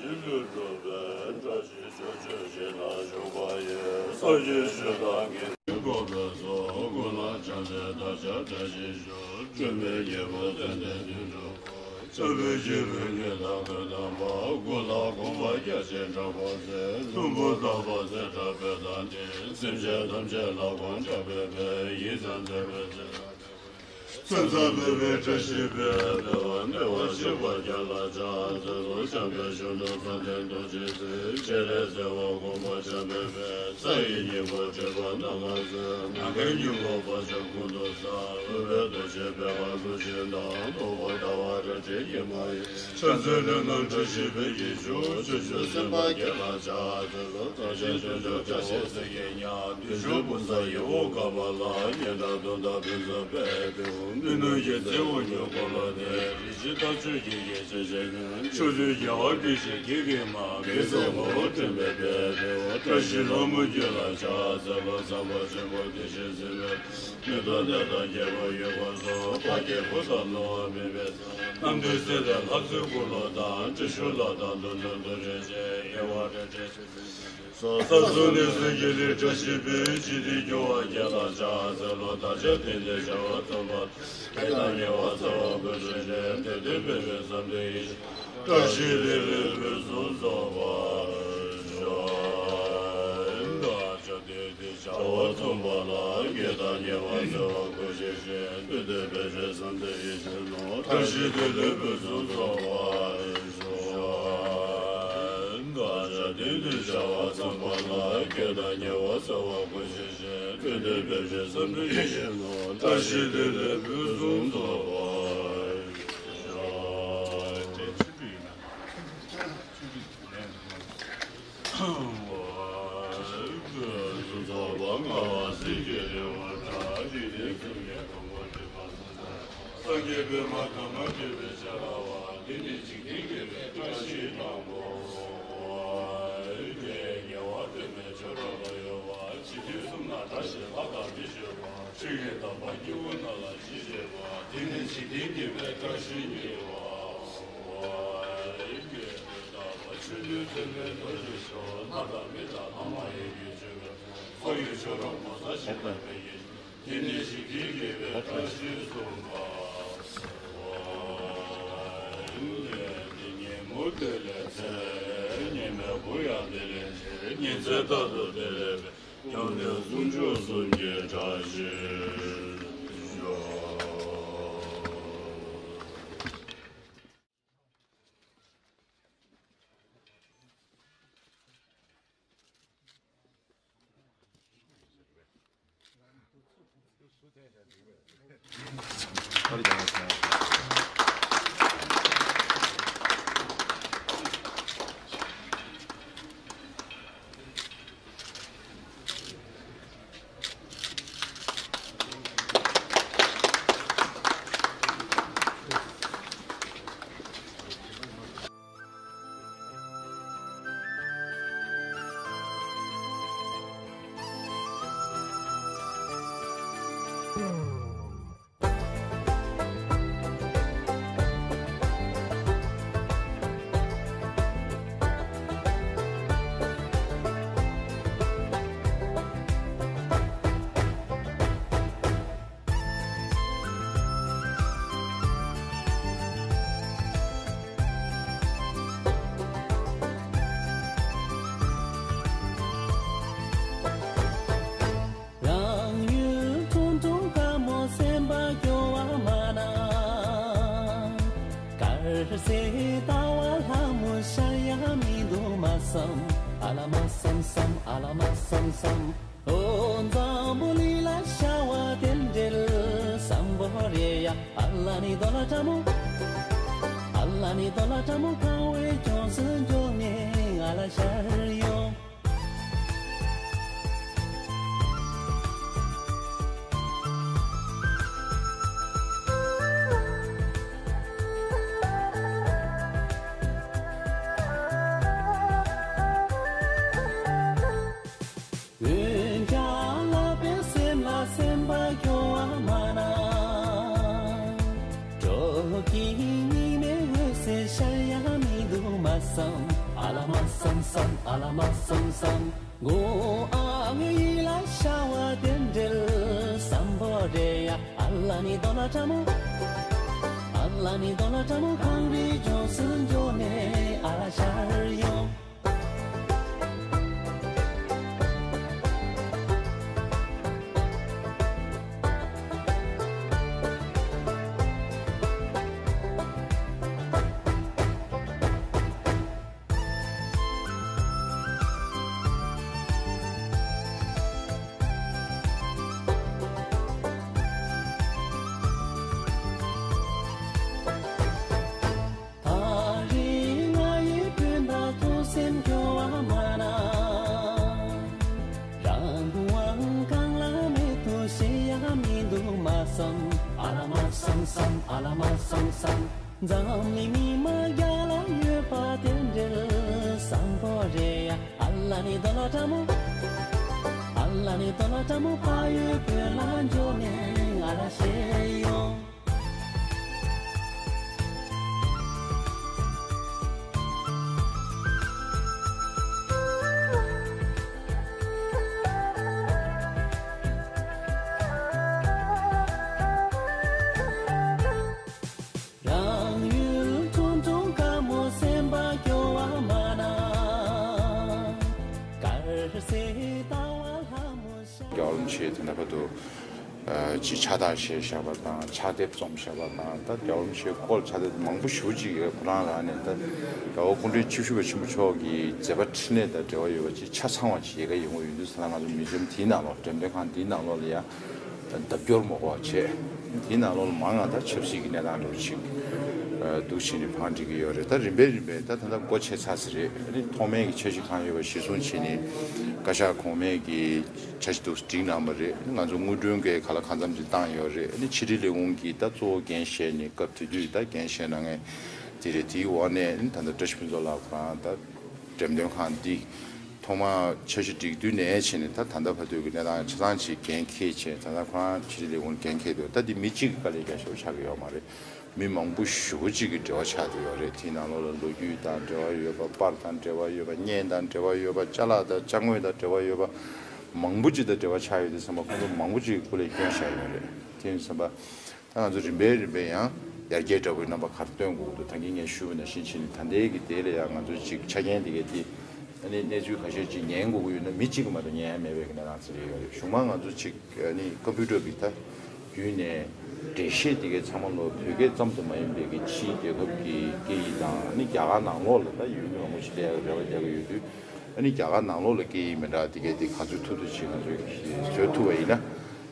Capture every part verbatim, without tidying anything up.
ལུས་སྒྲུབ་པའི་བཀྲ་ཤིས་ཆོས་སྤྱོད་ཞིག་ན་བཞུགས་པ་ཡི། ས་གཞི་ཆོས་བདག་གི་དགོངས་པའི་ཚོགས། ཀུན་ལ་ཕྱག་འཚལ་བདག་ཅག་བཀྲ་ཤིས་ཤོག། སྒྲོལ་མའི་ཉེ་བར་མཚན་ལྡན་དོན་གྲུབ། ཕྱག་འཚལ་ཞིང་བོས་ཀྱི་བདག་པོས་དམ་པ། ཀུན་ལ་དགོངས་པ་རྒྱ་ཆེར་བསྒྲགས་པ་མཛད། ལྷུན་པོ་ལྟ་བུ་ཚེ་བཀྲ་བོས་དང་ལྡན། སེམས་ཅན་ཐམས་ཅད་ལ་དགོངས་འཇགས་པའི་ཕན། ཡིད་བརྟན་མཛད་པའི་ཚེ། མཚན་བཟང་སྤེལ་བའི་བཀྲ་ཤིས་པའི། སྤེལ་བ་སྤེལ་བར་བྱེད་པ་རྒྱལ་ལ་ཕྱག་འཚལ་ལོ། བྱམས་པའི་གཞོན་ནུ་བསམ་གཏན་རྡོ་རྗེ་འཛིན། སྤྱན་རས་གཟིགས་དབང་བསྐུར་མ་བྱམས་པའི་དཔལ། ས་ཡི་སྙིང་པོ་བགྲོད་པ་ནམ་མཁའ་མཛོད། ནམ་མཁའི་སྙིང་པོ་བག་ཆགས་ཀུན་ཏུ་བསལ། འོད་དཔལ་རྡོ་རྗེ་འབེབས་པ་གཟུགས་ཅན་དང་། རྟོག་པ་ཟླ་བ་རལ་གྲིའི་ཉི་མ་ཡིས། ཕྱག་འཚལ་ལྷ་རྣམས་བཀྲ་ཤིས་པའི་སྐྱེས་མཆོག་ཆོས་སྐྱོང་སེམས་དཔའ་རྒྱལ་ལ་ཕྱག་འཚལ་ལོ། བདག་གཞན་དོན་མཆོག་བཀྲ་ཤིས་ཚིག་གི་ཉ། བདུད་འཇོམས་བུམ་བཟང་ཡི་དབང་བསྐུར་མ་ལ། སྙན་གྲགས་དུང་དང་ཕུན་ཚོགས་དཔལ་དུ། མི་ནུབ་ཀྱི་ཚེ་འོད་འགྱུ་འཁོར་ལོ་སྟེ། རིགས་ཀྱི་རྟ་མཆོག་གི་གེགས་བྱེད་ཞལ་བསྙེན། ཕྱོགས་བཅུའི་རྒྱལ་བ་སྐྱེད་བྱེད་ཀྱི་དགེ་བསྔོ་མ། བགེགས་བསལ་དངོས་པོ་བསྐྲུན་པའི་དཔལ་དུ། བཀྲ་ཤིས་ལྷ་མོ་རྒྱུད་ལ་ཕྱག་འཚལ་ལོ། ཟམ་པ་ཆེན་པོ་བདེ་ཆེན་སྲིད་པའི། མི་ཐོག་གནས་དང་རྒྱལ་པོ་ཡུལ་འཁོར་སོགས། འཕགས་སྐྱེས་བུ་དང་ནོར་བུ་མེད་པའི་ཚལ། རྣམ་ཐོས་སྲས་དང་ལྷ་ཚོགས་འཁོར་ལོ་དང་། ཏྲི་ཤཱུལ་དང་ཏུན་ཧོང་དུ་རེག་བྱས། དགེ་བ་བཀྲ་ཤིས་ཚེ་བསོད་ནམས་སོགས། ས་གསུམ་གནས་གསུམ་གྱི་ལས་བཀྲ་ཤིས་པའི། འཇིག་རྟེན་སྐྱོང་བ་རྒྱལ་ལ་ཕྱག་འཚལ་ལོ། བདག་ཅག་དེང་འདིར་བྱ་བ་ཚང་བ། བགེགས་དང་ཉེ་བར་འཚེ་བ་ཀུན་སེལ་ཞིང་། བདེ་དོན་འཕེལ་བའི་བསམ་དོན་ཡིད་བཞིན་ནོར། བཀྲ་ཤིས་བདེ་ལེགས་ཕུན་སུམ་ཚོགས་པར་ཤོག། བདག་ཅག་དེང་འདིར་བྱ་བ་ཚང་བ་ལ། བགེགས་དང་ཉེ་བར་འཚེ་བ་ཀུན་སེལ་ཞིང་། བདེ་དོན་འཕེལ་བའི་བསམ་དོན་ཡིད་བཞིན་ནོར། བཀྲ་ཤིས་བདེ་ལེགས་ཕུན་སུམ་ཚོགས་པར་ཤོག། བདག་ཅག་དེང་འདིར་བྱ་བ་ཚང་བ་ལ། བགེགས་དང་ཉེ་བར་འཚེ་བ་ཀུན་སེལ་ཞིང་། བདེ་དོན་འཕེལ་བའི་བསམ་དོན་ཡིད་བཞིན་ནོར། བཀྲ་ཤིས་བདེ་ལེགས་ཕུན་སུམ་ཚོགས་པར་ཤོག། ཕུན་སུམ་ཚོགས་པ་མངའ་བ་སྲས་ཀྱི་རིགས་ལྔ་སྒྲ། རིགས་ལྡན་གསུམ་གྱི་དང་པོ་ཏྲི་པ་སུ་དང་། སངས་རྒྱས་པདྨ་དམ་པ་སྤྲུལ་པའི་ཕྱག་ལ་བ། འདི་ནི་འཇིག་རྟེན་དགེ་བའི་བཀྲ་ཤིས་དང་པོ། དགེ་བ་སྤེལ་མའི་ཆོ་འཕྲུལ་ལ་གཡོ་བ། འཇིག་རྟེན་གསུམ་ན་བཀྲ་ཤིས་ལྷ་དང་མི་བསྐྱོད་པ། ཆོས་ཀྱི་དམ་པ་སྐྱེ་བོ་རྣམས་ལ་ཞི་བྱེད་པ། འདི་ནི་འཇིག་རྟེན་དགེ་བའི་བཀྲ་ཤིས་ཉེ་བ། དགེ་བའི་ལྟ་བ་ཆོས་ལུས་མཚན་མའི་རྡོ་རྗེ་ཤོག། ལྷ་དང་མི་དང་ལྷ་མ་ཡིན་གྱི་སྤྱོད་པའི་ཚོགས། ཚོགས་ཀྱི་མཆོག་རབ་ངོ་མཚར་ཞིང་དག་པའི་ཡེ་ཤེས། དེ་ནི་འཇིག་རྟེན་དགེ་བའི་བཀྲ་ཤིས་སུ་འབར་བ་ཡིན། ཉིན་མོ་བདེ་ལེགས་ཚེ། ཉི་མའི་གུང་ཡང་བདེ་ལེགས་འཆར། ཉིན་མཚན་རྟག་ཏུ་བདེ་ལེགས་པའི། ཡོན་ཏན་ཟུང་འཇུག་གསུམ་གྱི་བཀྲ་ཤིས་ཤོག། རང་ཡུལ་ཁྲུང་ཁྲུང་དཀར་མོ་སེམས་པ་སྐྱོ་བ་མ་ན། དཀར་གསལ་ལྟ་བ་ལྷ་མོ་ཤར་ཡ་མི་འདུག་མ་བསམ། ཨ་ལ་མ་བསམ་བསམ། ཨ་ལ་མ་བསམ་བསམ། ཨོ་འཛམ་བུ་གླིང་ལ་ཤར་བ་དེ་འདྲའི་བསམ་པོ་རེད་ཡ། ཨ་ལ་ནི་དོ་ལ་ཁྲ་མོ། ཨ་ལ་ནི་དོ་ལ་ཁྲ་མོ་གང་བའི་ཅུང་ཟད་འཇོག་ནས་ང་ལ་ཤར་ཡོང་། འོན་ཀྱང་ལག་པའི་སེམས་ལ་སེམས་པ་སྐྱོ་བ་མ་ན། སྤྲོ་སྐྱིད་ཉི་མའི་འོད་ཟེར་ཤར་ཡ་མི་འདུག་མ་ བསམ། ཨ་ལ་མ་བསམ་བསམ། ཨ་ལ་མ་བསམ་བསམ། མགོ་ཨ་ངའི་ལ་ཤ་བ་དེ་འདྲེལ་བསམ་པོ་རེ་ཡ། ཨ་ལ་ནི་དོ་ལ་ཏྲ་མོ། ཨ་ལ་ནི་དོ་ལ་ཏྲ་མོ། གངས་རི་ལྗོངས་སུ་འགྲོ་ནས་ཨ་ལ་ཤར་ཡོང་། ད་རེས་ང་ཡི་སྤུན་ཟླ་ཐུགས་སེམས་སྐྱོ་བ་མ་ན། རང་དབང་གང་ལ་མེད་དུ་ཤེས་ཡ་མི་འདུག་མ་བསམ། ཨ་ལ་མ་བསམ་བསམ། ཨ་ལ་མ་བསམ་བསམ། འཛམ་གླིང་མི་མ་རྒྱ་ལ་ཡོད་པ་དེ་འདྲེལ་བསམ་པོ་རེ་ཡ། ཨ་ལ་ནི་དོ་ལ་ཏྲ་མོ། ཨ་ལ་ནི་དོ་ལ་ཏྲ་མོ། ཕ་ཡུལ་བོད་ལ་འགྲོ་ནས་ང་ལ་ཤེས་ཡོང་། རང་ཡུལ་ཁྲུང་ཁྲུང་དཀར་མོ་སེམས་པ་སྐྱོ་བ་མ་ན། དཀར་གསལ་ལྟ་བ་ལྷ་མོ་ཤ། རྒྱལ་བ་རིན་པོ་ཆེ་དེ་འདྲ་བར་དུ་ཅིག་ཕྱག་རྟགས་བཞེས་བཞག་པ་དང་ཕྱག་དེབ་རྩོམ་བཞག་པ་དང་། ད་རྒྱལ་བ་རིན་པོ་ཆེའི་སྐོར་ཕྱག་དེབ་མང་པོ་ཞེ་པོ་ཅིག་ཡོད། ཁོ་རང་རང་ནས་ད་རྒྱལ་བ་སྐུ་ཕྲེང་བཅུ་བཞི་པ་ཆེན་པོ་མཆོག་གི་མཛད་པ་འཕྲིན་ལས་དང་འབྲེལ་བ་ཡོད་པ་ཅིག་ཆ་ཚང་བ་ཅིག་ཡལ་ག་ཡོང་གི་ཡོད་དུས་ཙ་ན། ང་ཚོ་མིའུ་ཛི་ཡམ་དེའི་ནང་ལོགས། འགྲེམས་སྟོན་ཁང་དེའི་ནང་ལོགས་ལ་ཡ་ལྡབ་སྐྱོར་མང་པོ་བྱས། དེའི་ནང་ལོགས་ལ་མང་ང་ད་ཆབ་སྲིད་ཀྱི་གནས་སྟངས་འདྲ་བོ་ཅིག་འདུག་བྱས་ནས་བང་སྒྲིག་གི་ཡོད་རེད། ད་རིམ་པས་རིམ་པས་ད་ད་ལྟ་སྒོ་ཕྱེ་ཚར་ས་རེད། ཨ་ནི་ཐོག་མའི་གི་འཆར་གཞི་གང་ཡོད་པ་གཞིར་བཟུང་བྱས་ནས་བཀའ་ཤག་གོང་མས་ཀྱི་འཆར་གཞི་འདུག་སྒྲིག་གནང་བ་རེད། ང་ཚོ་དངུལ་གྲོན་གྱི་ག་ལ་གང་འཚམ་ཅིག་བཏང་ཡོད་རེད། ཨ་ནི་ཕྱི་དྲིལ་ལས་ཁུངས་ཀྱི་ད་གཙོ་བོ་འགན་བཞེས་ནས་སྐབས་དེ་དུས་ད་འགན་བཞེས་གནང་མཁན་དེ་རེད། དེའི་འོག་ནས་ཨ་ནི་ད་ལྟ་བཀྲ་ཤིས་ཕུན་ཚོགས་ལགས་ཁོ་རང་ད་འགྲེམས་སྟོན་ཁང་འདི་ཐོག་མ་འཆར་གཞི་སྒྲིག་དུས་ནས་བྱས་ནས་ད་ད་ལྟ་བར་དུ་གི་གནས་སྟངས་ཆ་ཚང་ཅིག་འགན་འཁྱེར་བྱས། ད་ལྟ་ཁོ་རང་ཕྱི་དྲིལ་ལས་ཁུངས་འགན་འཁྱེར་འདུག་ད་འདི་མི་གཅིག་གི་དཀའ་ལས་རྒྱག་ཤོག་ཆགས་ཀྱི་ཡོད་མ་རེད། མི་མང་པོ་ཞེ་པོ་ཅིག་གི་འབྲེལ་བ་ཆགས་བསྡད་ཡོད་རེད། དེའི་ནང་ལོགས་ལ་ལོ་རྒྱུས་དང་འབྲེལ་བ་ཡོད་པ། པར་དང་འབྲེལ་བ་ཡོད་པ། བརྙན་དང་འབྲེལ་བ་ཡོད་པ། ཅ་ལག་དང་ཅ་དངོས་དང་འབྲེལ་བ་ཡོད་པ། མང་པོ་ཅིག་དང་འབྲེལ་བ་ཆགས་ཡོད་དུས་ཙམ་པ་ཁོང་ཚོ་མང་པོ་ཅིག་གི་སྐུ་ལས་བསྐྱོན་བཞག་ཡོད་རེད། དེ་ཡིན་ཙམ་པ་ད་ང་ཚོ་རིམ་པས་རིམ་པས་ཡང་ཡར་རྒྱས་འདྲ་པོའི་རྣམ་པ་ག་རེ་སྟོན་དགོས་ཀྱི་འདུག་ད་གིན་ངས་ཞུས་པ་ནང་བཞིན་བྱས་ནས་ད་ལྟའི་གི་དེ་ལ་ཡང་ང་ཚོ་ཅིག་ཆ་རྐྱེན་དེ་གའི་དེ་ཨ་ནི་གནས་ཚུལ་ཁ་ཤས་ཅིག་ཉན་དགོས་ཀྱི་ཡོད་ན་མི་གཅིག་གིས་མ་གཏོགས་ཉན་ཡ་མེད་པའི་གི་གནས་སྟངས་ཅིག་རེད་ཡོད་རེད། གཞུག་མ་ང་ཚོ་ཅིག་ཨ་ནི་ཀམ་པུ་ཊར་གི་ད་བརྒྱུད་ནས་འགྲེལ་བཤད་དེ་གའི་ཚང་མ་ལོ་བོད་སྐད་ཙམ་དུ་མ་ཡིན་པའི་གི་ཕྱིའི་རྒྱལ་ཁབ་ཀྱི་སྐད་ཡིག་དང་། ཨ་ནི་རྒྱ་གར་ནང་ལོགས་ལ་ད་ཡུལ་མི་མང་པོ་ཞིག་སླེབས་ཡག་གི་རེ་བ་རྒྱག་གི་ཡོད་དུས། ཨ་ནི་རྒྱ་གར་ནང་ལོགས་ལ་སྐད་ཡིག་མི་འདྲ་དེ་གའི་དེ་ག་ཚོད་ཐུབ་ཐུབ་ཅིག་ང་ཚོས་བཟོ་ཐུབ་པ་ཡིན་ན།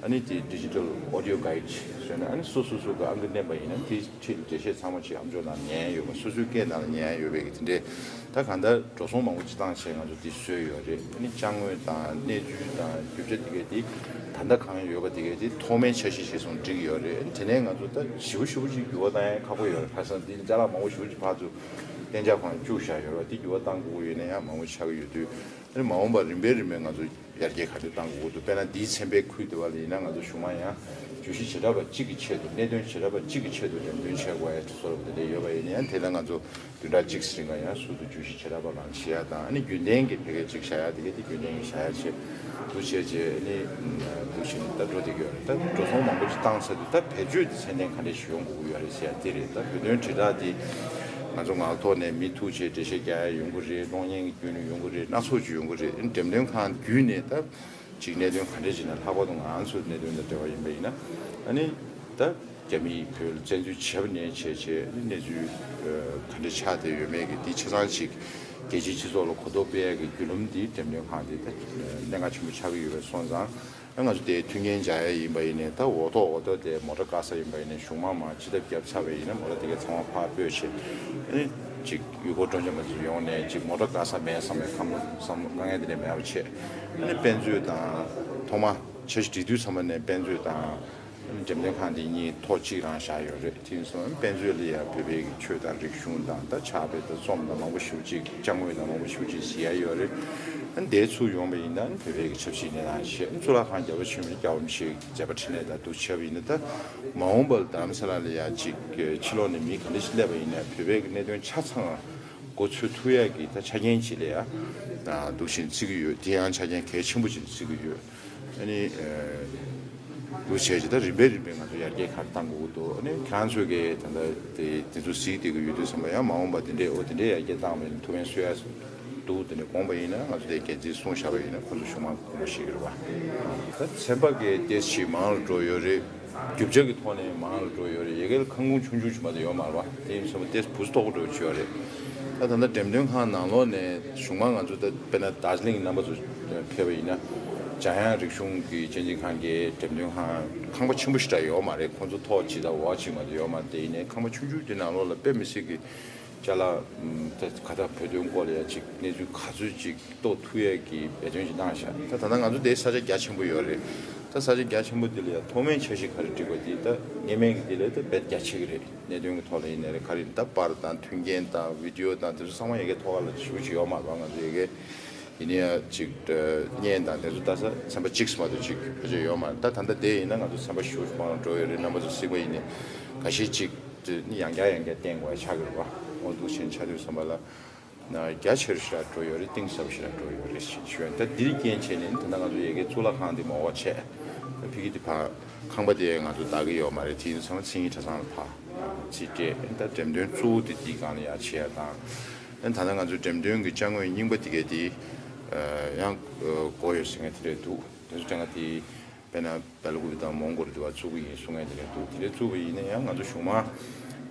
ཨ་ནི་དེ་ཌི་ཇི་ཊལ་ཨོ་ཌི་ཡོ་གྷའིཌ་བཟོས་ན། ཨ་ནི་སོ་སོ་སོ་གི་ཨང་ཀི་མནན་པ་ཡིན་ན་དེ་ཁྲིད་འགྲེལ་བཤད་ཚང་མ་ཅིག་ཨམ་ཅོག་ནང་ཉན་ཡོད་པ། སོ་སོའི་སྐད་ནང་ལ་ཉན་ཡོད་པའི་གི་དེ་འདྲའི་ད་གང་ལྟར་འགྲོ་སོང་མང་པོ་ཅིག་བཏང་བྱས་ང་ཚོ་འདི་བཟོས་ཡོད་རེད། ཨ་ནི་ཅ་དངོས་དང་གནས་ཚུལ་དང་རྒྱུ་ཆ་དེ་གའི་དེ་ད་ལྟ་གང་ཡོད་པ་དེ་གའི་དེ་ཐོག་མའི་འཆར་གཞི་གཞིར་བཟུང་བསྒྲིགས་ཡོད་རེད། ཨ་ནི་དེ་ནས་ང་ཚོ་ད་ཞེ་པོ་ཞེ་པོ་ཅིག་འགྱུར་བ་བཏང་ཡ་ཁག་པོ་ཡོད་རེད། ཁ་སང་འདི་ཅ་ལག་མང་པོ་ཞེ་པོ་ཅིག་ཕར་ཚུར་གཏན་འཇགས་ཁོ་ན་བཅུག་བཞག་ཡོད་རེད། འདི་འགྱུར་བ་བཏང་དགོས་ཀྱི་ཡོད་ན་ཡང་མང་པོ་ཆགས་ཀྱི་ཡོད་དུས། ཨ་ནི་མ་འོངས་པར་རིམ་པས་རིམ་པས་ང་ཚོ་ཡར་རྒྱས་ག་འདྲ་གཏང་དགོས་འདུག་དཔེར་ན་འདིའི་ཚན་པའི་ཁུལ་དེ་བ་ལ་ཡིན་ན་ང་ཚོ་གཞུག་མ་ཡང་བརྗོད་གཞི་བྱེ་བྲག་པ་གཅིག་གི་ཆེད་དུ། གནད་དོན་བྱེ་བྲག་པ་གཅིག་གི་ཆེད་དུ་འགྲེམས་སྟོན་བྱེད་དགོས་ཡ་བཟོ་འདྲ་པོ་དེ་འདྲ་ཡོད་པ་ཡིན་ན་ཡང་། དེ་ལ་ང་ཚོ་བདུན་ཕྲག་གཅིག་རིང་ལ་ཡང་ཟུར་དུ་བརྗོད་གཞི་བྱེ་བྲག་པ་རང་བྱེད་ཡ་དང་། ཨ་ནི་རྒྱུན་ལྡན་གྱི་ཕ་གིར་གཅིག་བཞག་ཡ་དེ་གའི་དེ་རྒྱུན་ལྡན་གྱི་བཞག་ཡ་བྱེད། འདུག་བྱས་རྗེས་ནི་འདུག་བྱས་ནས་ད་འགྲོ་བསྡད་ཀྱི་ཡོད་རེད། ད་འགྲོ་སོང་མང་པོ་ཅིག་བཏང་ཚར་དུས་ད་བེད་སྤྱོད་དེ་ཚད་ལྡན་ག་འདྲས་ཤིག་ཡོང་དགོས་ཀྱི་ཡོད་རེད་ཟེར་ཡ་དེ་རེད། ད་བོད་དོན་དྲིལ་བསྒྲགས་དེ་ང་ཚོ་ངག་ཐོག་ནས་མི་ཐུག་བྱས་འགྲེལ་བཤད་རྒྱག་ཡ་ཡོང་གི་རེད། གློག་བརྙན་གྱི་བརྒྱུད་ནས་ཡོང་གི་རེད། སྣ་ཚོགས་ཅིག་ཡོང་གི་རེད། འགྲེམས་སྟོན་ཁང་བརྒྱུད་ནས་ད་ཅིག་གནད་དོན་ག་འདྲས་ཅིག་ན། ལྷག་པར་དུ་ང་ཚོའི་གནད་དོན་དང་འབྲེལ་བ་ཡིན་པ་ཡིན་ན། ཨ་ནི་ད་རྒྱ་མིས་བོད་ལ་བཙན་འཛུལ་བྱས་པ་ནས་བྱས་བྱས་གནས་ཚུལ་ག་འདྲས་ཆགས་བསྡད་ཡོད་མེད་ཀྱི་འདི་ཆ་ཚང་ཅིག་རྒྱལ་སྤྱིའི་སྤྱི་ཚོགས་ལ་གོ་རྟོགས་སྤེལ་ཡ་གི་བརྒྱུད་ལམ་འདི་འགྲེམས་སྟོན་ཁང་འདི་ད་གནད་འགག་ཆེན་པོ་ཆགས་ཀྱི་ཡོད་པ་སོང་ཙང་། ཨ་ང་ཚོ་དེ་མཐུན་རྐྱེན་སྦྱར་ཡ་ཡིན་པ་ཡིན་ནའི་ད་འོ་ཐོག་འོ་ཐོག་དེ་མོ་ཊ་བཀག་ས་ཡིན་པ་ཡིན་ནའི་གཞུག་མ་མར་སྤྱི་ཐབ་བརྒྱབ་ཚར་བ་ཡིན་ན་མོ་ཊ་དེ་གའི་ཚང་མ་ཕར་སྤོས་བྱས། ཨ་ནི་ཅིག་ཡུལ་སྐོར་སྤྲོ་འཆམ་པ་ཚོ་ཡོང་ནས་ཅིག་མོ་ཊ་བཀག་ས་མེད་བསམ་པའི་ཁམས་བསམ་དཀའ་ངལ་དེ་འདྲ་མེད་པ་བྱས། ཨ་ནི་དཔེ་མཛོད་དང་ཐོག་མ་འཆར་གཞི་སྒྲིག་དུས་ཙམ་པ་ནས་དཔེ་མཛོད་དང་། ཨ་ནི་འགྲེམས་སྟོན་ཁང་དེ་གཉིས་ཐོག་གཅིག་རང་བཞག་ཡོད་རེད། དེ་ཡིན་སོང་དཔེ་མཛོད་ལ་ཡང་བོད་པའི་གི་ཆོས་དང་རིག་གཞུང་དང་ད་ཕྱག་དཔེ་དང་རྩོམ་དང་མང་པོ་ཞེ་པོ་ཅིག་ཅ་དངོས་དང་མང་པོ་ཞེ་པོ་ཅིག་གཟིགས་ཡ་ཡོད་རེད། ཨ་ནི་དེ་ཚུར་ཡོང་བ་ཡིན་ན་ཨ་ནི་བོད་པའི་གི་ཆབ་སྲིད་གནས་སྟངས་བཤད། ཨ་ནི་གཙུག་ལག་ཁང་རྒྱལ་བ་ཆེན་པོའི་སྐྱབས་མཆོག་མཛད་པ་འཕྲིན་ལས་དང་འདུ་བྱས་པ་ཡིན་ན། ད་མ་འོངས་པར་རྡ་རམ་ས་ལ་ལ་ཡ་ཅིག་ཕྱི་ལོགས་ནས་མི་ག་འདྲ་ཞིག་སླེབས་པ་ཡིན་ན་བོད་པའི་གི་གནད་དོན་ཆ་ཚང་ འགོ་ཚུགས་ཐུབ་ཡག་གི་ད་ཆ་རྐྱེན་ཅིག་ལ་ཡ་འདུག་བཞིན་བརྩི་གི་ཡོད། དེ་ཡང་ཆ་རྐྱེན་གལ་ཆེན་པོ་ཅིག་བརྩི་གི་ཡོད། ཨ་ནི་འདུག་བྱས་ཅིག་ད་རིམ་པས་རིམ་པས་ང་ཚོ་ཡར་རྒྱས་ག་རེ་གཏང་དགོས་ཀྱི་འདུག་ཨ་ནི་ཁྱེད་རང་ཚོས་ཀྱི་ད་ལྟ་དེ་དེ་ཚོ་གཟིགས་བསྡད་ཀྱི་ཡོད་དུས་ཙམ་པ་ཡང་མ་འོངས་པ་དེ་འདྲས་འོ་དེ་འདྲས་ཡར་རྒྱས་བཏང་བའི་ཐུགས་ཕན་གསོས་ཡག་འདུག་དེ་འདྲས་དགོངས་པ་ཡིན་ན་ང་ཚོ་དེ་འགན་འཛིན་གསུངས་བཞག་པ་ཡིན་ན་ཁོ་ཚོ་གཞུང་མང་གོང་མ་ཞིག་རེད་བ། ད་ཚན་པ་གི་ཏེས་ཞིག་མང་ལ་འགྲོ་ཡོད་རེད། རྒྱུ་ཆ་གི་ཐོག་ནས་མང་ལ་འགྲོ་ཡོད་རེད། ཡ་གི་ལ་ཁང་ཁུངས་ཆུང་ཆུང་ཞིག་མ་གཏོགས་ཡོད་མ་རེད་བ། དེ་ཡིན་ཙང་ཏེས་བུ་སྟོག་པོ་འགྲོ་ཆོག་རེད། ད་ད་ལྟ་འགྲེམས་སྟོན་ཁང་ནང་ལོགས་ནས་གཞུང་མང་ང་ཚོ་ད་དཔེར་ན་དར་ཇི་ལིང་རྣམ་པ་ཚོ་ཕེབས་པ་ཡིན་ན་འཇམ་དབྱངས་རིག་གཞུང་གི་སྤྱན་ཅིང་ཁང་གི་འགྲེམས་སྟོན་ཁང་ཁང་པ་ཆེན་པོ་ཞིག་འདྲ་ཡོད་མ་རེད། ཁོང་ཚོ་ཐོག་གཅིག་དང་འོག་གཅིག་མ་གཏོགས་ཡོད་མ་རེད། དེ་ཡིན་ནའི་ཁང་པ་ཆུང་ཆུང་དེ་ནང་ལོགས་ལ་དཔེ་མི་སྲིད་ཀྱི་ཅ་ལག་ད་ག་ད་བོད་དོན་སྐོར་ལ་ཡ་ཅིག་གནས་ཚུལ་ག་ཚོད་ཅིག་རྟོགས་ཐུབ་ཡས་ཀྱི་འབད་བརྩོན་ཞིག་གནང་ཤག་ད་ད་ལྟ་ང་ཚོ་དེའི་ས་ཆ་རྒྱ་ཆེན་པོ་ཡོད་རེད། ད་ས་ཆ་རྒྱ་ཆེན་པོ་འདི་ལ་ཡང་ཐོག་མའི་འཆར་གཞི་ག་རེ་བསྒྲིགས་པ་འདི་ད་སྔ་མའི་གི་འདི་ལས་ད་རྦད་རྒྱ་ཆེ་གི་རེད། གནད་དོན་གི་ཐོག་ལ་ཡིན་ནའི་རེད། ག་རེ་ད་པར་དང་མཐུན་རྐྱེན་དང་བི་ཌིའོ་དང་དེ་ཚོ་ཚང་མ་ཡ་གི་ཐོག་ལ་ཞེ་པོ་ཅིག་ཡོད་མ་རེད་པ། ང་ཚོ་ཡ་གི་ཡིན་ནའི་ཡང་ཅིག་བརྙན་དང་དེ་ཚོ་ལྟ་ས་ཚན་པ་གཅིག་མ་གཏོགས་ཅིག་ཕལ་ཆེར་ཡོད་མ་རེད། ད་ད་ལྟ་དེ་ཡིན་ན་ང་ཚོ་ཚན་པ་ཞེ་པོ་ཅིག་མང་འགྲོ་ཡོད་རེད། རྣམ་པ་ཚོ་གཟིགས་པ་ཡིན་ནའི་འགའ་ཤས་ཅིག་ཡང་བསྐྱར་ཡང་བསྐྱར་བསྟན་དགོས་ཡ་ཆགས་ཀྱི་རེད་པ། འོ་འདུག་བྱས་ཆགས་དུས་ཙམ་པ་ལ། ན་རྒྱ་ཆེ་རུ་ཞེ་དྲག་འགྲོ་ཡོད་རེད། གཏིང་ཟབ་ཞེ་དྲག་འགྲོ་ཡོད་རེད་ཞེས་ཞུ་ཡ་ཡིན། ད་འདིར་རྐྱེན་བྱས་ནས་ད་ལྟ་ང་ཚོ་ཡ་གི་གཙུག་ལག་ཁང་འདི་མ་འོག་ཆད། ད་ཕ་གི་འདི་ཕར་ཁང་པ་དེ་ང་ཚོ་བདག་གི་ཡོད་མ་རེད། དེ་ཡིན་ཙང་མཚན་ཉིད་གྲྭ་ཚང་ལ་ཕར་རྩིས་སྤྲད། ད་འགྲེམས་སྟོན་གཙོ་བོ་དེ་འདིའི་སྒང་ལ་ཡ་བྱེད་ཡ་དང་། ད་ལྟ་ང་ཚོ་འགྲེམས་སྟོན་གྱི་ཅ་དངོས་རྙིང་པ་དེ་གས་དེ་ཡང་དགོས་ཡོད་ཟེར་མཁན་དེ་འདྲ་འདུག་དེ་ཚོ་དྲན་ག་དེ། དཔེར་ན་སྦེལ་ཀོབ་དང་མོན་གྷོ་རུ་དུ་བ་བཙུགས་ཀྱི་ཡིན་གསུང་མཁན་དེ་འདྲ་འདུག་དེ་འདྲ་བཙུགས་པ་ཡིན་ན་ཡང་ང་ཚོ་གཞུང་མང་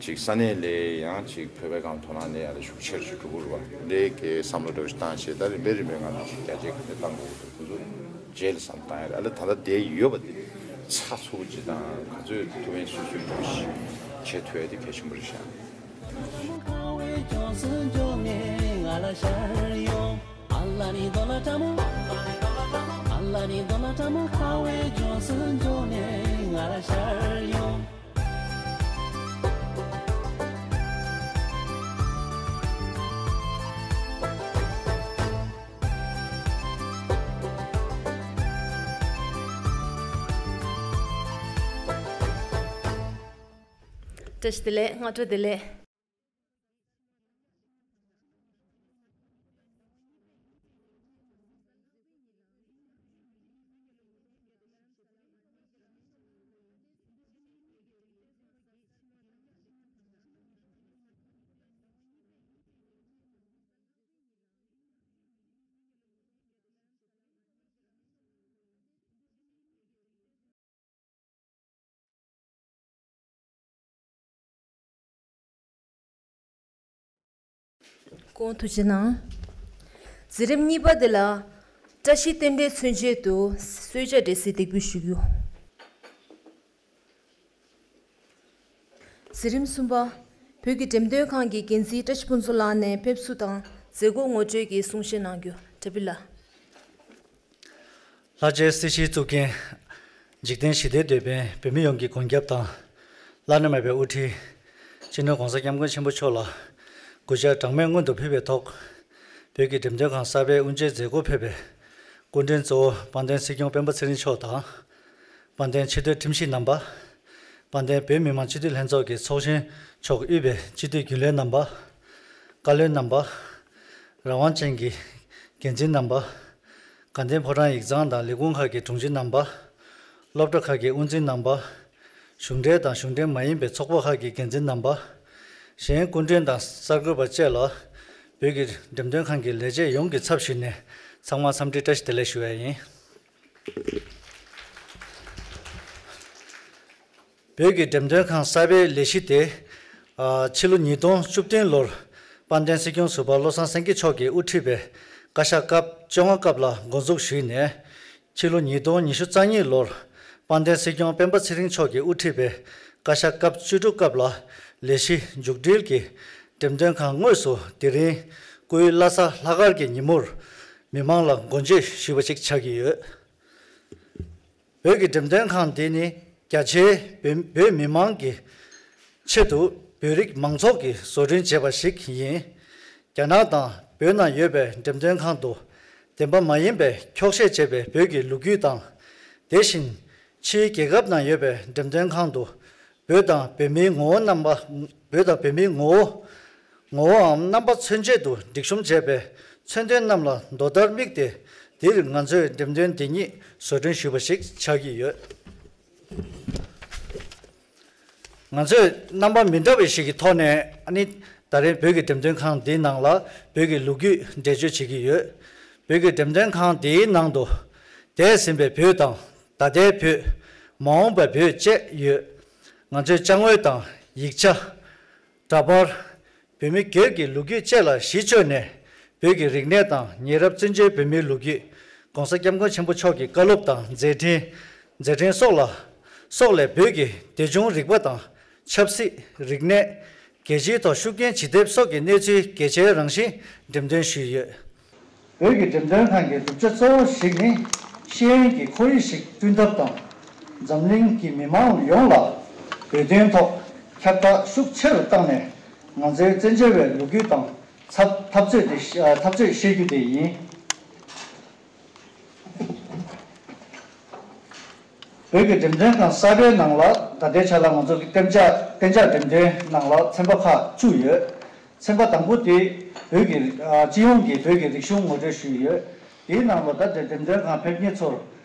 ཅིག་ས་གནས་ལ་ཡང་ཅིག་བོད་པའི་སྒང་དོ་སྣང་ནས་ཡང་ལ་ཤུགས་ཆེར་ཞིག་འགྲོ་གི་རེད་པ། འདི་གའི་བསམ་བློ་འདྲ་བོ་ཞིག་བཏང་བྱས་ད་རིམ་པས་རིམ་པས་ང་ཚོ་ཅིག་རྒྱ་ཆེ་ག་ནས་བཏང་དགོས་ཀྱི་འདུག་ཁོ་ཚོ་རྗེས་ལ་བསམ་བཏང་ཡ་རེད། ཨ་ལ་ད་ལྟ་བསྡད་ཡོད་པ་དེ་ཚགས་ཚུད་པོ་ཅིག་དང་ག་ཚོད་ཐུབ་ཡིན་སོ་སོའི་འདྲ་བོ་ཞིག་བྱེད་ཐུབ་ཡ་དེ་གལ་ཆེན་པོ་རེད་ཤག་ཨ་ལ་ནི་དོ་ལ་ཏྲ་མོ། ཨ་ལ་ནི་དོ་ལ་ཏྲ་མོ། ཁ་བའི་ལྗོངས་སུ་འབྱོར་ནས་ང་ལ་ཤར་ཡོང་། བཀྲ་ཤིས་བདེ་ལེགས། སྔ་དྲོ་བདེ་ལེགས། སྐུ་ངོ་ཐུགས་རྗེ་གནང་། འཛིན་རིམ་གཉིས་པ་འདི་ལ་བཀྲ་ཤིས་རྟེན་འབྲེལ་མཚོན་ཆེད་དུ་གསོལ་ཇ་འབྲས་སིལ་འདེགས་འབུལ་ཞུ་རྒྱུ། འཛིན་རིམ་གསུམ་པ། བོད་ཀྱི་འགྲེམས་སྟོན་ཁང་གི་འགན་འཛིན་བཀྲ་ཤིས་ཕུན་ཚོགས་ལགས་ནས་ཕེབས་བསུ་དང་མཛད་སྒོ་ངོ་སྤྲོད་ཀྱི་གསུང་བཤད་གནང་རྒྱུ། བཀྲ་བྷེ་ལགས། ལྷར་བཅས་སྲིད་ཞིའི་གཙུག་རྒྱན། འཇིག་རྟེན་ཞི་བདེའི་དེད་དཔོན་བོད་མི་ཡོངས་ཀྱི་མགོན་སྐྱབས་དང་། བླ་ན་མེད་པའི་དབུ་ཁྲིད། སྤྱི་ནོར་༸གོང་ས་༸སྐྱབས་མགོན་ཆེན་པོ་མཆོག་ལ་གུས་ཕྱག་གྲངས་མེད་སྔོན་དུ་ཕུལ་བའི་ཐོག་བོད་ཀྱི་འགྲེམས་སྟོན་ཁང་གསར་པའི་དབུ་འབྱེད་མཛད་སྒོར་ཕེབས་པའི་སྐུ་མགྲོན་གཙོ་བོ་དཔལ་ལྡན་སྲིད་སྐྱོང་སྤེན་པ་ཚེ་རིང་མཆོག་དང་། དཔལ་ལྡན་ཕྱི་དོན་ཁྲིམས་ཞིབ་རྣམ་པ། དཔལ་ལྡན་བོད་མི་མང་སྤྱི་འཐུས་ལྷན་ཚོགས་ཀྱི་ཚོགས་གཞོན་མཆོག་དབུས་པའི་སྤྱི་འཐུས་རྒྱུན་ལས་རྣམ་པ། བཀའ་བློན་རྣམ་པ། རང་དབང་ཅན་གྱི་འགན་འཛིན་རྣམ་པ། དགའ་ལྡན་ཕོ་བྲང་ཡིག་ཚང་དང་ལས་ཁུངས་ཁག་གི་དྲུང་ཆེ་རྣམ་པ། སློབ་གྲྭ་ཁག་གི་དབུ་འཛིན་རྣམ་པ། གཞུང་འབྲེལ་དང་གཞུང་འབྲེལ་མ་ཡིན་པའི་ཚོགས་པ་ཁག་གི་འགན་འཛིན་རྣམ་པ། གཞན་སྐུ་མགྲོན་དང་གསར་འགོད་པ་བཅས་ལ་བོད་ཀྱི་འགྲེམས་སྟོན་ཁང་གི་ལས་བྱེད་ཡོངས་ཀྱི་ཚབ་ཞུས་ནས་ཚང་མར་འཚམས་འདྲི་བཀྲ་ཤིས་བདེ་ལེགས་ཞུ་བ་ཡིན། བོད་ཀྱི་འགྲེམས་སྟོན་ཁང་གསར་པའི་ལས་གཞི་དེ། ཨ། ཕྱི་ལོ་ཉིས་སྟོང་བཅུ་བདུན་ལོར་དཔལ་ལྡན་སྲིད་སྐྱོང་ཟུར་པ་བློ་བཟང་སེང་གེ་མཆོག་གིས་དབུ་ཁྲིད་པའི་བཀའ་ཤག་སྐབས་བཅོ་ལྔ་སྐབས་ལ་འགོ་འཛུགས་ཞུས་ནས། ཕྱི་ལོ་ཉིས་སྟོང་ཉི་ཤུ་རྩ་གཉིས་ལོར་དཔལ་ལྡན་སྲིད་སྐྱོང་སྤེན་པ་ཚེ་རིང་མཆོག་གིས་དབུ་ཁྲིད་པའི་བཀའ་ཤག་སྐབས་བཅུ་དྲུག་སྐབས་ལ་ལས་གཞི་མཇུག་སྒྲིལ་གྱིས་འགྲེམས་སྟོན་ཁང་དངོས་སུ་དེ་རིང་སྐུའི་བླ་གཟའ་ལྷག་དཀར་གྱི་ཉིན་མོར་མི་མང་ལ་སྒོ་འབྱེད་ཞུས་པ་ཞིག་ཆགས་ཀྱི་ཡོད། བོད་ཀྱི་འགྲེམས་སྟོན་ཁང་འདི་ནི་རྒྱ་ཆེའི་བོད་བོད་མི་མང་གི་ཆེད་དུ་བོད་རིགས་མང་ཚོགས་ཀྱིས་བཟོ་སྐྲུན་བྱས་པ་ཞིག་ཡིན། རྒྱ་ནག་དང་བོད་ནང་ཡོད་པའི་འགྲེམས་སྟོན་ཁང་དུ་བདེན་པ་མ་ཡིན་པའི་འཁྱོག་བཤད་བྱས་པའི་བོད་ཀྱི་ལོ་རྒྱུས་དང་། དེ་བཞིན་ཕྱིའི་རྒྱལ་ཁབ་ནང་ཡོད་པའི་འགྲེམས་སྟོན་ཁང་དུ་བོད་དང་བོད་མིའི་ངོ་བོ་རྣམ་པ། བོད་དང་བོད་མིའི་ངོ་བོ་ ངོ་བོའམ་རྣམ་པ་མཚོན་ཆེད་དུ་སྒྲིག་གཤོམ་བྱས་པའི་མཚོན་དོན་རྣམས་ལ་མདོར་བསྡུས་དམིགས་ཏེ། འདིར་ང་ཚོས་འགྲེམས་སྟོན་འདི་ཉིད་བཟོ་སྐྲུན་ཞུས་པ་ཞིག་ཆགས་ཀྱི་ཡོད། ང་ཚོས་རྣམ་པ་མི་འདྲ་བ་ཞིག་གི་ཐོག་ནས་ཨ་ནི་ད་རེས་བོད་ཀྱི་འགྲེམས་སྟོན་ཁང་འདིའི་ནང་ལ་བོད་ཀྱི་ལོ་རྒྱུས་འགྲེལ་བརྗོད་བྱེད་ཀྱི་ཡོད། བོད་ཀྱི་འགྲེམས་སྟོན་ཁང་འདིའི་ནང་དུ་འདས་ཟིན་པའི་བོད་དང་ད་ལྟའི་བོད། མ་འོངས་པའི་བོད་བཅས་ཡོད། ང་ཚོས་ཅ་དངོས་དང་ཡིག་ཆ། འདྲ་པར། བོད་མི་སྒེར་གྱི་ལོ་རྒྱུས་བཅས་ལ་གཞི་བཅོལ་ནས། བོད་ཀྱི་རིག་གནས་དང་ཉེ་རབས་བཙན་བྱོལ་བོད་མིའི་ལོ་རྒྱུས། ༸གོང་ས་༸སྐྱབས་མགོན་ཆེན་པོ་མཆོག་གི་བཀའ་སློབ་དང་མཛད་འཕྲིན། མཛད་འཕྲིན་སོགས་ལ། སོགས་ལས་བོད་ཀྱི་དེ་བྱུང་རིག་པ་དང་། ཆབ་སྲིད། རིག་གནས། རྒྱལ་སྤྱིའི་ཐོག་ཤུགས་རྐྱེན་ཇི་ཐེབས་སོགས་ཀྱི་གནས་ཚུལ་གལ་ཆེའི་རང་བཞིན་འགྲེམས་སྟོན་ཞུས་ཡོད། བོད་ཀྱི་འགྲེམས་སྟོན་ཁང་གི་གྲུབ་ཆ་གཙོ་བོ་ཞིག་ནི། ཤེས་ཡོན་གྱི་ཁོར་ཡུག་ཞིག་བསྐྲུན་ཐབས་དང་། འཛམ་གླིང་གི་མི་མང་ཡོངས་ལ་བོད་དོན་ཐོག་ཁྱབ་བསྒྲགས་ཤུགས་ཆེ་རུ་བཏང་ནས། ང་ཚོའི་བཙན་བྱོལ་བའི་ལོ་རྒྱུས་དང་འཐབ་འཐབ་རྩོད་དེ་ཤ་འཐབ་རྩོད་བཤད་རྒྱུ་དེ་ཡིན། བོད་ཀྱི་འགྲེམས་སྟོན་ཁང་གསར་པའི་ནང་ལ་ད་ལྟའི་ཆ་ལ་ང་ཚོ་གི་གཏན་འཇགས་གཏན་འཇགས་འགྲེམས་སྟོན་ནང་ལ་ཚན་པ་ཁག་བཅུ་ཡོད། ཚན་པ་དང་པོ་དེ་བོད་ཀྱི་ཨ་སྤྱི་ཡོངས་ཀྱི་བོད་ཀྱི་རིག་གཞུང་ངོ་སྤྲོད་ཞུས་ཡོད། དེའི་ནང་ལ་ད་ལྟའི་འགྲེམས་སྟོན་ཁང་ཕེབས་མཁན་ཚོར་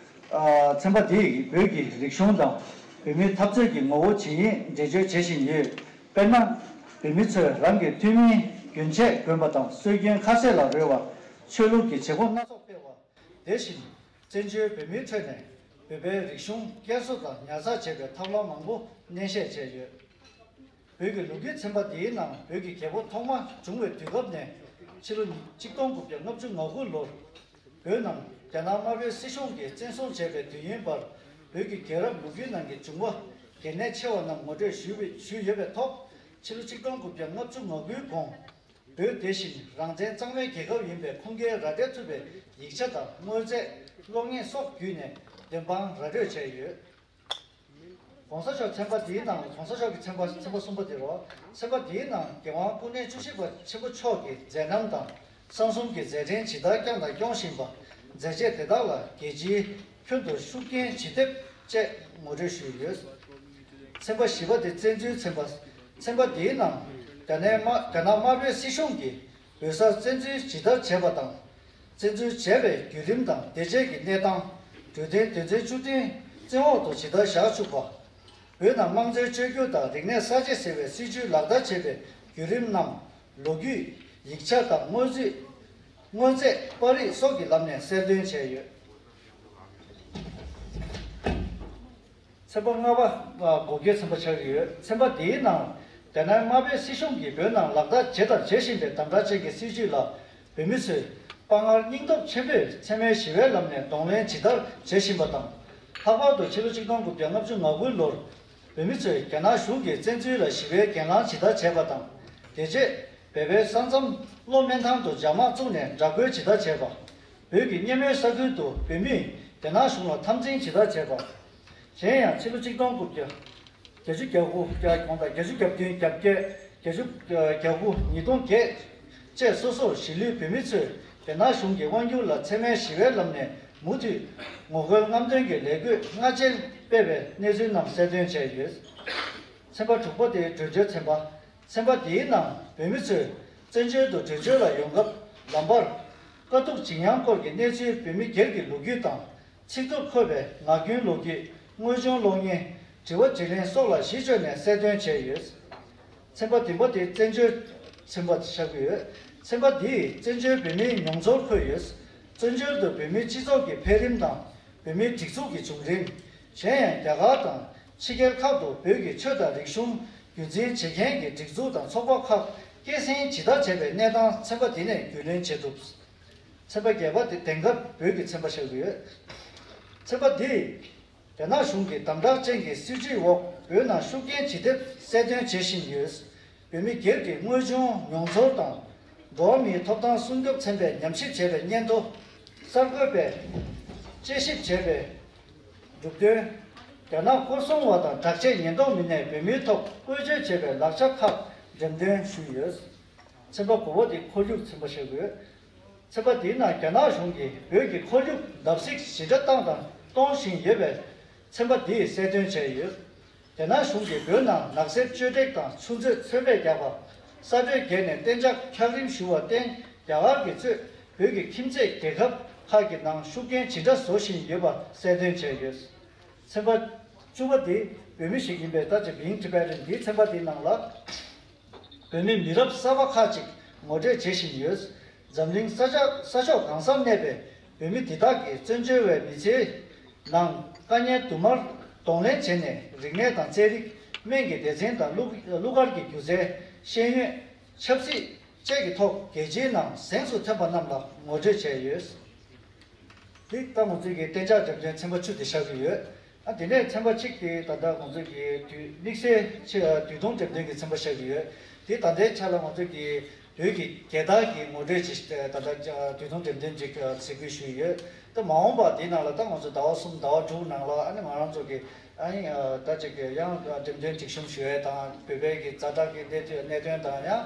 ཨ་ཚན་པ་དེས་བོད་ཀྱི་རིག་གཞུང་དང་བོད་མིའི་འཐབ་རྩོད་ཀྱི་ངོ་བོ་ཇི་ཡིན་འགྲེལ་བརྗོད་བྱེད་བཞིན་ཡོད། དཔེར་ན། བོད་མི་ཚོས་རང་གི་ཐུན་མིན་རྒྱུན་ཆད་གོན་པ་དང་སྲོལ་རྒྱུན་ཁ་ཟས་ལ་རོལ་བ། ཆོས་ལུགས་ཀྱི་བྱེད་སྒོ་སྣ་ཚོགས་སྤེལ་བ། དེ་བཞིན་བཙན་བྱོལ་བོད་མིའི་ཁྲོད་ནས་བོད་པའི་རིག་གཞུང་བསྐྱར་གསོ་དང་ཉར་ཚགས་བྱེད་པའི་ཐབས་ལམ་མང་པོ་སྣེ་བཤད་བྱས་ཡོད། བོད་ཀྱི་ལོ་རྒྱུས་ཚན་པ་འདིའི་ནང་བོད་ཀྱི་རྒྱལ་པོ་ཐོག་མ་བྱུང་བའི་དུས་སྐབས་ནས་ཕྱི་ལོ་ཉིས་ཆིག་སྟོང་དགུ་བརྒྱ་ལྔ་བཅུ་ང་དགུ་ལོར་བོད་ནང་རྒྱ་ནག་དམར་པོའི་སྲིད་གཞུང་གིས་བཙན་བཟུང་བྱས་པའི་དུས་ཡུན་བར་བོད་ཀྱི་རྒྱལ་རབས་ལོ་རྒྱུས་ནང་གི་བྱུང་བ་གལ་གནད་ཆེ་བ་རྣམས་ངོ་སྤྲོད་ཞུས་པའི་ཞུས་ཡོད་པའི་ཐོག་ཕྱི་ལོ་ཆིག་སྟོང་དགུ་བརྒྱ་ལྔ་བཅུ་ང་དགུའི་གོང་། བོད་དེ་བཞིན་རང་བཙན་གཙང་མའི་རྒྱལ་ཁབ་ཡིན་པའི་ཁུངས་སྐྱེལ་ར་སྤྲོད་ཐུབ་པའི་ཡིག་ཆ་དང་དངོས་རྫས། གློག་བརྙན་སོགས་བརྒྱུད་ནས་བདེན་དཔང་ར་སྤྲོད་བྱས་ཡོད། ༸གོང་ས་མཆོག་ཚན་པ་འདིའི་ནང་ལ་༸གོང་ས་མཆོག་གི་ཚན་པ་ཚན་པ་གསུམ་པ་དེ་རེད། ཚན་པ་འདིའི་ནང་རྒྱལ་དབང་སྐུ་ཕྲེང་བཅུ་བཞི་པ་ཆེན་པོ་མཆོག་གི་མཛད་རྣམ་དང་གསང་གསུམ་གྱི་མཛད་འཕྲིན་ཇི་ལྟར་བསྐྱངས་དང་སྐྱོང་བཞིན་པ། མཛད་རྗེས་དེ་དག་ལ་རྒྱལ་སྤྱིའི་ཁྱོན་དུ་ཤུགས་རྐྱེན་ཇི་ཐེབས་བཅས་ངོ་སྤྲོད་ཞུས་ཡོད། ཚན་པ་བཞི་པ་དེ་བཙན་འཛུལ་ཚན་པ། ཚན་པ་འདིའི་ནང་རྒྱ་ནག་དམར་རྒྱ་ནག་དམར་པོའི་སྲིད་གཞུང་གིས་བོད་སར་བཙན་འཛུལ་ཇི་ལྟར་བྱས་པ་དང་། བཙན་འཛུལ་བྱས་པའི་བརྒྱུད་རིམ་དང་དེ་རྗེས་ཀྱི་གནས་སྟངས། གྲོས་མཐུན་དོན་ཚན་བཅུ་བདུན་བཙན་འོག་ཏུ་ཇི་ལྟར་བཞག་བཅུག་པ། བོད་ནང་དམངས་གཙོའི་བཅོས་བསྒྱུར་དང་རིག་གནས་གསར་བརྗེ་ཟེར་བའི་སྲིད་བྱུས་ལག་བསྟར་བྱེད་པའི་བརྒྱུད་རིམ་རྣམས་ལོ་རྒྱུས། ཡིག་ཆ་དང་དངོས་རྫས། དངོས་རྫས་པར་རིས་སོགས་ཀྱི་ལམ་ནས་གསལ་སྟོན་བྱས་ཡོད། ཚན་པ་ལྔ་པ། ཨ། འགོག་རྒྱུའི་ཚན་པ་ཆགས་ཀྱི་ཡོད། ཚན་པ་འདིའི་ནང་རྒྱ་ནག་དམར་པོའི་སྲིད་གཞུང་གིས་བོད་ནང་ལག་བསྟར་བྱས་དང་བྱེད་བཞིན་པའི་དམ་དྲག་ཅན་གྱི་སྲིད་བྱུས་ལ་བོད་མི་ཚོས་དཔའ་ངར་སྙིང་སྟོབས་ཆེན་པོས་འཚེ་མེད་ཞི་བའི་ལམ་ནས་གདོང་ལེན་ཇི་ལྟར་བྱེད་བཞིན་པ་དང་། ལྷག་པར་དུ་ཕྱི་ལོ་ཆིག་སྟོང་དགུ་བརྒྱ་ལྔ་བཅུ་ང་དགུ་ལོར་བོད་མི་ཚོས་རྒྱ་ནག་གཞུང་གི་བཙན་འཛུལ་ལ་ཞི་བའི་གྱེན་ལངས་ཇི་ལྟར་བྱས་པ་དང་། དེ་རྗེས་བོད་པའི་ས་མཚམས་གློ་སྨད་ཐང་དུ་འཇབ་དམག་བཙུགས་ནས་དྲག་རྒོལ་ཇི་ལྟར་བྱས་པ། བོད་ཀྱི་སྔོན་མའི་ས་ཁུལ་དུ་བོད་མིས་རྒྱ་ནག་གཞུང་ལ་འཐབ་འཛིང་ཇི་ལྟར་བྱས་པ། གཞན་ཡང་ཕྱི་ལོ་ཆིག་སྟོང་དགུ་བརྒྱ་བརྒྱད་ཅུ་གྱ་དགུ། གྱ་གོང་དང་བརྒྱད་ཅུ་གྱ་བདུན། གྱ་བརྒྱད། བརྒྱད་ཅུ་གྱ་དགུ། ཉིས་སྟོང་བརྒྱད་བཅས་སོ་སོར་གཞིས་ལུས་བོད་མི་ཚོས་རྒྱ་ནག་གཞུང་གི་དབང་སྒྱུར་ལ་འཚེ་མེད་ཞི་བའི་ལམ་ནས་མུ་མཐུད་ངོ་རྒོལ་རྔམ་སྟོན་གྱི་ལས་འགུལ་སྔ་རྗེས་སྤེལ་བའི་གནས་ཚུལ་རྣམས་གསལ་སྟོན་བྱས་ཡོད། ཚན་པ་དྲུག་པ་དེ་བྲོས་བྱོལ་ཚན་པ། ཚན་པ་འདིའི་ནང་བོད་མི་ཚོས་བཙན་བྱོལ་དུ་བྲོས་བྱོལ་ལ་ཡོང་སྐབས་ལམ་བར་དཀའ་སྡུག་འཇིགས་ཉམས་སྐོར་གྱི་གནས་ཚུལ་བོད་མི་སྒེར་གྱི་ལོ་རྒྱུས་དང་། ཚིག་ཐོར་འཁོད་པའི་ངག་རྒྱུན་ལོ་རྒྱུས། དངོས་བྱུང་གློག་བརྙན། དྲི་བ་དྲིས་ལན་སོགས་ལ་གཞི་བཅོལ་ནས་གསལ་སྟོན་བྱས་ཡོད། ཚན་པ་བདུན་པ་དེ་བཙན་བྱོལ་ཚན་པ་ཆགས་ཀྱི་ཡོད། ཚན་པ་འདིས་བཙན་བྱོལ་བོད་མིའི་མྱོང་ཚོར་འཁོད་ཡོད། བཙན་བྱོལ་དུ་བོད་མིའི་སྤྱི་ཚོགས་ཀྱི་འཕེལ་རིམ་དང་། བོད་མིའི་སྒྲིག་འཛུགས་ཀྱི་བྱུང་རིམ། གཞན་ཡང་རྒྱ་གར་དང་ཕྱི་རྒྱལ་ཁག་ཏུ་བོད་ཀྱི་ཆོས་དང་རིག་གཞུང་རྒྱུན་འཛིན་བྱེད་མཁན་གྱི་སྒྲིག་འཛུགས་དང་ཚོགས་པ་ཁག་སྐྱེད་སྲིང་ཇི་ལྟར་བྱས་པའི་གནས་སྟངས་ཚན་པ་འདི་ནས་རྒྱུས་ལོན་བྱེད་ཐུབ། ཚན་པ་བརྒྱད་པ་དེ་དེང་སྐབས་བོད་ཀྱི་ཚན་པ་ཆགས་ཀྱི་ཡོད། ཚན་པ་འདིས་རྒྱ་ནག་གཞུང་གི་དམ་དྲག་ཅན་གྱི་སྲིད་བྱུས་འོག་བོད་ནང་ཤུགས་རྐྱེན་ཇི་ཐེབས་གསལ་སྟོན་བྱེད་བཞིན་ཡོད། བོད་མི་སྒེར་གྱི་དངོས་བྱུང་མྱོང་ཚོར་དང་། འགྲོ་བ་མིའི་ཐོབ་ཐང་སྲུང་སྐྱོབ་ཚན་པས་ཉམས་ཞིབ་བྱས་པའི་སྙན་ཐོ། གསར་འགོད་པས་དཔྱད་ཞིབ་བྱས་པའི་གྲུབ་དོན། རྒྱ་ནག་སྐོར་སྲུང་བ་དང་དྲག་ཆས་ཉེན་རྟོག་མི་སྣས་བོད་མིའི་ཐོག་བཀོལ་སྤྱོད་བྱས་པའི་ལག་ཆ་ཁག་འགྲེམས་སྟོན་ཞུས་ཡོད། ཚན་པ་དགུ་པ་དེ་ཁོར་ཡུག་ཚན་པ་ཆགས་ཀྱི་ཡོད། ཚན་པ་འདིའི་ནང་རྒྱ་ནག་གཞུང་གིས་བོད་ཀྱི་ཁོར་ཡུག་བརྡབ་གསིག་ཞེ་དྲག་བཏང་དང་གཏོང་བཞིན་ཡོད་པས་ཚན་པ་འདིས་གསལ་སྟོན་བྱས་ཡོད། རྒྱ་ནག་གཞུང་གིས་བོད་ནང་ནགས་གསེབ་གཅོད་འབྲེག་དང་ཆུ་མཛོད་མཚོན་པས་རྒྱག་པ། ས་བགྲོས་བརྒྱུད་ནས་གཏན་འཇགས་འཁྱགས་རོམ་ཞུ་བར་བརྟེན། རྒྱ་གར་གྱིས་གཙོས་བོད་ཀྱི་ཁྱིམ་མཚེས་རྒྱལ་ཁབ་ཁག་གི་ནང་ཤུགས་རྐྱེན་ཇི་འདྲ་བཟོ་བཞིན་ཡོད་པ་གསལ་སྟོན་བྱས་ཡོད། ཚན་པ་བཅུ་པ་དེ་བོད་མི་ཞིག་ཡིན་པའི་ད་ཅི་བིང་ཊི་བེ་ཊན་འདིའི་ཚན་པ་དེའི་ནང་ལ། བོད་མི་མི་རབས་གསར་པ་ཁག་ཅིག་ངོ་སྤྲོད་བྱེད་བཞིན་ཡོད། འཛམ་གླིང་ས་ཆ་ས་ཕྱོགས་གང་སར་གནས་པའི་བོད་མི་འདི་དག་གིས་བཙན་བྱོལ་བའི་མི་ཚེའི་ནང་དཀའ་ངལ་དུ་མར་གདོང་ལེན་བྱས་ནས། རིག་གནས་དང་རྩེད་རིགས། སྨན་གྱི་སྡེ་ཚན་དང་གླུ་གླུ་གར་གྱི་སྒྱུ་རྩལ། ཤེས་ཡོན། ཆབ་སྲིད་བཅས་ཀྱི་ཐོག་རྒྱལ་སྤྱིའི་ནང་གཟེངས་སུ་ཐོན་པ་རྣམས་ལ་ངོ་སྤྲོད་བྱས་ཡོད། འདི་ལྟ་ང་ཚོའི་གི་གཏན་འཇགས་འགྲེམས་སྟོན་ཚན་པ་བཅུ་དེ་བཞག་གི་ཡོད། ཨ་དེ་ནས་ཚན་པ་གཅིག་དེ་ད་ལྟ་ང་ཚོའི་གི་དུས་དམིགས་བསལ་ཆེ་དུས་ཐུང་འགྲེམས་སྟོན་གྱི་ཚན་པ་བཞག་གི་ཡོད། དེ་ད་ལྟའི་ཆ་ལ་ང་ཚོའི་གི་བོད་ཀྱི་རྒྱལ་དར་གྱི་ངོ་སྤྲོད་ཅིག་ད་ལྟ་དུས་ཐུང་འགྲེམས་སྟོན་ཅིག་གཟིགས་འབུལ་ཞུས་ཡོད། ད་མ་འོངས་པ་དེའི་ནང་ལ་ད་ང་ཚོ་ཟླ་བ་གསུམ་ཟླ་བ་དྲུག་ནང་ལ་ཨ་ནི་ང་རང་ཚོ་གི་ཨ་ནི་ད་ཅིག་ཡང་འགྲེམས་སྟོན་སྒྲིག་གཤོམ་ཞུ་ཡས་དང་། བོད་པའི་གི་ཛ་དྲག་གི་གནད་དོན་གནད་དོན་དང་། ཡང་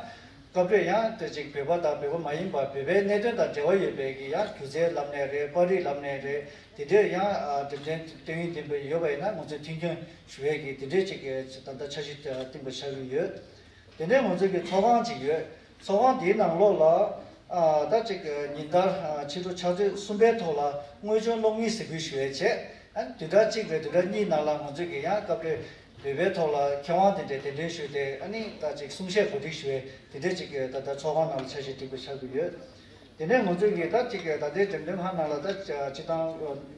སྐབས་རེ་ཡང་དེ་ཅིག་བོད་པ་དང་བོད་པ་མ་ཡིན་པ་བོད་པའི་གནད་དོན་དང་འབྲེལ་བ་ཡོད་པའི་གི་ཡང་སྒྱུ་རྩལ་ལམ་ནས་རེད། པར་རིས་ལམ་ནས་རེད། དེ་འདྲའི་ཡང་ཨ་འགྲེམས་སྟོན་སྟོན་ཡིན་བསྟན་པ་ཡོད་པ་ཡིན་ན་ང་ཚོས་མཐུན་རྐྱེན་ཞུ་ཡས་ཀྱི་དེ་འདྲའི་ཅིག་གི་ད་ལྟ་འཆར་གཞི་བཏིང་པ་ཆགས་ཀྱི་ཡོད། དེ་ནས་ང་ཚོའི་གི་ཚོགས་ཁང་ཅིག་ཡོད། ཚོགས་ཁང་དེའི་ནང་ལོགས་ལ་ཨ་ད་ཅིག་ཉིན་ལྟར་ཨ་ཕྱི་དྲོ་ཕྱག་ཚོད་གསུམ་པའི་ཐོག་ལ་དངོས་བྱུང་གློག་བརྙན་གཟིགས་འབུལ་ཞུ་ཡས་བྱས། ཨ་ནི་བདུན་ཕྲག་གཅིག་རེ་བདུན་ཕྲག་གཉིས་ནང་ལ་ང་ཚོས་ཀྱི་ཡང་སྐབས་རེ་བོད་པའི་ཐོག་ལ་མཁས་དབང་དེ་འདྲའི་གདན་འདྲེན་ཞུས་ཏེ། ཨ་ནི་ད་ཅིག་གསུང་བཤད་གོ་སྒྲིག་ཞུ་བའི་དེ་འདྲའི་ཅིག་གི་ད་ལྟ་ཚོགས་ཁང་ནང་ལ་འཆར་གཞི་སྒྲིག་པ་ཆགས་ཀྱི་ཡོད། དེ་ནས་ང་ཚོས་ཀྱི་ད་ཅིག་གི་ད་ལྟའི་འགྲེམས་སྟོན་ཁང་ནང་ལ་ད་སྤྱིར་བཏང་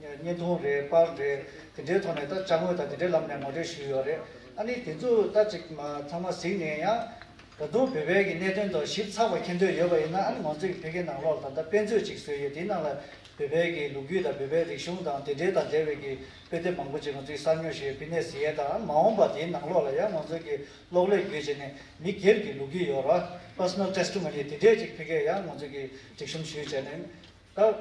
བརྙན་ཐུང་རེད། པར་རེད། དེ་འདྲའི་ཐོག་ནས་ད་ཅ་དངོས་དང་དེ་འདྲའི་ལམ་ནས་ངོ་སྤྲོད་ཞུས་ཡོད་རེད། ཨ་ནི་དེ་ཚོ་ད་ཅིག་མ་ཚང་མ་གཟིགས་ནས་ཡང་། ད་དུང་བོད་པའི་གི་གནད་དོན་ཐོག་ཞིབ་ཚགས་པ་མཁྱེན་འདོད་ཡོད་པ་ཡིན་ན། ཨ་ནི་ང་ཚོས་ཕ་གིའི་ནང་ལོགས་ལ་ད་ལྟ་དཔེ་མཛོད་ཅིག་བཟོས་ཡོད། དེའི་ནང་ལ་བོད་པའི་གི་ལོ་རྒྱུས་དང་བོད་པའི་རིག་གཞུང་དང་དེ་འབྲེལ་དང་འབྲེལ་བའི་གི་དཔེ་དེབ་མང་པོ་ཅིག་ང་ཚོས་གསར་ཉོ་ཞུས། ཕི་ནས་གཟིགས་ཡས་དང་། ཨ་ནི་མ་འོངས་པ་དེའི་ནང་ལོགས་ལ་ཡང་ང་ཚོས་གི་གློག་ཀླད་བརྒྱུད་བྱས་ནས་མི་སྒེར་གྱི་ལོ་རྒྱུས་ཡོད་ར། པར་སོ་ནལ་ཊེ་སི་ཊི་མོ་ནི་དེ་འདྲས་ཅིག་ཕ་གིར་ཡང་ང་ཚོས་གི་སྒྲིག་གཤོམ་ཞུས་བྱས་ནས། ད་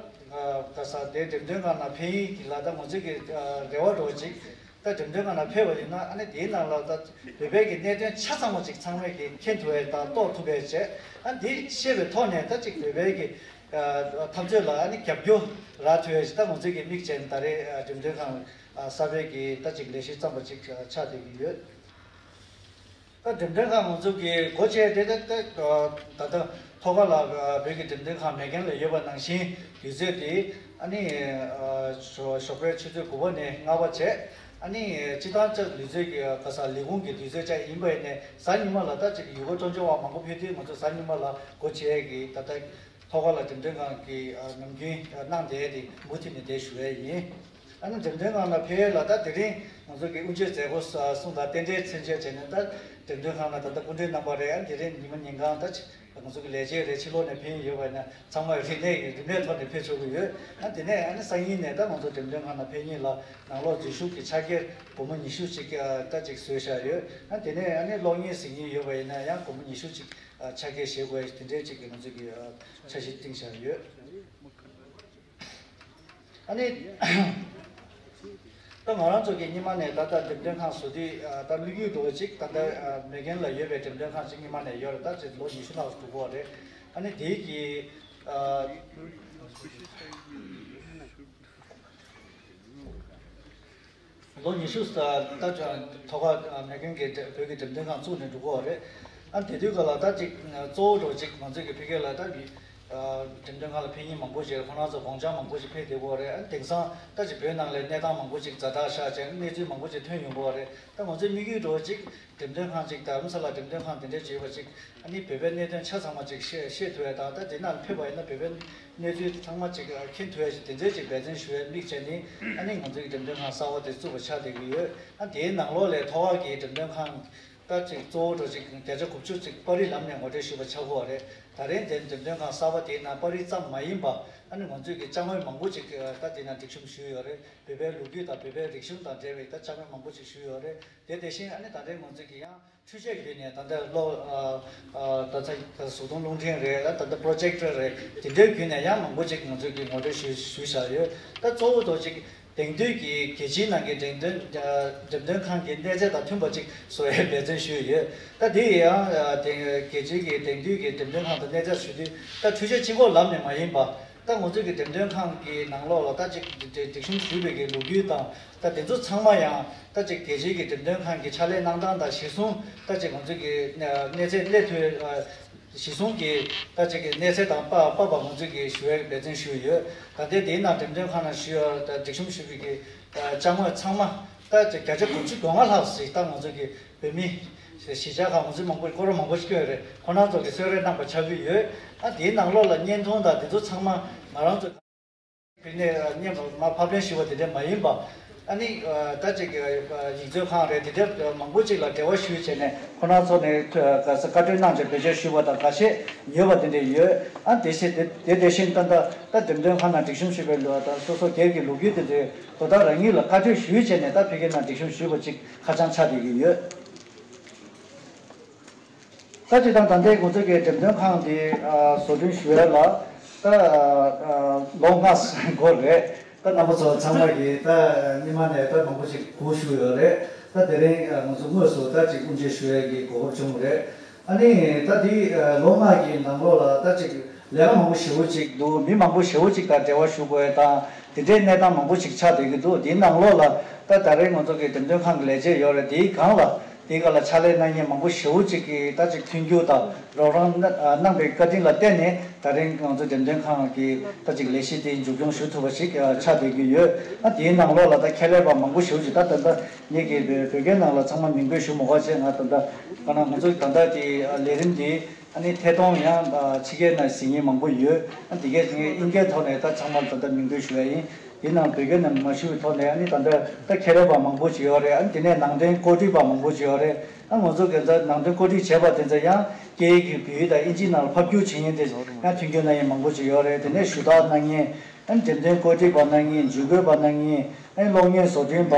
ག་ས་དེ་འགྲེམས་སྟོན་ཁང་ནང་ཕེབས་ཡིན་གྱི་ལ་ད་ང་ཚོས་ཀྱི་རེ་བ་འདྲ་བོ་ཅིག་ད་འགྲེམས་སྟོན་ཁང་ནང་ཕེབས་པ་ཡིན་ན། ཨ་ནི་དེའི་ནང་ལ་ད་བོད་པའི་གི་གནད་དོན་ཆ་ཚང་བ་ཅིག་ཚང་མས་ཀྱི་མཁྱེན་ཐུབ་པའི་དང་རྟོགས་ཐུབ་པའི་བྱས། ཨ་ནི་དེ་ཤེས་པའི་ཐོག་ནས་ད་ཅིག་བོད་པའི་གི་འཐབ་རྩོད་ལ་ཨ་ནི་རྒྱབ་སྐྱོར་རག་ཐུབ་པའི་ཅིག་ད་ང་ཚོས་ཀྱི་དམིགས་བྱས་ནས་ད་རེས་འགྲེམས་སྟོན་ཁང་གསར་པའི་གི་ད་ཅིག་ལས་གཞི་བརྩམས་པ་ཅིག་ཆགས་བསྡད་ཀྱི་ཡོད། ད་འགྲེམས་སྟོན་ཁང་ང་ཚོ་གི་སྒོ་ཕྱེ་དེ་ད་ད་ད་ལྟ་ཐོག་ཁ་ལ་བོད་ཀྱི་འགྲེམས་སྟོན་ཁང་མེག་གྷན་ལ་ཡོད་པ་ནང་བཞིན་དུས་ཚོད་དེ་ཨ་ནི་ཞོགས་པའི་ཆུ་ཚོད་དགུ་པ་ནས་ལྔ་པ་བྱས། ཨ་ནི་སྤྱིར་བཏང་ལྕགས་དུས་ཚོད་ཀྱི་ག་ས་ལས་ཁུངས་ཀྱི་དུས་ཚོད་ཅིག་ཡིན་པ་ཡིན་ནའི་གཟའ་ཉི་མ་ལ་ད་ཅིག་ཡུལ་སྐོར་སྤྲོ་འཆམ་པ་མང་པོ་ཕེབས་དུས་ང་ཚོ་གཟའ་ཉི་མ་ལ་སྒོ་ཕྱེ་གི་ད་ལྟ་ཐོག་ཁ་ལ་འགྲེམས་སྟོན་ཁང་གི་ནམ་རྒྱུན་གནང་བསྡད་དེ་མུ་མཐུད་ནས་བསྡད་ཞུ་ཡས་ཡིན། ཨ་ནི་འགྲེམས་སྟོན་ཁང་ལ་ཕེབས་ཡས་ལ་ད་དེ་རིང་ང་ཚོ་གི་དབུ་འབྱེད་མཛད་སྒོ་གསུངས་དང་རྟེན་འབྲེལ་མཚོན་བྱེད་བྱས་ནས་ད་འགྲེམས་སྟོན་ཁང་ལ་ད་ལྟ་སྐུ་མགྲོན་རྣམ་པ་རེད། ཨ་ནི་དེ་རིང་ཉི་མ་ཉིན་གང་ད་ང་ཚོ་གི་ལས་བྱེད་རེད། ཕྱི་ལོགས་ནས་ཕེབས་ཡོད་པ་ཡིན་ན་ཚང་མ་རིན་མེད་རིན་མེད་ཐོག་ནས་ཕེབས་ཆོག་གི་ཡོད། ཨ་དེ་ནས་ཨ་ནི་སང་ཉིན་ནས་ད་ང་ཚོ་འགྲེམས་སྟོན་ཁང་ལ་ཕེབས་མཁན་ལ་ནང་ལོགས་འཛུལ་ཞུགས་ཀྱི་ཕྱག་འཁྱེར་སྒོར་མོ་ཉི་ཤུ་ཅིག་ད་ཅིག་བཟོས་བཞག་ཡོད། ཨ་དེ་ནས་ཨ་ནི་གློག་བརྙན་གཟིགས་མཁན་ཡོད་པ་ཡིན་ན་ཡང་སྒོར་མོ་ཉི་ཤུ་ཅིག་ཕྱག་འཁྱེར་བཞེས་དགོས་དེ་འདྲའི་ཅིག་གི་ང་ཚོ་གི་འཆར་གཞི་བཏིང་བཞག་ཡོད། ཨ་ནི། ད་ང་རང་ཚོ་གི་སྔོན་མ་ནས་ད་ལྟ་འགྲེམས་སྟོན་ཁང་བཟོ་དུས་ད་དམིགས་ཡུལ་འདྲ་བོ་ཅིག་ད་ལྟ་མེག་གྷན་ལ་ཡོད་པའི་འགྲེམས་སྟོན་ཁང་ཅིག་སྔོན་མ་ནས་ཡོད་རེད། ད་ཅིག་ལོ་ཉི་ཤུ་ལྷག་འགྲོ་གི་ཡོད་རེད། ཨ་ནི་དེའི་གི་ལོ་ཉི་ཤུ་ད་ད་ཐོག་ཁ་མེག་གྷན་གི་བོད་ཀྱི་འགྲེམས་སྟོན་ཁང་བཙུགས་ནས་འགྲོ་གི་ཡོད་རེད། ཨ་དེ་དུས་ག་ལ་ད་ཅིག་གཙོ་བོ་འདྲ་བོ་ཅིག་ང་ཚོ་གི་ཕ་གི་ལ་ད་འགྲེམས་སྟོན་ཁང་ལ་ཕེབས་མཁན་མང་པོ་ཞིག་ཁོ་རང་ཚོ་སྦོམ་ཆུང་མང་པོ་ཞིག་ཕེབས་བསྡད་ཀྱི་ཡོད་རེད། ཨ་དེང་སང་ད་ཅིག་བོད་ནང་ལ་གནས་སྟངས་མང་པོ་ཞིག་ཛ་དྲག་ཤར་བྱས་གནས་ཚུལ་མང་པོ་ཞིག་ཐོན་ཡོང་གི་ཡོད་རེད། ད་ང་ཚོའི་དམིགས་ཡུལ་འདྲ་བོ་ཅིག་འགྲེམས་སྟོན་ཁང་ཅིག་དང་རྡ་རམ་ས་ལ་འགྲེམས་སྟོན་ཁང་དེ་འདྲས་བྱས་པ་ཅིག་ཨ་ནི་བོད་པའི་གནད་དོན་ཆ་ཚང་མ་ཅིག་ཤེས་ཤེས་ཐུབ་ཡས་དང་། ད་དེ་ནང་ཕེབས་པ་ཡིན་ན་བོད་པའི་གནས་ཚུལ་ཚང་མ་ཅིག་མཁྱེན་ཐུབ་ཡས་ཅིག་དེ་འདྲས་ཅིག་འབད་བརྩོན་ཞུ་ཡས་དམིགས་བྱས་ནས་ཨ་ནི་ང་ཚོའི་འགྲེམས་སྟོན་ཁང་གསར་པ་དེ་བཙུགས་པ་ཆགས་བསྡད་ཀྱི་ཡོད། ཨ་དེའི་ནང་ལོགས་ལས་ཐོག་ཁ་གི་འགྲེམས་སྟོན་ཁང་ད་ཅིག་གཙོ་བོ་འདྲ་ཅིག་བརྒྱ་ཆ་དགུ་བཅུ་ཅིག་པར་རིས་ལམ་ནས་ངོ་སྤྲོད་ཞུས་པ་ཆགས་ཀྱི་ཡོད་རེད། ད་རིང་དེ་འགྲེམས་སྟོན་ཁང་གསར་པ་དེའི་ནང་པར་རིས་ཙམ་མ་ཡིན་པ་ཨ་ནི་ང་ཚོས་ཀྱི་ཅ་དངོས་མང་པོ་ཅིག་ད་དེ་ནང་སྒྲིག་གཤོམ་ཞུས་ཡོད་རེད། བོད་པའི་ལོ་རྒྱུས་དང་བོད་པའི་རིག་གཞུང་དང་འབྲེལ་བའི་ད་ཅ་དངོས་མང་པོ་ཅིག་ཞུས་ཡོད་རེད། དེ་དེ་བཞིན་ཨ་ནི་ད་ལྟའི་ང་ཚོས་ཀྱི་ཡང་འཕྲུལ་ཆས་བརྒྱུད་ནས་ད་ལྟ་གློག་ཨ་ཨ་ད་ཆ་གཟུགས་མཐོང་རླུང་འཕྲིན་རེད། ད་ད་ལྟ་པྲོ་ཇེག་ཊར་རེད། དེ་འདྲའི་བརྒྱུད་ནས་ཡང་མང་པོ་ཅིག་ང་ཚོས་ཀྱི་ངོ་སྤྲོད་ཞུས་ཞུས་བཞག་ཡོད། ད་གཙོ་བོ་དོ་ཅིག་དེང་དུས་ཀྱི་རྒྱལ་སྤྱིའི་ནང་གི་འགྲེམས་སྟོན་ཨ་འགྲེམས་སྟོན་ཁང་གི་གནས་ཚད་དང་མཐུན་པ་ཅིག་བཟོ་ཡའི་འབད་བརྩོན་ཞུས་ཡོད། ད་དེ་ཡང་ཨ་དེ་རྒྱལ་སྤྱིའི་གི་དེང་དུས་ཀྱི་འགྲེམས་སྟོན་ཁང་དང་གནས་ཚད་ཞུ་དུས་ད་འཕྲུལ་ཆས་གཅིག་པོ་ལམ་ནས་མ་ཡིན་པ། ད་ང་ཚོའི་གི་འགྲེམས་སྟོན་ཁང་གི་ནང་ལོགས་ལ་ད་ཅིག་སྒྲིག་སྒྲིག་གཤོམ་ཞུས་པའི་གི་ལོ་རྒྱུས་དང་ད་དེ་ཚོ་ཚང་མ་ཡང་ད་ཅིག་རྒྱལ་སྤྱིའི་གི་འགྲེམས་སྟོན་ཁང་གི་ཕྱག་ལས་གནང་སྟངས་དང་གཞི་བཟུང་ད་ཅིག་ང་ཚོའི་གི་གནས་ཚད་སླེབས་དུས་གཞི་བཟུང་གི་ད་ཅིག་གི་གནས་ཚད་དང་དཔག་དཔག་པ་ང་ཚོའི་གི་ཞུ་བའི་འབད་བརྩོན་ཞུས་ཡོད། ད་ལྟའི་དེའི་ནང་འགྲེམས་སྟོན་ཁང་ནང་ཞུ་ཡ་ད་སྒྲིག་གཤོམ་ཞུས་པའི་གི་ཅ་དངོས་ཚང་མ་ད་ཅིག་བརྒྱ་ཆ་དགུ་བཅུ་གོ་ལྔ་ལྷག་ཟིག་ད་ང་ཚོ་གི་བོད་མི་གཞིས་ཆགས་ཁག་ང་ཚོ་མང་པོ་སྐོར་ར་མང་པོ་ཞིག་སྐྱོད་རེད། ཁོ་རང་ཚོ་གི་གསོལ་རས་གནང་པ་ཆགས་ཀྱི་ཡོད། ཨ་དེའི་ནང་ལོགས་ལ་བརྙན་ཐུང་དང་དེ་ཚོ་ཚང་མ་ང་རང་ཚོ་བོད་ནས་བརྙན་མར་ཕབ་ལེན་ཞུས་པ་དེ་འདྲ་མ་ཡིན་པ། ཨ་ནི་ད་ཅིག་ཡིག་མཛོད་ཁང་རེད་དེ་འདྲ་མང་པོ་ཅིག་ལ་འབྲེལ་བ་ཞུས་བྱས་ནས་ཁོ་རང་ཚོ་ནས་བཀའ་འཁྲོལ་གནང་བྱས་བེད་སྤྱོད་ཞུས་པ་དང་འགའ་ཤས་ཉོས་པ་དེ་འདྲ་ཡོད། ཨ་དེ་བཞིན་དེ་དེ་དེ་བཞིན་ད་ལྟ་ད་འགྲེམས་སྟོན་ཁང་ནང་སྒྲིག་གཤོམ་ཞུས་པའི་ལོ་དང་སོ་སོ་སྒེར་གྱི་ལོ་རྒྱུས་དེ་ཚོའི་དོ་བདག་རང་ཉིད་ལ་བཀའ་འཁྲོལ་ཞུས་བྱས་ནས་ད་ཕ་གིའི་ནང་སྒྲིག་གཤོམ་ཞུས་པ་ཅིག་ཁ་བྱང་ཆགས་བསྡད་ཀྱི་ཡོད། ད་སྤྱིར་བཏང་ད་ལྟའི་ང་ཚོ་གི་འགྲེམས་སྟོན་ཁང་འདི་བཟོ་སྐྲུན་ཞུ་ཡ་ལ་ད་ལོ་ལྔ་འགོར་རེད། ད་རྣམ་པ་ཚོ་ཚང་མ་གིས་ད་སྔོན་མ་ནས་ད་མང་པོ་ཞིག་སྒུག་བཞུགས་ཡོད་རེད། ད་དེ་རིང་ང་ཚོ་དངོས་སུ་ད་ཅིག་དབུ་འབྱེད་ཞུ་ཡ་གི་གོ་སྐབས་བྱུང་རེད། ཨ་ནི་ད་འདི་ལོ་ལྔ་གི་ནང་ལོགས་ལ་ད་ཅིག་ལས་ཀ་མང་པོ་ཞེ་པོ་ཅིག་འདུག་མི་མང་པོ་ཞེ་པོ་ཅིག་དང་འབྲེལ་བ་ཞུ་དགོས་ཡ་དང་དེ་འདྲའི་གནས་སྟངས་མང་པོ་ཞིག་ཆགས་བསྡད་ཀྱི་འདུག་དེའི་ནང་ལོགས་ལ་ད་ད་རེས་ང་ཚོ་གི་འགྲེམས་སྟོན་ཁང་གི་ལས་བྱེད་ཡོད་རེད། དེའི་སྒང་ལ་དེའི་སྒང་ལ་ཕྱག་ལས་གནང་མཁན་མང་པོ་ཞེ་པོ་ཅིག་གིས་ད་ཅིག་མཐུན་འགྱུར་དང་རོགས་རམ་གནང་པའི་བཀའ་དྲིན་ལ་བརྟེན་ནས་ད་རེས་ང་ཚོ་འགྲེམས་སྟོན་ཁང་གི་ད་ཅིག་ལས་གཞི་དེ་མཇུག་སྐྱོང་ཞུ་ཐུབ་པ་ཞིག་ཆགས་བསྡད་ཀྱི་ཡོད། ཨ་དེའི་ནང་ལོགས་ལ་ད་ཁྱད་ལས་པ་མང་པོ་ཞེ་པོ་ཅིག་ད་ད་ལྟ་ངེད་ཀྱི་བོད་བོད་སྐད་ནང་ལ་ཚང་མ་མིང་འབོད་ཞུ་མ་དགོས་བྱས། ང་ད་ལྟ་ག་ན་ང་ཚོ་ད་ལྟ་དེ་ལས་རིམ་དེ་ཨ་ནི་ཐད་གཏོང་ཡང་ཕྱི་རྒྱལ་ནང་གཟིགས་མཁན་མང་པོ་ཡོད། ཨ་དེ་གས་དེ་གས་དབྱིན་སྐད་ཐོག་ནས་ད་ཚང་མར་ད་ལྟ་མིང་འབོད་ཞུ་ཡ་ཡིན། དེ་ནང་བོད་སྐད་ནང་མ་ཞུ་བའི་ཐོག་ནས་ཨ་ནི་ད་ལྟ་ད་མཁས་པ་མང་པོ་ཅིག་ཡོད་རེད། ཨ་ནི་དེ་ནས་ནང་དོན་གོ་སྒྲིག་པ་མང་པོ་ཅིག་ཡོད་རེད། ཨ་ང་ཚོ་གི་ད་ནང་དོན་གོ་སྒྲིག་བྱས་པ་དེ་ཚོ་ཡང་སྐད་ཡིག་གི་བོད་ཡིག་དང་དབྱིན་ཇིའི་ནང་ལ་ཕབ་བསྒྱུར་བྱེད་མཁན་དེ་ཡང་མཐུན་འགྱུར་གནང་མཁན་མང་པོ་ཅིག་ཡོད་རེད། དེ་ནས་ཞུ་དག་གནང་མཁན། ཨ་ནི་འགྲེམས་སྟོན་གོ་སྒྲིག་པ་གནང་མཁན། ཇུས་འགོད་པ་གནང་མཁན། ཨ་ནི་གློག་བརྙན་བཟོ་སྐྲུན་པ།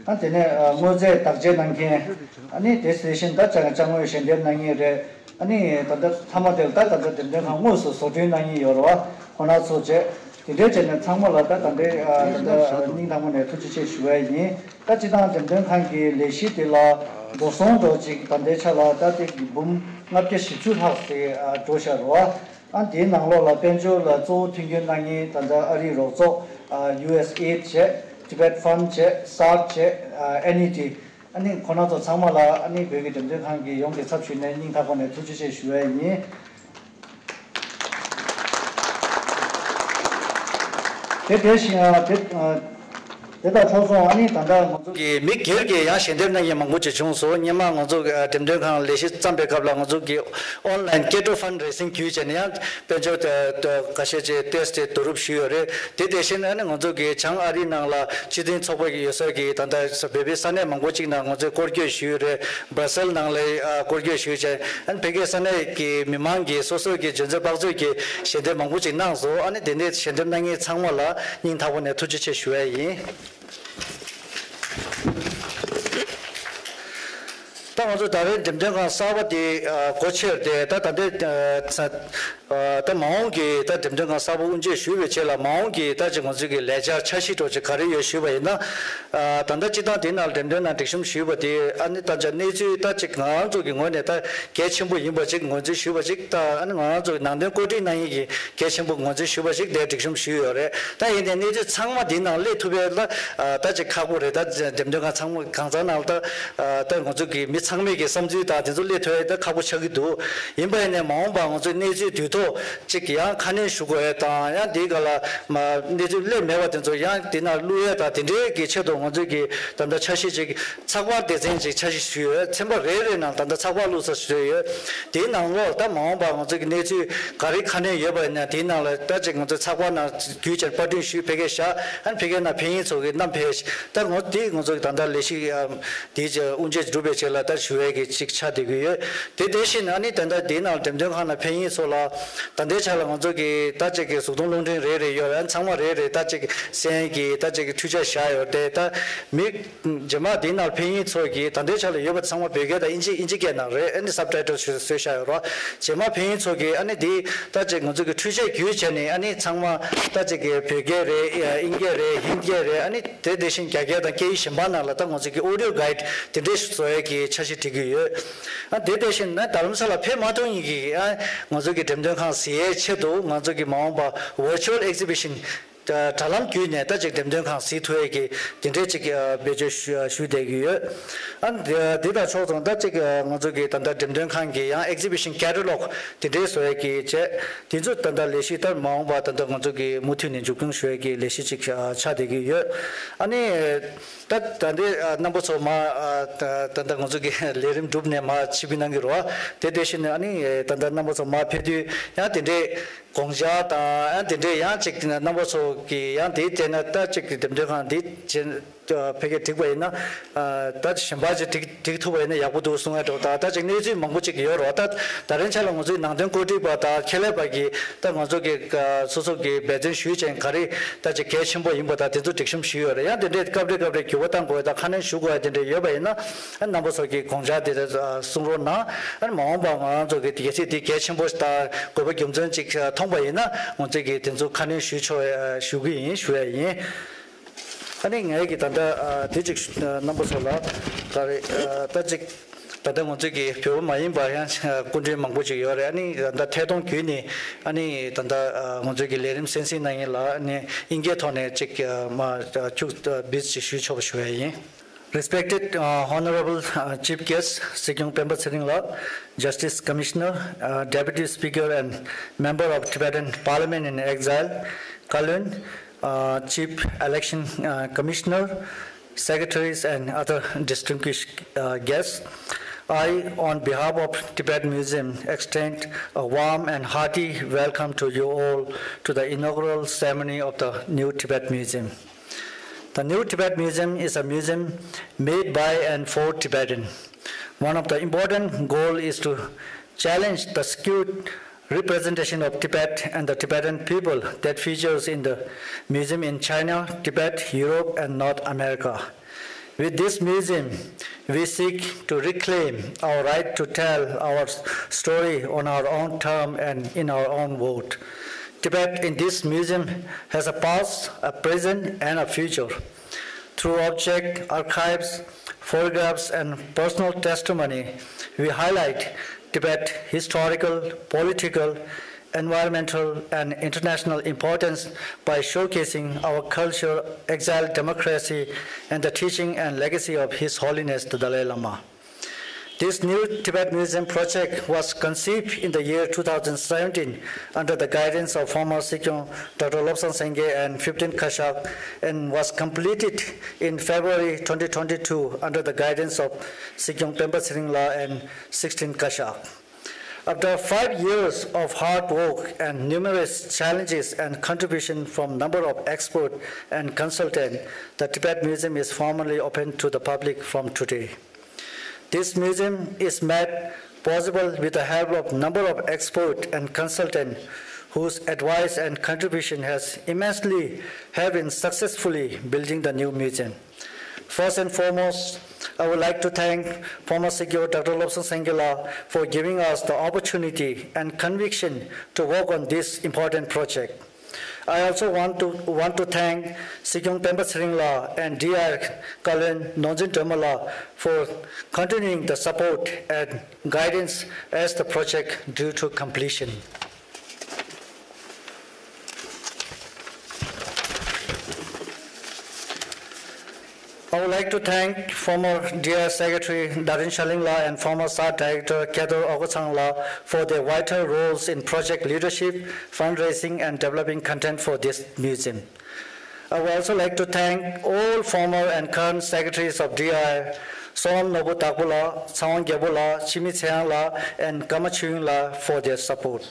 ཨ་དེ་ནས་ཨ་དངོས་རྫས་བདག་གཅེས་གནང་མཁན། ཨ་ནི་དེ་དེ་བཞིན་ད་ཅ་ཅ་དངོས་ཞལ་འདེབས་གནང་མཁན་རེད། ཨ་ནི་ད་ལྟ་མཐའ་མ་དེ་ལ་ད་ད་ལྟ་འགྲེམས་སྟོན་ཁང་དངོས་སུ་བཟོ་སྐྲུན་གནང་མཁན་ཡོད་རེད་བ། ཁོ་ན་ཚོ་བྱས། དེ་འདྲའི་བྱས་ནས་ཚང་མ་ལ་ད་ད་ལྟའི་ཨ་ད་ལྟ་སྙིང་ཐག་པ་ནས་ཐུགས་རྗེ་ཆེ་ཞུ་བ་ཡིན། ད་སྤྱིར་བཏང་འགྲེམས་སྟོན་ཁང་གི་ལས་གཞི་དེ་ལ་འགྲོ་སོང་འགྲོ་ཅིག་ད་ལྟའི་ཆ་ལ་ད་ལྟའི་འབུམ་ལྔ་བརྒྱ་བཞི་བཅུ་ལྷག་ཙམ་འགྲོ་བཞག་རེད་བ། ཨ་དེའི་ནང་ལོགས་ལ་དཔལ་འབྱོར་ལ་གཙོ་བོ་མཐུན་འགྱུར་གནང་མཁན་ད་ལྟ་ཨ་རིའི་རོགས་ཚོགས་ཨ་ཡུ་ཨེས་ཨེ་ཌི་བྱས། Tibet Fund་བྱས། སར་བྱས། ཨ་ཨེན་ཨི་ཌི། ཨ་ནི་ཁོ་རང་ཚོ་ཚང་མ་ལ་ཨ་ནི་བོད་ཀྱི་འགྲེམས་སྟོན་ཁང་གི་ཡོངས་ཀྱི་ཚབ་ཞུས་ནས་སྙིང་ཐག་པ་ནས་ཐུགས་རྗེ་ཆེ་ཞུ་བ་ཡིན། དེ་དེ་བཞིན་ཨ་དེ་ཨ་དེ་དང་ཕྱོགས་མཚུངས་ཨ་ནི་ད་ལྟ་ང་ཚོ་གི་མི་སྒེར་གྱི་ཡང་ཞལ་འདེབས་གནང་མཁན་མང་པོ་ཅིག་བྱུང་སོང་། སྔོན་མ་ང་ཚོ་གི་ཨ་འགྲེམས་སྟོན་ཁང་ལས་གཞི་བརྩམས་པའི་སྐབས་ལ་ང་ཚོ་གི་ཨོན་ལན་ཀེ་ཀྲོ་ཕན་ཌ་རེ་སིང་བརྒྱུད་བྱས་ནས་ཡང་དཔལ་འབྱོར་དེ་དེ་འགའ་ཤས་ཀྱིས་ཏོག་ཙམ་བསྡུ་རུབ་ཞུས་ཡོད་རེད། དེ་དེ་བཞིན་ཨ་ནི་ང་ཚོ་གི་བྱང་ཨ་རི་ནང་ལ་སྤྱི་མཐུན་ཚོགས་པ་གི་ཡོད་ས་གི་ད་ལྟ་བོད་པའི་ས་གནས་མང་པོ་ཅིག་ནང་ང་ཚོས་སྐོར་སྐྱོད་ཞུས་ཡོད་རེད། སྦ་སེལ་ནང་ལ་ཨ་སྐོར་སྐྱོད་ཞུས་བྱས། ཨ་ནི་ཕ་གིའི་ས་གནས་ཀྱི་མི་མང་གིས་སོ་སོ་གི་འཇོན་ཚོད་དཔག་ཚོད་ཀྱི་ཞལ་འདེབས་མང་པོ་ཅིག་གནང་སོང་། ཨ་ནི་དེ་འདྲའི་ཞལ་འདེབས་གནང་མཁན་ཚང་མ་ལ་སྙིང་ཐག་པ་ནས་ཐུགས་རྗེ་ཆེ་ཞུ་ཡ་ཡིན། ད་ང་ཚོ་ད་རེས་འགྲེམས་སྟོན་ཁང་གསར་པ་དེ་ཨ་སྒོ་ཕྱེ་སྟེ་ད་ད་ལྟའི་ཨ་ད་མ་འོངས་ཀྱི་ད་འགྲེམས་སྟོན་ཁང་གསར་པ་དབུ་འབྱེད་ཞུས་པའི་རྗེས་ལ་མ་འོངས་ཀྱི་ད་ཅིག་ང་ཚོའི་གི་ལས་འཆར་འཆར་གཞི་འདྲ་ཅིག་ག་རེ་ཡོད་ཞུས་པ་ཡིན་ན། ཨ་ད་ལྟ་སྤྱིར་བཏང་དེ་ནང་འགྲེམས་སྟོན་ནང་སྒྲིག་གཤོམ་ཞུས་པ་དེ་ཨ་ནི་ད་ཅིག་གནས་ཚུལ་ད་ཅིག་ང་རང་ཚོ་གི་ངོས་ནས་ད་གལ་ཆེན་པོ་ཡིན་པ་ཅིག་ངོས་འཛིན་ཞུས་པ་ཅིག་ད་ཨ་ནི་ང་རང་ཚོ་གི་ནང་དོན་བཀོད་སྒྲིག་གནང་ཡས་ཀྱི་གལ་ཆེན་པོ་ངོས་འཛིན་ཞུས་པ་ཞིག་དེ་སྒྲིག་གཤོམ་ཞུས་ཡོད་རེད། ད་ཡིན་ནའི་གནས་ཚུལ་ཚང་མ་འདི་ནང་སླེབས་ཐུབ་པ་ལ་ཨ་ད་ཅིག་ཁག་པོ་རེད། ད་འགྲེམས་སྟོན་ཁང་ཚང་མ་གང་ཚང་ནང་ལ་ད་ཨ་ད་ང་ཚོ་གི་མི་ཚང་མའི་གི་བསམ་ཚུལ་དང་དེ་ཚོ་སླེབས་ཐུབ་ཡ་ད་ཁག་པོ་ཆགས་ཀྱི་འདུག་ཡིན་པ་ཡིན་ནའི་མ་འོངས་པ་ང་ཚོས་གནས་ཚུལ་དུས་ཐོག་ཅིག་ཡང་ཁ་སྣོན་ཞུ་དགོས་ཡ་དང་ཡང་འདིའི་སྒང་ལ་མ་གནས་ཚུལ་སླེབས་མེད་པ་དེ་ཚོ་ཡང་འདི་ནང་བླུག་ཡ་དང་དེ་འདྲའི་གི་ཆེད་དུ་ང་ཚོས་གི་ད་ལྟ་འཆར་གཞི་ཅིག་ཚགས་པར་སྡེ་ཚན་ཅིག་འཆར་གཞི་ཞུས་ཡོད། ཚན་པ་རེ་རེ་ནང་ད་ལྟ་ཚགས་པར་བླུགས་ས་བཟོས་ཡོད། དེའི་ནང་ལོགས་ད་མ་འོངས་པར་ང་ཚོ་གི་གནས་ཚུལ་ག་རེ་ཁ་སྣོན་ཡོད་པ་ཡིན་ན་དེའི་ནང་ལ་ད་ཅིག་ང་ཚོ་ཚགས་པར་ནང་བརྒྱུད་བྱས་པར་སྐྲུན་ཞུས་ཕ་གིར་བཞག་ཨ་ནི་ཕ་གིའི་ནང་ཕན་ཡོན་ཚོགས་ཀྱི་རྣམ་པ་ཕལ་ཆེར་ད་ངོ་དེ་ང་ཚོ་གི་ད་ལྟ་ལས་གཞི་ཨ་དེའི་ཆ་དབུ་འབྱེད་སྒྲུབ་པའི་ཆེད་ལ་ད་ཞུ་ཡས་ཀྱི་ཅིག་ཆགས་བསྡད་ཀྱི་ཡོད། དེ་དེ་བཞིན་ཨ་ནི་ད་ལྟ་དེའི་ནང་འགྲེམས་སྟོན་ཁང་ནང་ཕན་ཡོན་ཚོགས་ལ་ད་ལྟའི་ཆ་ལ་ང་ཚོ་གི་ད་ཅིག་གི་གཟུགས་མཐོང་རླུང་འཕྲིན་རེ་རེ་ཡོད་རེད། ཚང་མ་རེ་རེ་ད་ཅིག་གསན་གྱི་ད་ཅིག་གི་འཕྲུལ་ཆས་བཞག་ཡོད་དེ་ད་མི་རྗེས་མ་དེའི་ནང་ཕན་ཡོན་ཚོགས་ཀྱི་ད་ལྟའི་ཆ་ལ་ཡོད་པ་ཚང་མ་བོད་སྐད་དང་དབྱིན་ཇི་དབྱིན་ཇི་སྐད་ནང་རེད། ཨ་ནི་སབ་ཊའི་ཊལ་བཟོས་བཟོས་བཞག་ཡོད་རེད། རྗེས་མ་ཕན་ཡོན་ཚོགས་ཀྱི་ཨ་ནི་དེ་ད་ཅིག་ང་ཚོ་གི་འཕྲུལ་ཆས་བརྒྱུད་བྱས་ནས་ཨ་ནི་ཚང་མ་ད་ཅིག་གི་བོད་སྐད་རེད། དབྱིན་སྐད་རེད། ཧིན་སྐད་རེད། ཨ་ནི་དེ་དེ་བཞིན་རྒྱ་སྐད་དང་སྐད་ཡིག་གཞན་པ་ནང་ལ་ད་ང་ཚོ་གི་ཨོ་ཌི་ཡོ་གྷའིཌ་དེ་འདྲས་བཟོ་ཡས་ཀྱི་འཆར་གཞི་སྒྲིག་གི་ཡོད། ཨ་དེ་དེ་བཞིན་ན་རྡ་རམ་ས་ལ་ཕེབས་མ་ཐུབ་མཁན་གྱི་ཨ་ང་ཚོ་གི་འགྲེམས་སྟོན་ ཁང་གཟིགས་ཡའི་ཆེད་དུ་ང་ཚོ་གི་མ་འོངས་པ་virtual exhibition དྲ་ལམ་བརྒྱུད་ནས་ད་ཅིག་འགྲེམས་སྟོན་ཁང་གཟིགས་ཐུབ་ཡས་ཀྱི་དེ་འདྲའི་ཅིག་བེད་སྤྱོད་ཞུ་ཞུ་བསྡད་ཀྱི་ཡོད། ཨ་འདི་དང་ཕྱོགས་མཚུངས་ད་ཅིག་ང་ཚོ་གི་ད་ལྟ་འགྲེམས་སྟོན་ཁང་གི་ཡང་exhibition catalogue དེ་འདྲའི་བཟོ་ཡས་ཀྱི་བྱས། དེ་ཚོ་ད་ལྟ་ལས་གཞི་ད་མ་འོངས་པ་ད་ལྟ་ང་ཚོ་གི་མུ་མཐུད་ནས་མཇུག་སྐྱོང་ཞུ་ཡས་ཀྱི་ལས་གཞི་ཅིག་ཆགས་བསྡད་ཀྱི་ཡོད། ཨ་ནི། ད་ད་ལྟའི་ཨ་རྣམ་པ་ཚོ་མ་ཨ་ད་ད་ལྟ་ང་ཚོ་གི་ལས་རིམ་གྲུབ་ནས་མ་ཕྱིར་འབུད་གནང་གི་རེད་བ། དེ་དེ་བཞིན་ཨ་ནི་ད་ལྟ་རྣམ་པ་ཚོ་མ་ཕེབས་དུས་ཡང་དེ་འདྲའི་དགོངས་འཆར་དང་ཡང་དེ་འདྲའི་ཡང་ཅིག་རྣམ་པ་ཚོ་གི་ཡང་དེའི་སྟེང་ན་ད་ཅིག་འགྲེམས་སྟོན་ཁང་འདི་ཕ་གིར་འགྲིག་པ་ཡིན་ན་ཨ་ད་གཞན་པ་ཅིག་འགྲིག་འགྲིག་ཐུབ་པ་ཡིན་ན་ཡག་པོ་འདུག་གསུང་ཡ་འདྲ་བོ་དང་ད་ཅིག་གནས་ཚུལ་མང་པོ་ཅིག་ཡོད་རེད་བ། ད་ད་རིང་ཆ་ལ་ང་ཚོའི་ནང་དོན་བཀོད་སྒྲིག་པ་དང་ཁྱད་ལས་པ་གི་ད་ང་ཚོ་གི་སོ་སོ་གི་འབད་བརྩོན་ཞུས་ཅན་ག་རེ་ད་ཅིག་གལ་ཆེན་པོ་ཡིན་པ་དང་དེ་ཚོ་སྒྲིག་གཤོམ་ཞུས་ཡོད་རེད། ཡང་དེ་འདྲའི་སྐབས་རེ་སྐབས་རེ་འགྱུར་བ་གཏང་དགོས་དང་ཁ་སྣོན་ཞུ་དགོས་ཡ་དེ་འདྲ་ཡོད་པ་ཡིན་ན་རྣམ་པ་ཚོ་གི་དགོངས་འཆར་དེ་གསུང་རོགས་གནང་། མ་འོངས་པ་ང་ཚོ་གི་གལ་སྲིད་དེ་གལ་ཆེན་པོ་དང་དགོས་པ་རྒྱུ་མཚན་ཅིག་མཐོང་པ་ཡིན་ན་ང་ཚོ་གི་དེ་ཚོ་ཁ་སྣོན་ཞུ་ཆོག་ཞུ་གི་ཡིན་ཞུ་ཡ་ཡིན། ཨ་ནི་ངས་ཀྱི་ད་ལྟ་ཨ་དེ་ཅིག་ཨ་རྣམ་པ་ཚོ་ལ་ག་རེ་ཨ་ད་ཅིག་ད་ལྟ་ང་ཚོ་གི་བོད་པ་མ་ཡིན་པ་ཡང་སྐུ་མགྲོན་མང་པོ་ཅིག་ཡོད་རེད། ཨ་ནི་ད་ལྟ་ཐད་གཏོང་བརྒྱུད་ནས་ཨ་ནི་ད་ལྟ་ཨ་ང་ཚོ་གི་ལས་རིམ་གསན་གཟིགས་གནང་མཁན་ལ་ཨ་ནི་དབྱིན་སྐད་ཐོག་ནས་ཅིག་ཨ་མ་ཨ་ཁྱུག་ཨ་བིས་ཅིག་ཞུ་ཆོག་པ་ཞུ་ཡ་ཡིན། Respected uh, Honorable uh, Chief Guest, Sir Kyung Pemba Tsering la, Justice Commissioner, uh, Deputy Speaker and Member of Tibetan Parliament in Exile, Kalun, uh, Chief Election uh, Commissioner, Secretaries and other distinguished uh, guests. I, on behalf of Tibet Museum, extend a warm and hearty welcome to you all to the inaugural ceremony of the new Tibet Museum. The new Tibet Museum is a museum made by and for Tibetan. One of the important goal is to challenge the skewed representation of Tibet and the Tibetan people that features in the museum in China, Tibet, Europe, and North America. With this museum, we seek to reclaim our right to tell our story on our own term and in our own vote. Tibet in this museum has a past, a present, and a future. Through objects, archives, photographs, and personal testimony, we highlight Tibet's historical, political, environmental, and international importance by showcasing our culture, exile democracy, and the teaching and legacy of His Holiness the Dalai Lama. This new Tibet Museum project was conceived in the year two thousand seventeen under the guidance of former Sikyong Doctor Lobsang Sangay and fifteen Kashak and was completed in February twenty twenty-two under the guidance of Sikyong Pemba Tsering La and sixteen Kashak. After five years of hard work and numerous challenges and contribution from number of experts and consultants, the Tibet Museum is formally open to the public from today. This museum is made possible with the help of number of experts and consultants whose advice and contribution has immensely have been successfully building the new museum. First and foremost, I would like to thank former Sikyong Doctor Lobsang Sangay La for giving us the opportunity and conviction to work on this important project. I also want to want to thank Sikyong Pemba Tsering La and D R Kalen Nonzin Drama La for continuing the support and guidance as the project drew to completion. I would like to thank former D R Secretary Darin Shaling La and former S A R Director Kedar Ogochang La for their vital roles in project leadership, fundraising, and developing content for this museum. I would also like to thank all former and current secretaries of D R, Som Nobu Takbula, Tsawang Gyabula, Chimi Tseyang La, and Kama Chuying La for their support.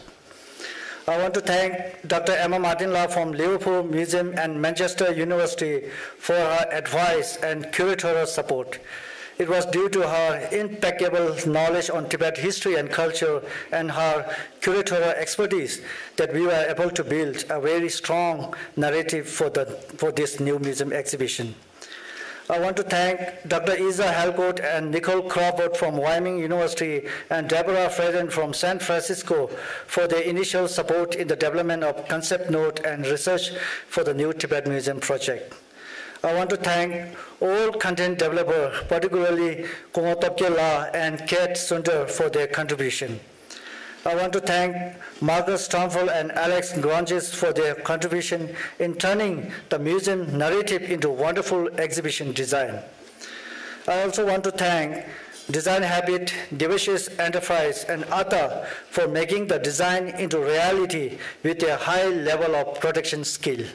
I want to thank Doctor Emma Martin La from Liverpool Museum and Manchester University for her advice and curatorial support. It was due to her impeccable knowledge on Tibet history and culture and her curatorial expertise that we were able to build a very strong narrative for, the, for this new museum exhibition. I want to thank Doctor Isa Halcott and Nicole Crawford from Wyoming University and Deborah Fredden from San Francisco for their initial support in the development of concept note and research for the new Tibet Museum project. I want to thank all content developer, particularly Kungo Topke La and Kate Sunder for their contribution. I want to thank Marcus Stamford and Alex Granges for their contribution in turning the museum narrative into wonderful exhibition design. I also want to thank Design Habit, Devasis Enterprise, and Atta for making the design into reality with their high level of production skill.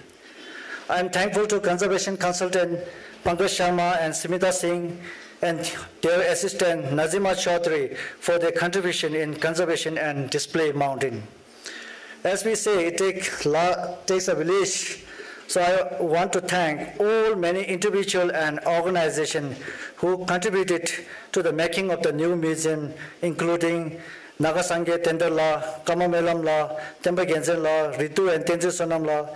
I am thankful to conservation consultant Pankaj Sharma and Smita Singh and their assistant Nazima Chaudhary for their contribution in conservation and display mounting. As we say, it take la-, takes a village. So I want to thank all many individual and organization who contributed to the making of the new museum, including Naga Sangye Tender la, Kama Melam la, Temba Genzen la, Ritu and Tenzin Sonam la,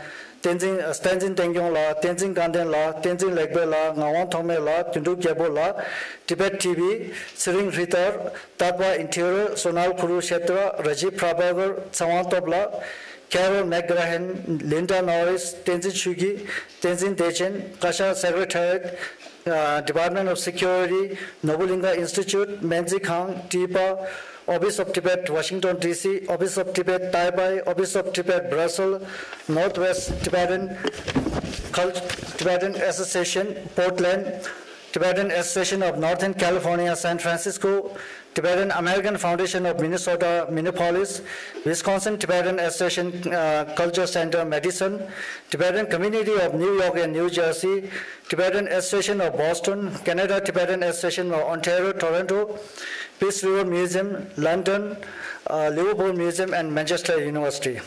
Tenzin, uh, Tenzin Tengyong la, Tenzin Ganden la, Tenzin Legbe la, Ngawang Thongme la, Tundu Gyabo la, Tibet T V, Siring Ritar, Tatwa Interior, Sonal Kurukshetra, Rajiv Prabhakar, Tsawang Top la, Carol McGrahan, Linda Norris, Tenzin Chugi, Tenzin Dechen, Kasha Secretariat, uh, Department of Security, Nobulinga Institute, Menzi Khang, TIPA, Office of Tibet, Washington D C, Office of Tibet, Taipei, Office of Tibet, Brussels, Northwest Tibetan Cult-, Tibetan Association, Portland, Tibetan Association of Northern California, San Francisco, Tibetan American Foundation of Minnesota, Minneapolis, Wisconsin Tibetan Association, uh, Culture Center, Madison, Tibetan Community of New York and New Jersey, Tibetan Association of Boston, Canada Tibetan Association of Ontario, Toronto, Peace River Museum, London, uh, Liverpool Museum, and Manchester University.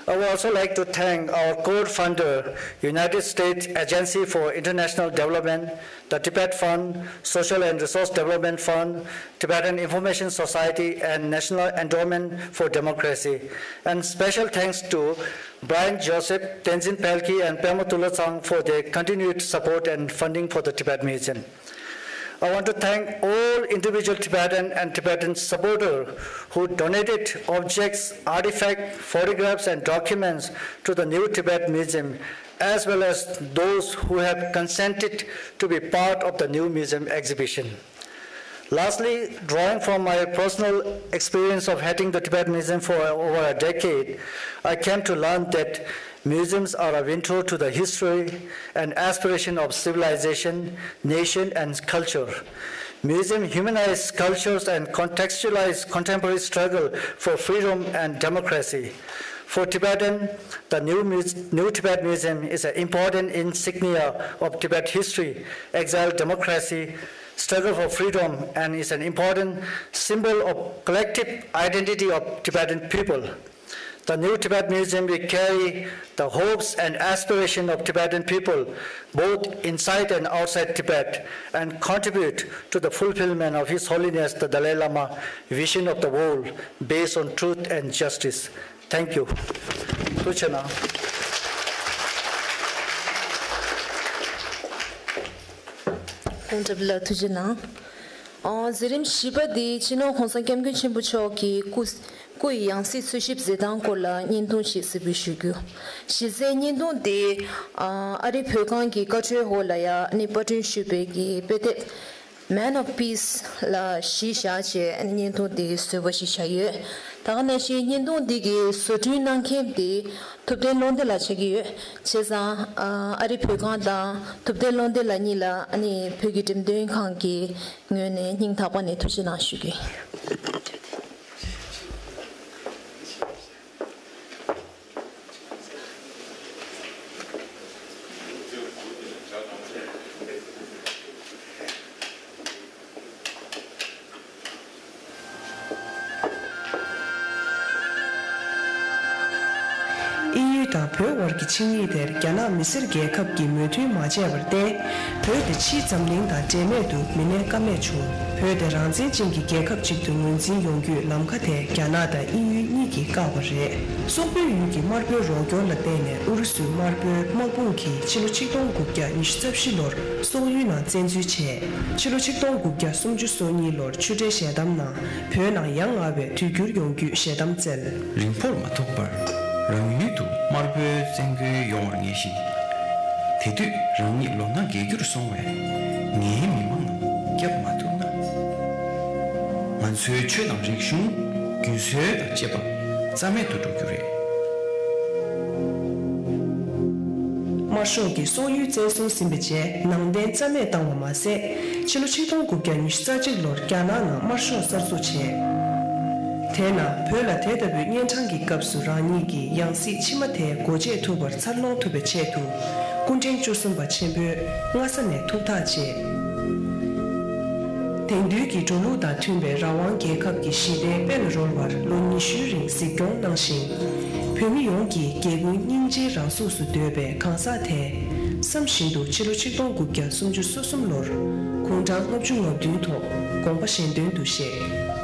I would also like to thank our core funder, United States Agency for International Development, the Tibet Fund, Social and Resource Development Fund, Tibetan Information Society, and National Endowment for Democracy. And special thanks to Brian Joseph, Tenzin Palki, and Pema Tulatsang for their continued support and funding for the Tibet Museum. I want to thank all individual Tibetan and Tibetan supporters who donated objects, artifacts, photographs, and documents to the New Tibet Museum, as well as those who have consented to be part of the new museum exhibition. Lastly, drawing from my personal experience of heading the Tibet Museum for over a decade, I came to learn that museums are a window to the history and aspiration of civilization, nation, and culture. Museum humanize cultures and contextualize contemporary struggle for freedom and democracy. For Tibetan, the new, Muse- new Tibet Museum is an important insignia of Tibet history, exile, democracy, struggle for freedom, and is an important symbol of collective identity of Tibetan people. The new Tibet Museum will carry the hopes and aspirations of Tibetan people, both inside and outside Tibet, and contribute to the fulfillment of His Holiness the Dalai Lama vision of the world based on truth and justice. Thank you. ཐུགས་རྗེ་གནང་། ལྷན་རྒྱས་ལ་ཐུགས་རྗེ་གནང་། ཨ། མཛད་རིམ་བཞི་པ་འདི་སྤྱི་ནོར་༸གོང་ས་༸སྐྱབས་མགོན་ཆེན་པོ་མཆོག་གི་སྐུ་སྐུ་ཡི་ཡང་སྲིད་འཚོལ་ཞིབ་མཛད་སྟངས་སྐོར་ལ་བརྙན་ཐུང་ཞིག་གཟིགས་འབུལ་ཞུ་རྒྱུ། གཞི་རྩའི་བརྙན་ཐུང་འདི་ཨ་རིའི་བོད་ཁང་གི་བཀའ་འཁྲོལ་འོག་ལ་ཡ་ནི་པར་སྐྲུན་ཞུས་པའི་གི་དཔེ་དེབ་Man of Peace ལ་གཞི་བཞག་བྱས་བརྙན་ཐུང་འདི་བཟོས་པ་ཞིག་བཞག་ཡོད། ད་ག་ནང་བཞིན་བརྙན་ཐུང་འདི་གི་བཟོ་སྐྲུན་གནང་མཁན་འདི་ཐུབ་བསྟན་བློ་ལྡན་ལགས་ཆགས་ཀྱི་ཡོད། བྱས་ཙང་ཨ་རིའི་བོད་ཁང་དང་ཐུབ་བསྟན་བློ་ལྡན་ལགས་གཉིས་ལ་ཨ་ནི་བོད་ཀྱི་འགྲེམས་སྟོན་ཁང་གི་ངོས་ནས་སྙིང་ཐག་པ་ནས་ཐུགས་རྗེ་གནང་ཞུ་གི། དབྱིན་ཡུལ་དང་བོད་དབར་གྱི་ཆིངས་ཡིག་དེར་རྒྱ་ནག་མི་སེར་རྒྱལ་ཁབ་ཀྱིས་མོས་མཐུན་མ་བྱས་པར་བརྟེན། བོད་དེ་ཕྱིའི་འཛམ་གླིང་དང་འབྲེལ་མེད་དུ་མི་གནས་ཀ་མེད་བྱུང་། བོད་དེ་རང་བཙན་ཅན་གྱི་རྒྱལ་ཁབ་ཅིག་ཏུ་ངོས་འཛིན་ཡོང་རྒྱུའི་ལམ་ཁ་དེ་རྒྱ་ནག་དང་དབྱིན་ཡུལ་གཉིས་ཀྱིས་བཀག་པ་རེད། སོག་པོའི་ཡུལ་གྱི་དམར་པོའི་རོགས་སྐྱོར་ལ་བརྟེན་ནས་ཨུ་རུ་སུའི་དམར་པོའི་དམག་དཔུང་གིས་ཕྱི་ལོ་ཆིག་སྟོང་དགུ་བརྒྱ་ཉི་ཤུ་རྩ་བཞི་ལོར་སོག་ཡུལ་ནང་བཙན་འཛུལ་བྱས། ཕྱི་ལོ་ཆིག་སྟོང་དགུ་བརྒྱ་སུམ་ཅུ་སོ་གཉིས་ལོར་ཆུ་སྦྲེལ་ཞལ་གདམས་ནང་བོད་ནང་ཡ་ང་བའི་དུས་འགྱུར་ཡོང་རྒྱུའི་ཞལ་གདམས་བསྩལ། རིང་པོར་མ་ཐོགས་པར་རང་ཡུལ་དུ་དམར་པོའི་བཙན་རྒོལ་ཡོང་བར་ངེས་ཤིང་། དེ་དུས་རང་ཉིད་ལོ་ན་རྒས་འགྱུར་སོང་བས་ངའི་མི་མང་རྣམས་སྐྱབས་མ་ཐུབ་ན། ང་ཚོའི་ཆོས་དང་རིག་གཞུང་ རྒྱུན་སྲོལ་དང་བཅས་པ་རྩ་མེད་དུ་འགྲོ་རྒྱུ་རེད། དམར་ཤོག་གིས་སོག་ཡུལ་བཙན་བཟུང་ཟིན་པའི་རྗེས་ནང་བསྟན་རྩ་མེད་བཏང་བ་མ་ཟད། ཕྱི་ལོ་ཆིག་སྟོང་དགུ་བརྒྱ་ཉི་ཤུ་རྩ་གཅིག་ལོར་རྒྱ་ནག་ནང་དམར་ཤོག་གསར་འཛུགས་བྱས། དེས་ན་བོད་ལ་དེ་ལྟ་བུའི་གཉན་འཕྲང་གི་སྐབས་སུ་རང་ཉིད་ཀྱི་ཡང་སྲིད་ཕྱི་མ་དེ་སྒོ་འབྱེད་ཐུབ་པར་འཚར་ལོངས་ཐུབ་པའི་ཆེད་དུ། སྐུ་ཕྲེང་བཅུ་གསུམ་པ་ཆེན་པོས་སྔ་ས་ནས་ཐུགས་ཐག་བཅད། དེང་དུས་ཀྱི་འགྲོ་ལུགས་དང་མཐུན་པའི་རང་དབང་རྒྱལ་ཁབ་ཀྱི་ཞི་བདེའི་དཔལ་ལ་རོལ་བར་ལོ་ཉི་ཤུའི་རིང་གཟིགས་སྐྱོང་གནང་ཞིང་། བོད་མི་ཡོངས་ཀྱིས་རྒྱལ་ཀུན་སྙིང་རྗེའི་རང་གཟུགས་སུ་འདོད་པའི་གང་ཟག་དེས། བསམ་བཞིན་དུ་ཕྱི་ལོ་ཆིག་སྟོང་དགུ་བརྒྱ་སུམ་ཅུ་སོ་གསུམ་ལོར་དགུང་གྲངས་ལྔ་བཅུ་ང་བདུན་ཐོག་དགོངས་པ་གཞན་དོན་དུ་བཞེས།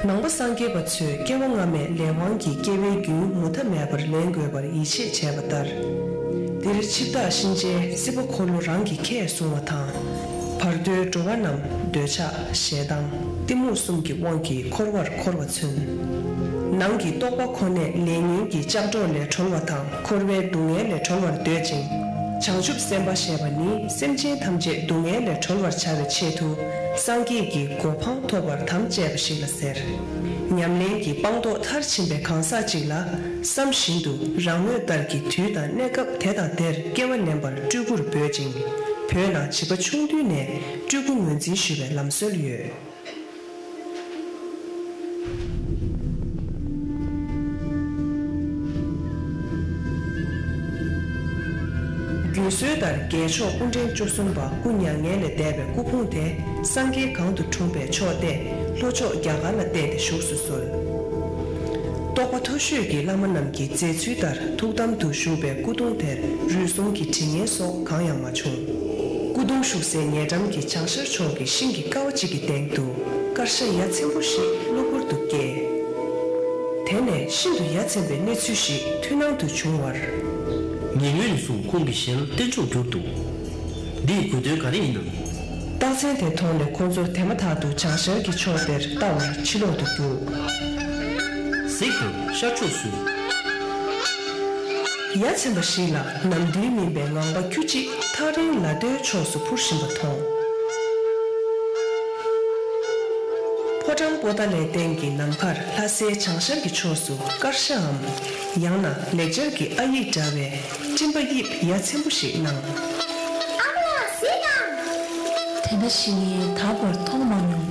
ནང་པ་སངས་རྒྱས་པ་ཚོས་སྐྱེ་བ་སྔ་མའི་ལས་དབང་གིས་སྐྱེ་བའི་རྒྱུན་མུ་མཐའ་མེད་པར་ལེན་དགོས་པར་ཡིད་ཆེས་བྱས་པ་ལྟར། འདིར་འཆི་བདག་གཤིན་རྗེའི་སྲིད་པ་འཁོར་ལོ་རང་གི་ཁས་བཟུང་བ་དང་། བར་དོའི་འགྲོ་བ་རྣམས་འདོད་ཆགས་ཞེ་སྡང་གཏི་མུག་གསུམ་གྱི་དབང་གིས་འཁོར་བར་འཁོར་བ་མཚོན། ནང་གི་རྟོགས་པ་ཁོ་ནས་ལས་ཉོན་གྱི་ལྕགས་སྒྲོག་ལས་གྲོལ་བ་དང་འཁོར་བའི་སྡུག་བསྔལ་ལས་གྲོལ་བར་འདོད་ཅིང་། བྱང་ཆུབ་སེམས་དཔའ་ཞེས་པ་ནི་སེམས་ཅན་ཐམས་ཅད་སྡུག་བསྔལ་ལས་གྲོལ་བར་བྱ་བའི་ཆེད་དུ་སངས་རྒྱས་ཀྱི་གོ་འཕང་ཐོབ་པར་དམ་བཅས་པ་ཞིག་ལ་ཟེར། ཉམས་ལེན་གྱི་སྤངས་རྟོགས་མཐར་ཕྱིན་པའི་གང་ཟག་ཅིག་ལ་བསམ་བཞིན་དུ་རང་མོས་ལྟར་གྱི་དུས་དང་གནས་སྐབས་དེ་དང་དེར་སྐྱེ་བ་ལེན་པར་སྤྲུལ་སྐུར་འབོད་ཅིང་། བོད་ནང་བྱིས་པ་ཆུང་དུས་ནས་སྤྲུལ་སྐུ་ངོས་འཛིན་ཞུ་བའི་ལམ་སྲོལ་ཡོད། རྒྱུན་སྲོལ་ལྟར་རྒྱལ་མཆོག་སྐུ་ཕྲེང་བཅུ་གསུམ་པ་སྐུ་མྱ་ངན་ལས་འདས་པའི་སྐུ་ཕུང་དེ་སངས་རྒྱས་གང་དུ་འཁྲུངས་པའི་ཕྱོགས་ཏེ་ལྷོ་ཕྱོགས་རྒྱ་གར་ལ་གཏད་དེ་བཞུགས་སུ་གསོལ། རྟོགས་པ་མཐོ་ཤོས་ཀྱི་བླ་མ་རྣམས་ཀྱི་མཛད་ཚུལ་ལྟར་ཐུགས་དམ་དུ་བཞུགས་པའི་སྐུ་གདུང་དེར་རུས་ཟུངས་ཀྱི་དྲི་ངན་སོགས་གང་ཡང་མ་བྱུང་། སྐུ་གདུང་བཞུགས་སའི་ཉེ་འགྲམ་གྱི་བྱང་ཤར་ཕྱོགས་ཀྱི་ཤིང་གི་ཀ་བ་གཅིག་གི་སྟེང་དུ་དཀར་ཤ་ཡ་ཚན་པོ་ཞིག་གློ་བུར་དུ་སྐྱེས། དེ་ནས་ཤིན་ཏུ་ཡ་མཚན་པའི་གནས་ཚུལ་ཞིག་མཐུན་སྣང་དུ་བྱུང་བར། ངེད་སྔོན་ནས་བཟུང་ཁོང་གི་ཞལ་རྟེན་མཆོག་གྱུར་འདུག་འདིའི་དགོས་དོན་ག་རེ་ཡིན་ནམ། རྟགས་མཚན་དེ་མཐོང་ནས་ཁོ་ཚོ་དེ་མ་ཐག་ཏུ་བྱང་ཤར་གྱི་ཕྱོགས་དེར་ལྟ་བར་ཕྱི་ལོག་ཏུ་རྒྱུགས། གཟིགས་དང་ཤར་ཕྱོགས་སུ། ཡ་མཚན་པ་ཞིག་ལ་ནམ་དུས་མིན་པའི་ངང་པ་ཁྱུ་གཅིག་ཐག་རིང་ལ་མདོའི་ཕྱོགས་སུ་འཕུར་བཞིན་པ་མཐོང་། ཕོ་བྲང་པོ་ཏཱ་ལའི་སྟེང་གི་ནམ་མཁར་ལྷ་སའི་བྱང་ཤར་གྱི་ཕྱོགས་སུ་དཀར་ཤའམ། ཡང་ན་ལེགས་སྦྱར་གྱི་ཨ་ཡིག་འདྲ་བའི་སྤྲིན་པ་དབྱིབས་ཡ་མཚན་པོ་ཞིག་སྣང་། ཨ་མ་ལགས་གཟིགས་དང་། དེ་འདྲ་ཞིག་ངས་ད་བར་མཐོང་མ་མྱོང་།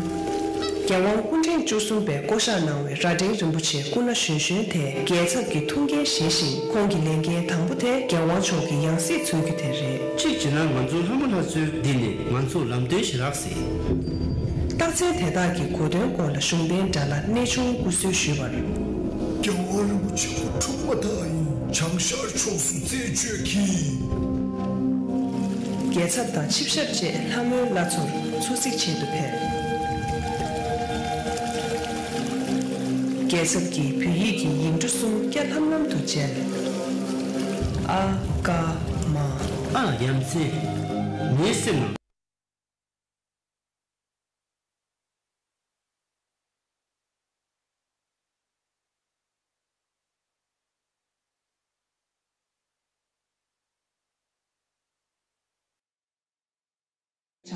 རྒྱལ་དབང་སྐུ་ཕྲེང་བཅུ་གསུམ་པས་བསྐོ་བཞག་གནང་བའི་རྭ་སྒྲེང་རིན་པོ་ཆེ་སྐུ་ན་གཞོན་གཞོན་དེས་རྒྱལ་ཚབ་ཀྱི་ཐུགས་འགན་བཞེས་ཤིང་ཁོང་གི་ལས་འགན་དང་པོ་དེ་རྒྱལ་དབང་མཆོག་གི་ཡང་སྲིད་འཚོལ་རྒྱུ་དེ་རེད། གཅིག་བྱས་ན་ང་ཚོ་ལྷ་མོ་ལྷ་མཚོའི་འདི་ནས་ང་ཚོར་ལམ་སྟོན་ཞིག་རག་སྲིད། རྟགས་མཚན་དེ་དག་གི་གོ་དོན་སྐོར་ལ་གཞུང་རྟེན་དགྲ་ལྷ་གནས་ཆུང་སྐུ་གསོལ་ཞུས་པར། རྒྱལ་དབང་རིན་པོ་ཆེ་སྐུ་འཁྲུངས་མ་ཐག་ཡིན། བྱང་ཤར་ཕྱོགས་སུ་རྩད་གཅོད་ཀྱིས། རྒྱལ་ཚབ་དང་ཆིབས་ཞབས་བཅས་ལྷ་མོའི་ལྷ་མཚོར་འཚོ་གཟིགས་བྱེད་དུ་ཕེབས། རྒྱལ་ཚབ་ཀྱིས་བོད་ཡིག་གི་ཡིག་འབྲུ་གསུམ་སྐྱ་ལྷམ་ལྷམ་དུ་མཇལ། ཨ་ཀ་མ། ཨ་ཡ་མཚན། ངའི་སེམས་ནང་།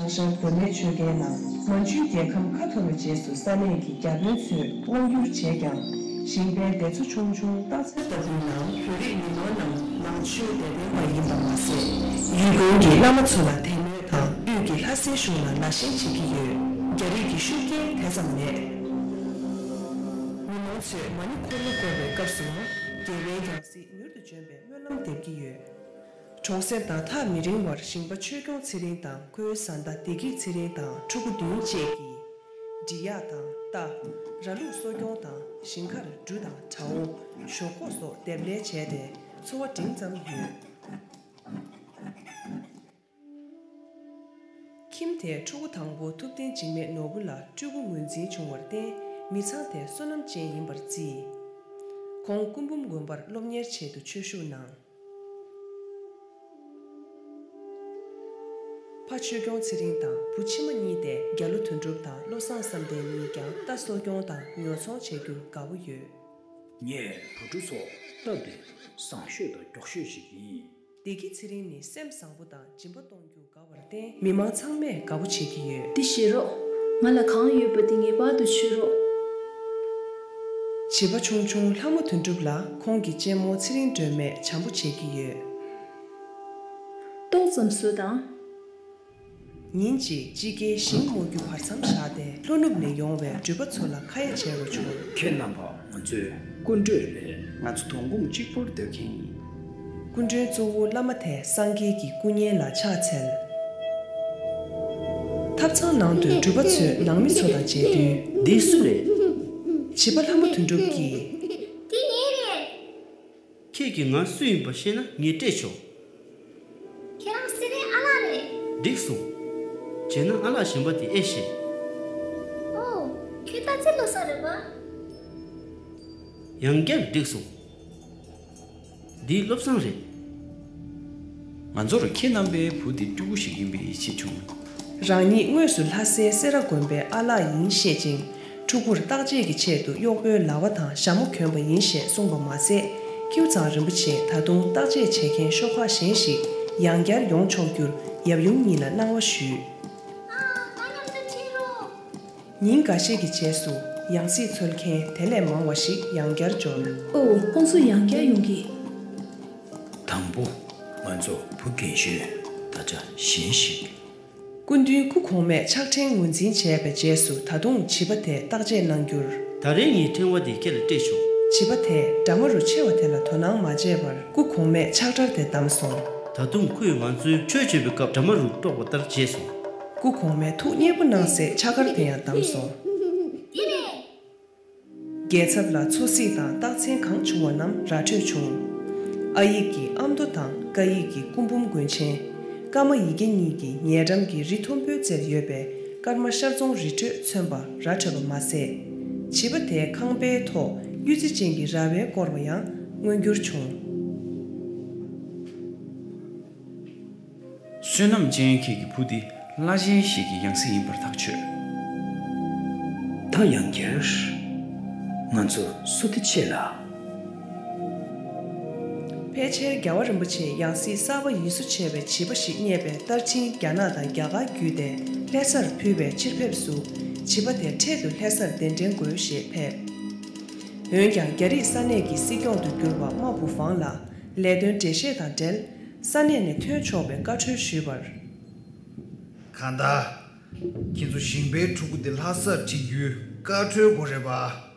བྱང་ཤར་བོད་མིའི་ཆོལ་ཁའི་ནང་མན་ཇུའི་རྒྱལ་ཁམས་ཁ་འཐོར་བའི་རྗེས་སུ་ས་གནས་ཀྱི་བརྒྱ་དཔོན་ཚོས་དབང་བསྒྱུར་བྱས་ཀྱང་། ཞིང་པའི་སྡེ་ཚོ་ཆུང་ཆུང་སྟག་འཚེར་ལྟ་བུའི་ནང་བོད་རིགས་མི་མང་རྣམས་ནང་ཆོས་དད་ལྡན་པ་ཡིན་པ་མ་ཟད། ཡུལ་དགོན་གྱི་བླ་མ་ཚོ་ལ་དད་མོས་དང་དབུས་ཀྱི་ལྷ་སའི་གཞུང་ལ་ལ་ཞེན་བྱེད་ཀྱི་ཡོད། རྒྱ་རིགས་ཀྱི་ཤུགས་རྐྱེན་དེ་ཙམ་མེད། མི་མང་ཚོས་མ་ཎི་འཁོར་ལོ་བསྐོར་བའི་སྐབས་སུའང་རྒྱལ་བའི་ཡང་སྲིད་མྱུར་དུ་འབྱོན་པའི་སྨོན་ལམ་འདེབས་ཀྱི་ཡོད། གྲོང་གསེབ་ནང་ཐག་མི་རིང་བར་ཞིང་པ་ཆོས་སྐྱོང་ཚེ་རིང་དང་ཁོའི་བཟའ་ཟླ་བདེ་སྐྱིད་ཚེ་རིང་དང་ཕྲུ་གུ་བདུན་བཅས་ཀྱིས་འབྲི་གཡག་དང་རྟ། ར་ལུག་གསོ་སྐྱོང་དང་ཞིང་ཁར་འབྲུ་དང་བྲ་བོ། ཞོག་ཁོག་སོགས་འདེབས་ལས་བྱས་ཏེ་འཚོ་བ་འབྲིང་ཙམ་ཡོད། ཁྱིམ་དེའི་ཕྲུ་གུ་དང་པོ་ཐུབ་བསྟན་འཇིགས་མེད་ནོར་བུ་ལ་སྤྲུལ་སྐུ་ངོས་འཛིན་བྱུང་བར་བརྟེན་མི་ཚང་དེ་བསོད་ནམས་ཅན་ཡིན་པར་བརྩིས། ཁོང་སྐུ་འབུམ་དགོན་པར་སློབ་གཉེར་ཆེད་དུ་ཆོས་ཞུགས་གནང་། ཕ་ཆོས་སྐྱོང་ཚེ་རིང་དང་བུ་ཕྱི་མ་གཉིས་ཏེ་རྒྱ་ལོ་དོན་གྲུབ་དང་བློ་བཟང་བསམ་གཏན་གཉིས་ཀྱང་རྟ་གསོ་སྐྱོང་དང་ཉོ་ཚོང་བྱེད་རྒྱུར་དགའ་བོ་ཡོད། ངས་བུ་ཕྲུག་ཚོ་སྟབས་བདེ་བཟང་ཤོས་དང་མགྱོགས་ཤོས་ཤིག་ཡིན། བདེ་སྐྱིད་ཚེ་རིང་ནི་སེམས་བཟང་པོ་དང་སྦྱིན་པ་གཏོང་རྒྱུ་དགའ་བར་བརྟེན་མི་མང་ཚང་མས་དགའ་པོ་བྱེད་ཀྱི་ཡོད། འདི་བཞེས་རོགས། ང་ལ་གང་ཡོད་པ་དེ་ངེས་པར་དུ་མཆོད་རོགས། བྱིས་པ་ཆུང་ཆུང་ལྷ་མོ་དོན་གྲུབ་ལ་ཁོང་གི་གཅེན་མོ་ཚེ་རིང་སྒྲོལ་མས་བྱམས་པོ་བྱེད་ཀྱི་ཡོད། ཏོག་ཙམ་བཟོ་དང་། ཉིན་གཅིག་དཔྱིད་ཀའི་ཞིང་རྨོ་རྒྱུ་བར་མཚམས་བཞག་སྟེ་ལྷོ་ནུབ་ནས་ཡོང་བའི་འགྲུལ་པ་ཚོ་ལ་ཁ་ཡ་བྱེད་རོགས་བྱུང་། ཁྱེད་རྣམ་པ་ང་ཚོའི་སྐུ་མགྲོན་རེད། ང་ཚོ་དོ་དགོང་གཅིག་པུར་སྡོད་མཁན་ཡིན། སྐུ་མགྲོན་གཙོ་བོ་བླ་མ་དེ་སངས་རྒྱས་ཀྱི་སྐུ་བརྙན་ལ་ཕྱག་འཚལ། ཐབ་ཚང་ནང་དུ་འགྲུལ་པ་ཚོས་ནང་མི་ཚོ་དང་མཇལ་དུས། འདི་སུ་རེད། བྱིས་པ་ལྷ་མོ་དོན་གྲུབ་ཀྱིས། འདི་ངའི་རེད། ཁྱེད་ཀྱིས་ང་སུ་ཡིན་པ་ཤེས་ན་ངས་སྤྲད་ཆོག་ཁྱེད་རང་སེ་རའི་ཨ་ལགས་རེད། འགྲིག་སོང་། བྱས་ན་ཨ་ལགས་གཞན་པ་དེ་ཨེ་ཤེས། ཨོ། ཁྱོད་རྟ་རྩེ་བློ་བཟང་རེད་པ། ཡང་བསྐྱར་འགྲིག་སོང་། འདི་བློ་བཟང་རེད། ང་ཚོར་ཁྱེད་རྣམ་པའི་བུ་འདི་སྤྲུལ་སྐུ་ཞིག་ཡིན་པའི་ཡིད་ཆེས་བྱུང་། རང་ཉིད་དངོས་སུ་ལྷ་སའི་སེ་ར་དགོན་པའི་ཨ་ལགས་ཡིན་བཤད་ཅིང་། ཕྲུ་གུར་བརྟག་དཔྱད་ཀྱི་ཆེད་དུ་གཡོག་པོའི་ལྭ་བ་དང་ཞྭ་མོ་གྱོན་པ་ཡིན་ཞེས་གསུངས་པ་མ་ཟད། ཁྱེའུ་ཚང་རིན་པོ་ཆེས་ད་དུང་བརྟག་དཔྱད་བྱེད་མཁན་ཤོག་ཁག་གཞན་ཞིག་ཡང་བསྐྱར་ཡོང་ཆོག་རྒྱུར་ཡབ་ཡུམ་གཉིས་ལ་གནང་བ་ཞུས། ཨ། ང་མཉམ་དུ་ཁྲིད་རོགས། ཉིན་འགའ་ཤས་ཀྱི་རྗེས་སུ་ཡང་སྲིད་འཚོལ་མཁན་དེ་ལས་མང་བ་ཞིག་ཡང་བསྐྱར་འབྱོར། ཨོ། ཁོང་ཚོ་ཡང་བསྐྱར་ཡོང་གི། དང་པོ། ང་ཚོ་བུ་རྒན་ཤོས་ད་ཆ་གཞན་ཞིག་སྐུ་མདུན་སྐུ་གོང་མས་ཕྱག་ཕྲེང་ངོས་འཛིན་བྱས་པའི་རྗེས་སུ་ད་དུང་བྱིས་པ་དེས་བརྟག་དཔྱད་གནང་རྒྱུར། ད་རེས་ངའི་ཕྲེང་བ་འདི་ཁྱེད་ལ་སྤྲད་ཆོག་བྱིས་པ་དེས་དགྲ་མ་རུ་ཆེ་བ་དེ་ལ་དོ་སྣང་མ་བྱས་པར་སྐུ་གོང་མས་ཕྱག་དྲར་དེ་བསྡམས་སོང་། ད་དུང་ཁོས་ང་ཚོའི་ཆོས་བྱེད་པའི་སྐབས་དགྲ་མ་རུ་དཀྲོགས་པ་ལྟར་བྱས་སོང་། སྐུ་གོང་མས་ཐུགས་མཉེས་པོ་གནང་སའི་ཕྱག་འཁར་དེ་ཡང་བསྡམས་སོང་། འདི་རེད། རྒྱལ་ཚབ་ལ་འཚོ་གཟིགས་དང་རྟགས་མཚན་གང་བྱུང་བ་རྣམས་ར་འཕྲོད་བྱུང་། ཨ་ཡིག་གི་ཨ་མདོ་དང་ཀ་ཡིག་གི་སྐུ་འབུམ་མགོན་ཆེན། ཀརྨ་ཡི་གེ་གཉིས་ཀྱི་ཉེ་འགྲམ་གྱི་རི་མཐོན་པོའི་རྩེར་ཡོད་པའི་ཀརྨ་ཤར་རྫོང་རི་ཁྲོད་མཚོན་པ་ར་འཕྲོད་པ་མ་ཟད། བྱིས་པ་དེའི་ཁང་པའི་ཐོག་གཡུ་རྩེ་ཅན་གྱི་ར་བས་བསྐོར་བ་ཡང་མངོན་འགྱུར་བྱུང་། བསོད་ནམས་ཅན་ཁྱེད་ཀྱི་བུ་འདི་བླ་ཆེན་ཞིག་གི་ཡང་སྲིད་ཡིན་པར་ཐག་ཆོད། ད་ཡང་བསྐྱར། ང་ཚོ་བསོད་བདེ་ཆེ་ལ། ཕལ་ཆེར་རྒྱལ་བ་རིན་པོ་ཆེའི་ཡང་སྲིད་གསར་པ་ཡིད་གསོ་བྱས་པའི་བྱིས་པ་ཞིག་རྙེད་པའི་ལྟར་ཕྱིན་རྒྱ་ནག་དང་རྒྱ་གར་བརྒྱུད་དེ་ལྷ་སར་ཕུལ་བའི་ཕྱིར་ཕེབས་སུ། བྱིས་པ་དེ་འཕྲལ་དུ་ལྷ་སར་གདན་འདྲེན་དགོས་ཞེས་ཕེབས། འོན་ཀྱང་རྒྱ་རིགས་ས་གནས་ཀྱི་སྲིད་སྐྱོང་དུ་གྱུར་པ་ཨ་མ་བུ་ཧྥང་ལ། ལས་དོན་འགྲེལ་བཤད་དང་འབྲེལ། ས་གནས་ནས་ཐོན་ཆོག་པའི་བཀའ་འཁྲོལ་ཞུས་པར། གང་ལྟར། ཁྱེད་ཚོ་ཞིང་པའི་ཕྲུ་གུ་དེ་ལྷ་སར་ཁྲིད་རྒྱུའི་བཀའ་འཁྲོལ་དགོས་རེད་པ།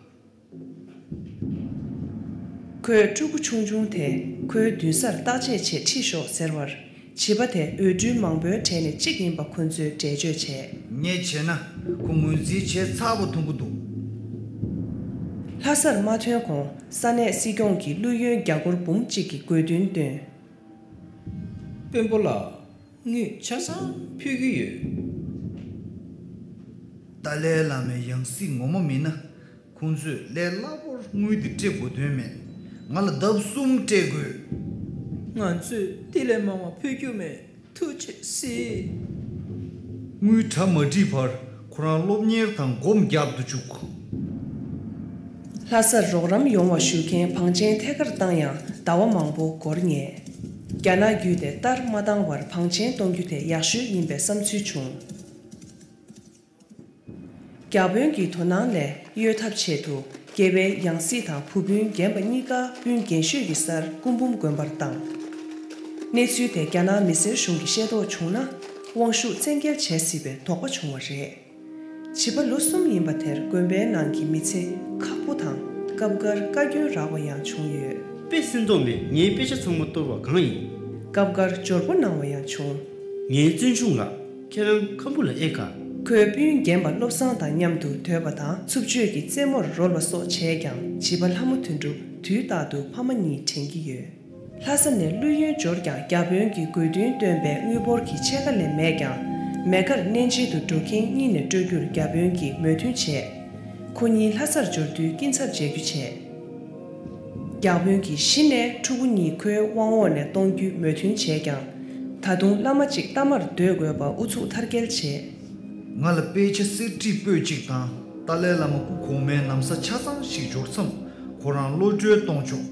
ཁོས་ཕྲུ་གུ་ཆུང་ཆུང་དེ་ཁོའི་མདུན་སར་བརྟག་དཔྱད་ཆེད་ཁྲིད་ཤོག་ཟེར་བར། བྱིས་པ་དེ་འོས་སྤྲུལ་མང་པོའི་གྲས་ནས་གཅིག་ཡིན་པ་ཁོ་ཚོས་འགྲེལ་བརྗོད་བྱས། ངས་བྱས་ན་ཁོ་ངོས་འཛིན་བྱས་ཚར་བ་མཐོང་གི་འདུག་ལྷ་སར་མ་ཐོན་གོང་ས་གནས་སྲིད་སྐྱོང་གིས་ཀླུ་ཡོན་རྒྱ་སྒོར་འབུམ་གཅིག་གི་དགོས་འདུན་བཏོན། དཔོན་པོ་ལགས། དངུལ་ཆ་ཚང་ཕུལ་གྱི་ཡོད། ཏཱ་ལའི་བླ་མའི་ཡང་སྲིད་ངོ་མ་མིན་ན། ཁོང་ཚོས་ལས་སླ་པོར་དངུལ་འདི་སྤྲད་དགོས་དོན་མེད། ང་ལ་ལྡབ་གསུམ་སྤྲད་དགོས། ང་ཚོས་དེ་ལས་མང་བ་ཕུལ་རྒྱུ་མེད། ཐུགས་རྗེ་གཟིགས། དངུལ་གྲ་མ་སྒྲིག་བར་ཁོ་རང་སློབ་གཉེར་དང་སྒོམ་རྒྱབ་ཏུ་བཅུག་ལྷ་སར་རོགས་རམ་ཡོང་བ་ཞུ་མཁན་བང་ཆེན་ཐད་ཀར་བཏང་ཡང་ཟླ་བ་མང་པོ་འགོར་ངེས། རྒྱ་ནག་བརྒྱུད་དེ་ལྟར་མ་བཏང་བར་བང་ཆེན་གཏོང་རྒྱུ་དེ་ཡག་ཤོས་ཡིན་པའི་བསམ་ཚུལ་བྱུང་། བརྒྱ་དཔོན་གྱི་དོ་སྣང་ལས་གཡོལ་ཐབས་ཆེད་དུ་རྒྱལ་བའི་ཡང་སྲིད་དང་བུ་སྤུན་རྒན་པ་གཉིས་ཀ་སྤུན་རྒན་ཤོས་ཀྱི་སར་སྐུ་འབུམ་དགོན་པར་བཏང་། གནས་ཚུལ་དེ་རྒྱ་ནག་མི་སེར་གཞུང་གིས་ཤེས་རྟོགས་བྱུང་ན་དབང་ཤུགས་བཙན་འགེལ་བྱེད་སྲིད་པའི་དོགས་པ་བྱུང་བ་རེད། བྱིས་པ་ལོ་གསུམ་ཡིན་པ་དེར་དགོན་པའི་ནང་གི་མི་ཚེ་ཁག་པོ་དང་སྐབས་འགར་བཀའ་བཀྱོན་རག་པ་ཡང་བྱུང་ཡོད། དཔེ་སྲིད་མདོག་མེད། ངའི་དཔེ་ཆ་ཚང་མ་གཏོར་བ་གང་ཡིན། སྐབས་འགར་འབྱོར་པོ་གནང་བ་ཡང་བྱུང་། ངའི་བརྩོན་ཆུང་ལགས། ཁྱེད་རང་ཁམ་བུ་ལ་ཨེ་དགའ། ཁོས་སྤུན་རྒན་པ་བློ་བཟང་དང་མཉམ་དུ་སྡོད་པ་དང་འཚུབ་ཆོས་ཀྱི་རྩེད་མོར་རོལ་བ་སོགས་བྱས་ཀྱང་བྱིས་པ་ལྷ་མོ་དོན་གྲུབ་དུས་རྟག་ཏུ་ཕ་མ་གཉིས་དྲན་གྱི་ཡོད། ལྷ་ས་ནས་ཀླུ་ཡོན་འབྱོར་ཀྱང་བརྒྱ་དཔོན་གྱི་དགོས་འདུན་བཏོན་པའི་དངུལ་འབོར་གྱི་ཕྱེད་ཀ་ལས་མེད་ཀྱང་མེ་མཁར་གནས་མཇལ་དུ་འགྲོ་མཁན་གཉིས་ནས་སྤྲོད་རྒྱུར་བརྒྱ་དཔོན་གྱིས་མོས་མཐུན་བྱས། ཁོ་གཉིས་ལྷ་སར་འབྱོར་དུས་སྐྱིན་ཚབ་འཇལ་རྒྱུ་བྱས། བརྒྱ་དཔོན་གྱིས་གཞི་ནས་ཕྲུ་གུ་གཉིས་ཁོའི་དབང་འོག་ནས་གཏོང་རྒྱུའི་མོས་མཐུན་བྱས་ཀྱང་། ད་དུང་བླ་མ་གཅིག་གཏའ་མར་སྡོད་དགོས་པ་ཨུ་ཚུགས་མཐར་སྐྱེལ་བྱས། ང་ལ་དཔེ་ཆ་གསེར་བྲིས་པོད་གཅིག་དང་ཏཱ་ལའི་བླ་མ་སྐུ་གོང་མའི་ན་བཟའ་ཆ་ཚང་ཞིག་འབྱོར་མཚམས་ཁོ་རང་གློད་གྲོལ་གཏོང་ཆོག་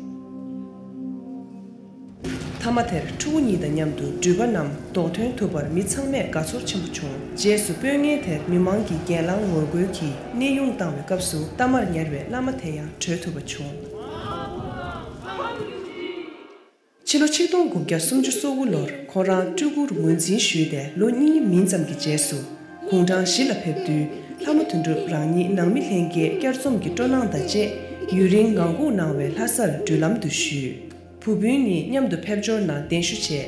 མཐའ་མ་དེར་ཕྲུ་གུ་གཉིས་དང་མཉམ་དུ་འགྲུལ་པ་རྣམས་རྡོག་ཐོན་ཐུབ་པར་མི་ཚང་མས་དགའ་ཚོར་ཆེན་པོ་བྱུང་། རྗེས་སུ་དཔོན་ངན་དེར་མི་མང་གིས་སྒེར་ལངས་ངོ་རྒོལ་གྱིས་གནས་དབྱུང་བཏང་བའི་སྐབས་སུ་གཏའ་མར་ཉར་བའི་བླ་མ་དེ་ཡང་གྲོལ་ཐུབ་པ་བྱུང་། ཕྱི་ལོ་ཆིག་སྟོང་དགུ་བརྒྱ་སུམ་ཅུ་སོ་དགུ་ལོར་ཁོང་རང་སྤྲུལ་སྐུར་ངོས་འཛིན་ཞུས་ཏེ་ལོ་གཉིས་མིན་ཙམ་གྱི་རྗེས་སུ་དགུང་གྲངས་བཞི་ལ་ཕེབས་དུས། ལྷ་མོ་དོན་གྲུབ་རང་ཉིད་ནང་མི་ལྷན་རྒྱས་བསྐྱར་འཛོམས་ཀྱི་སྤྲོ་སྣང་དང་བཅས་ཡུན་རིང་ངང་སྒུག་གནང་བའི་ལྷ་སར་འགྲུལ་ལམ་དུ་ཞུས། བུ་སྤུན་གཉིས་མཉམ་དུ་ཕེབས་འབྱོར་གནང་གདན་ཞུ་བྱས།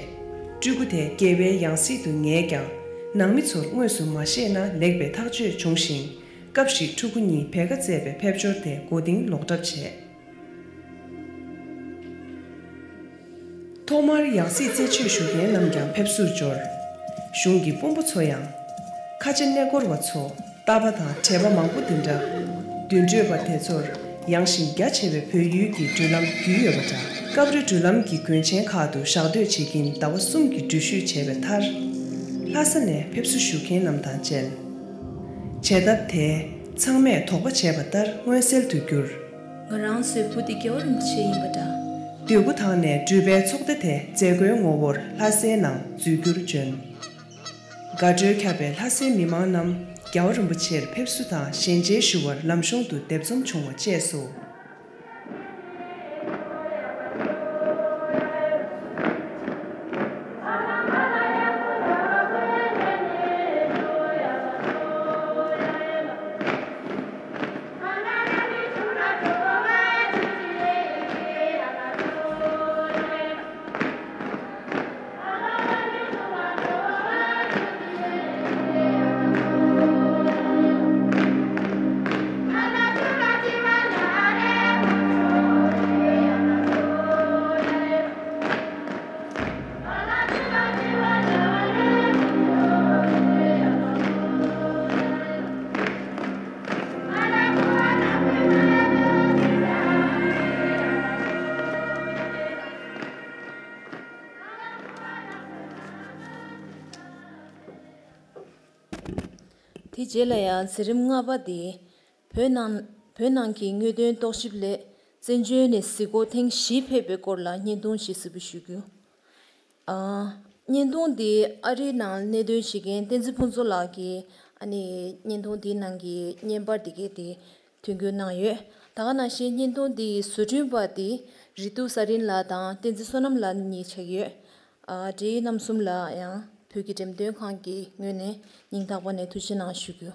སྤྲུལ་སྐུ་དེ་རྒྱལ་བའི་ཡང་སྲིད་དུ་ངེས་ཀྱང་། ནང་མི་ཚོར་དངོས་སུ་མ་བཤད་ན་ལེགས་པའི་ཐག་གཅོད་བྱུང་ཞིང་། སྐབས་ཤིག་ཕྲུ་གུ་གཉིས་བེ་ཀ་བཙལ་བའི་ཕེབས་འབྱོར་དེ་མགོ་རྟིང་ལོག་གྲབས་བྱས། ཐོག་མར་ཡང་སྲིད་རྩད་གཅོད་ཞུ་མཁན་རྣམས་ཀྱང་ཕེབས་བསུར་འབྱོར། གཞུང་གི་དཔོན་པོ་ཚོ་ཡང་། ཁ་ཆེ་གནས་སྐོར་བ་ཚོ། རྟ་པ་དང་བྲེ་བ་མང་པོ་འདི་འདྲ། མདུན་སྐྱོད་པ་དེ་ཚོར་ཡངས་ཤིང་རྒྱ་ཆེ་བའི་བོད་ཡུལ་གྱི་འགྲུལ་ལམ་བརྒྱུད་ཡོད་པ་འདྲ། སྐབས་རེ་འགྲུལ་ལམ་གྱི་དགོན་ཆེན་ཁག་ཏུ་ཞག་སྡོད་བྱེད་ཀྱིན་ཟླ་བ་གསུམ་གྱི་འགྲུལ་བཞུད་བྱས་པའི་མཐར། ལྷ་ས་ནས་ཕེབས་བསུ་ཞུ་མཁན་རྣམས་དང་མཇལ། བྱེད་ཐབས་དེས་ཚང་མས་དོགས་པ་བྱས་པ་ལྟར་མངོན་གསལ་དུ་གྱུར། ང་རང་ཚོའི་བུ་འདི་རྒྱལ་བ་རིན་པོ་ཆེ་ཡིན་པ་འདྲ། འདོད་རྒུ་ཐང་ནས་འགྲུལ་པའི་ཚོགས་སྡེ་དེ་མཛད་སྒོའི་ངོ་བོར་ལྷ་སའི་ནང་འཛུལ་རྒྱུར་བྱོན། དགའ་སྤྲོས་ཁྱབ་པའི་ལྷ་སའི་མི་མང་རྣམས་རྒྱལ་བ་རིན་པོ་ཆེར་ཕེབས་བསུ་དང་ཞལ་མཇལ་ཞུ་བར་ལམ་གཤོང་དུ་སྡེབ་འཛོམས་བྱུང་བ་བཅས་སོ། དེ་རྗེས་ལ་ཡང་མཛད་རིམ་ལྔ་པ་དེ། བོད་ནང་བོད་ནང་གི་དངོས་དོན་རྟོག་ཞིབ་སླད་བཙན་བྱོལ་ནས་གཟིགས་སྐོར་ཐེངས་བཞི་ཕེབས་པའི་སྐོར་ལ་བརྙན་ཐུང་ཞིག་གཟིགས་འབུལ་ཞུ་རྒྱུ། ཨ། བརྙན་ཐུང་འདི་ཨ་རིའི་ནང་གནད་དོན་བྱེད་མཁན་བསྟན་འཛིན་ཕུན་ཚོགས་ལགས་ཀྱིས་ཨ་ནི་བརྙན་ཐུང་འདིའི་ནང་གི་བརྙན་པར་འདི་གས་དེ་དོན་འཁྱོལ་གནང་ཡོད། ད་ག་ནང་བཞིན་བརྙན་ཐུང་འདིའི་བཟོ་སྐྲུན་པ་དེ་རི་ཏུ་ས་རིན་ལགས་དང་བསྟན་འཛིན་བསོད་ནམས་ལགས་གཉིས་ཆགས་ཡོད། ཨ། འབྲེལ་ཡོད་རྣམ་གསུམ་ལ་ཡང་བོད་ཀྱི་འགྲེམས་སྟོན་ཁང་གི་ངོས་ནས་སྙིང་ཐག་པ་ནས་ཐུགས་རྗེ་གནང་ཞུ་རྒྱུ།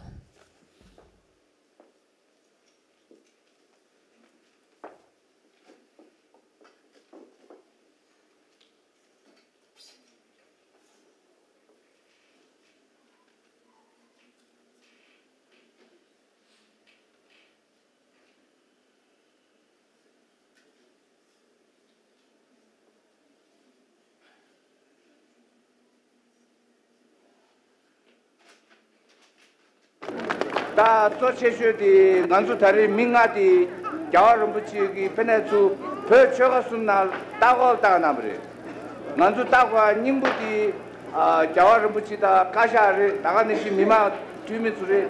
ད་གཙོ་ཆེ་ཤོས་དེ་ང་ཚོ་ད་རེས་མི་ལྔ་དེ་རྒྱལ་བ་རིན་པོ་ཆེ་གིས་ཕ་ནས་ཚུར་བོད་ཆོལ་ཁ་གསུམ་ནང་ལྟ་སྐོར་བཏང་གནང་བ་རེད། ང་ཚོ་ལྟ་སྐོར་སྙིང་པོ་དེ་རྒྱལ་བ་རིན་པོ་ཆེ་དང་བཀའ་ཤག་རེད། ད་ག་ནང་བཞིན་མི་མང་འཐུས་མི་ཚོ་རེད།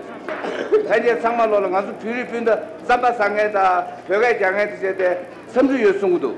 ལྷན་རྒྱས་ཚང་མ་ལོག་ལ་ང་ཚོ་བོད་རིགས་སྤུན་ཟླ་རྩམ་པ་ཟ་མཁན་དང་བོད་སྐད་རྒྱག་མཁན་དེ་བྱས་ཏེ་འཚམས་འདྲི་ཡོད་གསུང་གི་འདུག་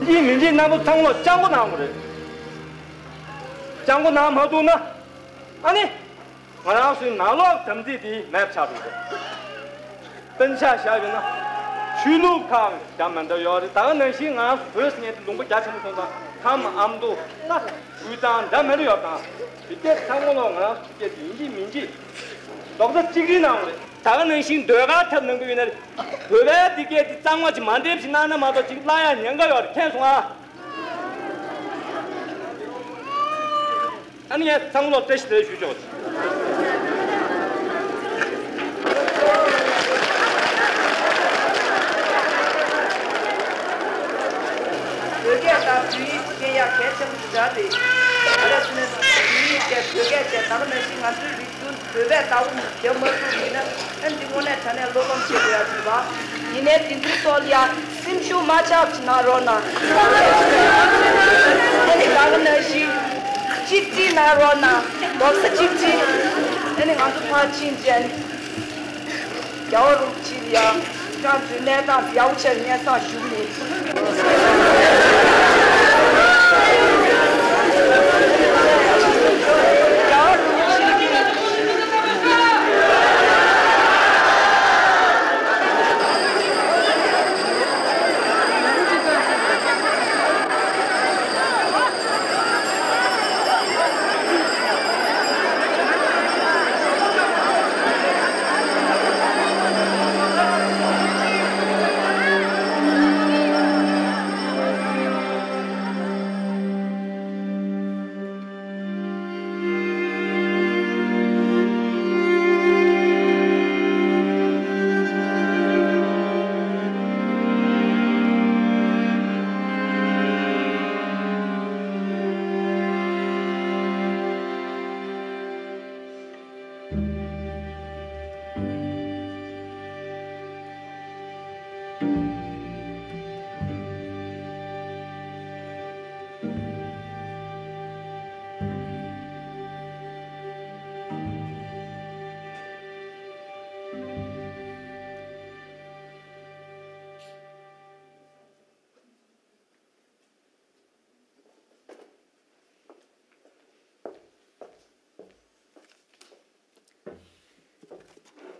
འདི་མི་འདི་རྣམ་པ་ཚང་མ་སྤྱང་པོ་གནང་དགོས་རེད། སྤྱང་པོ་གནང་མ་ཐུབ་ན། ཨ་ནི། ང་རང་ཚོའི་ནང་ལོགས་དམ་ཚིག་དེ་མེད་པ་ཆགས་འགྲོ་གི། དཔེར་ན་ཆ་བཞག་ཡོད་ན། ཆོས་ལུགས་ཁག་ཀྱང་མི་འདྲ་ཡོད་རེད། ད་ག་ནང་བཞིན་ང་རང་ཚོ་བོད་ཟེར་མཁན་དེ་ལུང་པ་རྒྱ་ཆེན་པོ་སོང་ཙང་ཁམས་ཨ་མདོ་ན་དབུས་གཙང་འདྲ་མི་འདྲ་ཡོད་དང་། དེ་སྐད་ཚང་མ་ལོག་ང་རང་ཚོ་སྐད་དེ་ཡིན་གཅིག་མིན་གཅིག་རྡོག་རྩ་གཅིག་སྒྲིལ་གནང་དགོས་རེད། ད་ག་ནང་བཞིན་ཟློས་གར་འཁྲབ་གནང་གི་ཡོད་ན། བོད་པའི་དེ་སྐད་དེ་གཙང་མ་ཅིག་མ་འདེབས་ཤིག་གནང་ན་མ་གཏོགས་ཅིག་བརླག་ཡ་ཉེན་ཁ་ཡོད་རེད། མཁྱེན་སོང་ཨ། ཨ་ནི་ངས་ཚང་མ་ལ་བཀྲ་ཤིས་བདེ་ལེགས་ཞུ་ཆོག། བོད་སྐད་དང་བོད་ཡིག་ཤེས་ཡ་གལ་ཆེན་པོ་ཞེ་དྲག་རེད། ག་རེ་ཟེར་ན་བོད་ཡིག་དེ་བོད་སྐད་དེ་ད་ག་ནང་བཞིན་ང་ཚོའི་རིག་གཞུང་བོད་པས་ལྟ་བུ་རྒྱབ་མ་ཐུབ་ཡིན་ན། ཨ་འདི་དངོས་གནས་དྲང་གནས་བློ་ཕམ་བྱེད་དགོས་ཡ་ཞིག་རེད་པ། ཡིན་ནའི་དེ་འདྲའི་ཐོག་ལ་ཡ་སེམས་ཤུགས་མ་ཆག་པ་ཅིག་གནང་རོགས་གནང་། ཨ་ནི་ད་ག་ནང་བཞིན་གཅིག་སྒྲིལ་གནང་རོགས་གནང་། རྡོག་རྩ་གཅིག་སྒྲིལ། ཨ་ནི་ང་ཚོ་ཕར་ཕྱིན་བྱས་ནས། རྒྱལ་བ་རིན་པོ་ཆེ་ལ་ཡང་བཀྲ་མཛོད་གནས་སྟངས་ཡག་པོ་བྱས་སྙན་སེང་ཞུ་གི་ཡིན།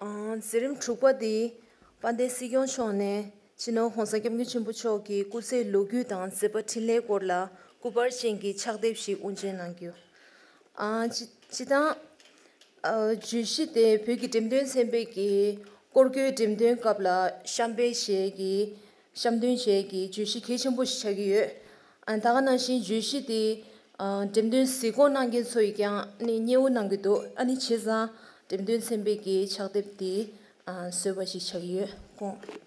ཨང་། མཛད་རིམ་དྲུག་པ་འདི་དཔལ་ལྡན་སྲིད་སྐྱོང་མཆོག་ནས་སྤྱི་ནོར་༸གོང་ས་༸སྐྱབས་མགོན་ཆེན་པོ་མཆོག་གི་སྐུ་ཚེའི་ལོ་རྒྱུས་དང་མཛད་པ་འཕྲིན་ལས་སྐོར་ལ་སྐུ་པར་ཅན་གྱི་ཕྱག་དེབ་ཞིག་དབུ་འབྱེད་གནང་རྒྱུ། ཨང་། སྤྱི་སྤྱི་བཏང་། ཨ། བརྗོད་གཞི་དེ་བོད་ཀྱི་འགྲེམས་སྟོན་ཚན་པའི་གི་སྐོར་སྐྱོད་འགྲེམས་སྟོན་སྐབས་ལ་གཤམ་སྤེལ་བྱས་ཀྱི་གཤམ་འདོན་བྱས་ཀྱི་བརྗོད་གཞི་གལ་ཆེན་པོ་ཞིག་ཆགས་ཀྱི་ཡོད། ཨ། ད་ག་ནང་བཞིན་བརྗོད་གཞི་དེ། ཨ། འགྲེམས་སྟོན་གཟིགས་སྐོར་གནང་མཁན་ཚོ་ཡིས་ཀྱང་ནི་མཉེས་པོ་གནང་གི་འདུག་ཨ་ནི་བྱས་ཙང་འགྲེམས་སྟོན་ཚན་པའི་གི་ཕྱག་དེབ་དེ། ཨ། བཟོས་པ་ཞིག་ཆགས་ཀྱི་ཡོད། དགོངས།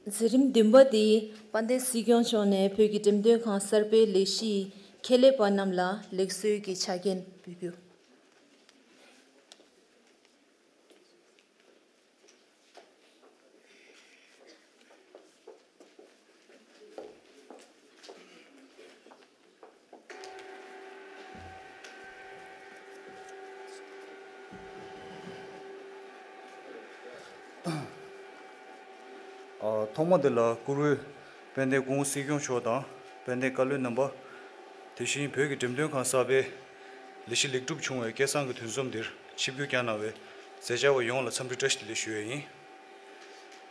མཛད་རིམ་བདུན་པ་འདི་དཔལ་ལྡན་སྲིད་སྐྱོང་མཆོག་ནས་བོད་ཀྱི་འགྲེམས་སྟོན་ཁང་གསར་སྤེལ་ལས་གཞིའི་ཁྱད་ལས་པ་རྣམས་ལ་ལེགས་གསོལ་གྱི་ཕྱག་འགན་འབུལ་རྒྱུ། ཨ། ཐོག་མ་དེ་ལ་བཀུར་འོས་དཔལ་ལྡན་སྐུ་ངོ་སྲིད་སྐྱོང་མཆོག་དང་དཔལ་ལྡན་བཀའ་བློན་རྣམ་པ། དེ་བཞིན་བོད་ཀྱི་འགྲེམས་སྟོན་ཁང་གསར་པའི་ལས་གཞི་ལེགས་གྲུབ་བྱུང་བའི་སྐལ་བཟང་གི་དུས་འཛོམས་འདིར་ཆིབས་བསྒྱུར་བསྐྱངས་གནང་བའི་མཛད་བཅར་བ་ཡོངས་ལ་འཚམས་འདྲི་བཀྲ་ཤིས་བདེ་ལེགས་ཞུ་ཡས་ཡིན།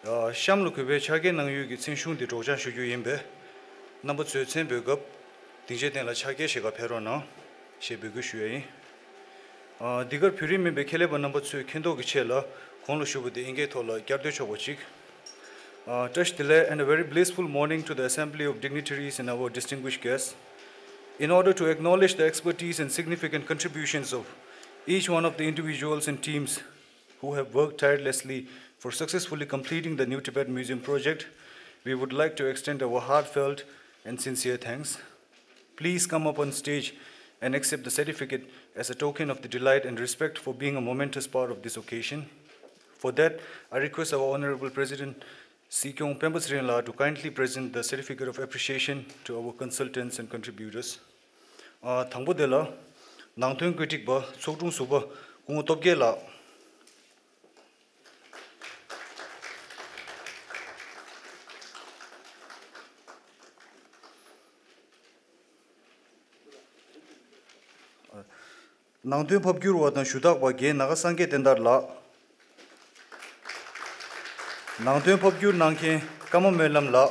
ཨ། གཤམ་ལ་གུས་པས་ཕྱག་འཁྱེར་གནང་ཡུལ་གྱི་མཚན་གཞུང་འདི་སྒྲོག་སྦྱང་ཞུ་རྒྱུ་ཡིན་པས། རྣམ་པ་ཚོས་མཚན་འབོད་སྐབས་སྡིངས་ཆའི་སྟེང་ལ་ཕྱག་འཁྱེར་ཞིག་ག་ཕེབས་རོགས་གནང་ཞེས་འབོད་སྐུལ་ཞུ་ཡས་ཡིན། ཨ། འདི་གར་བོད་རིགས་མིན་པའི་ཁྱད་ལས་པ་རྣམ་པ་ཚོས་མཁྱེན་རྟོགས་ཀྱི་ཆེད་ལ་གོང་ལ་ཞུས་པ་དེ་ཨིན་སྐད་ཐོག་ལ་བསྐྱར་ཟློས་ཆོག་པ་ཅིག་ཨ། བཀྲ་ཤིས་བདེ་ལེགས and a very blissful morning to the assembly of dignitaries and our distinguished guests. In order to acknowledge the expertise and significant contributions of each one of the individuals and teams who have worked tirelessly for successfully completing the New Tibet Museum project, we would like to extend our heartfelt and sincere thanks. Please come up on stage and accept the certificate as a token of the delight and respect for being a momentous part of this occasion. For that, I request our Honorable President, Sir Kyaung Pemba Tsering La, to kindly present the certificate of appreciation to our consultants and contributors. ཨ། དང་པོ་དེ་ལ་ནང་དོན་བཀོད་སྒྲིག་པ་ཚོགས་དྲུང་ཟུར་པ་སྐུ་ངོ་སྟོབས་རྒྱལ་ལགས། ནང་དོན་ཕབ་བསྒྱུར་བ་དང་ཞུ་དག་པ་རྒན་ནཱ་ག་སངས་རྒྱས་བསྟན་དར་ལགས། ནང་དོན་ཕབ་བསྒྱུར་གནང་མཁན་ཀརྨ་སྨོན་ལམ་ལགས།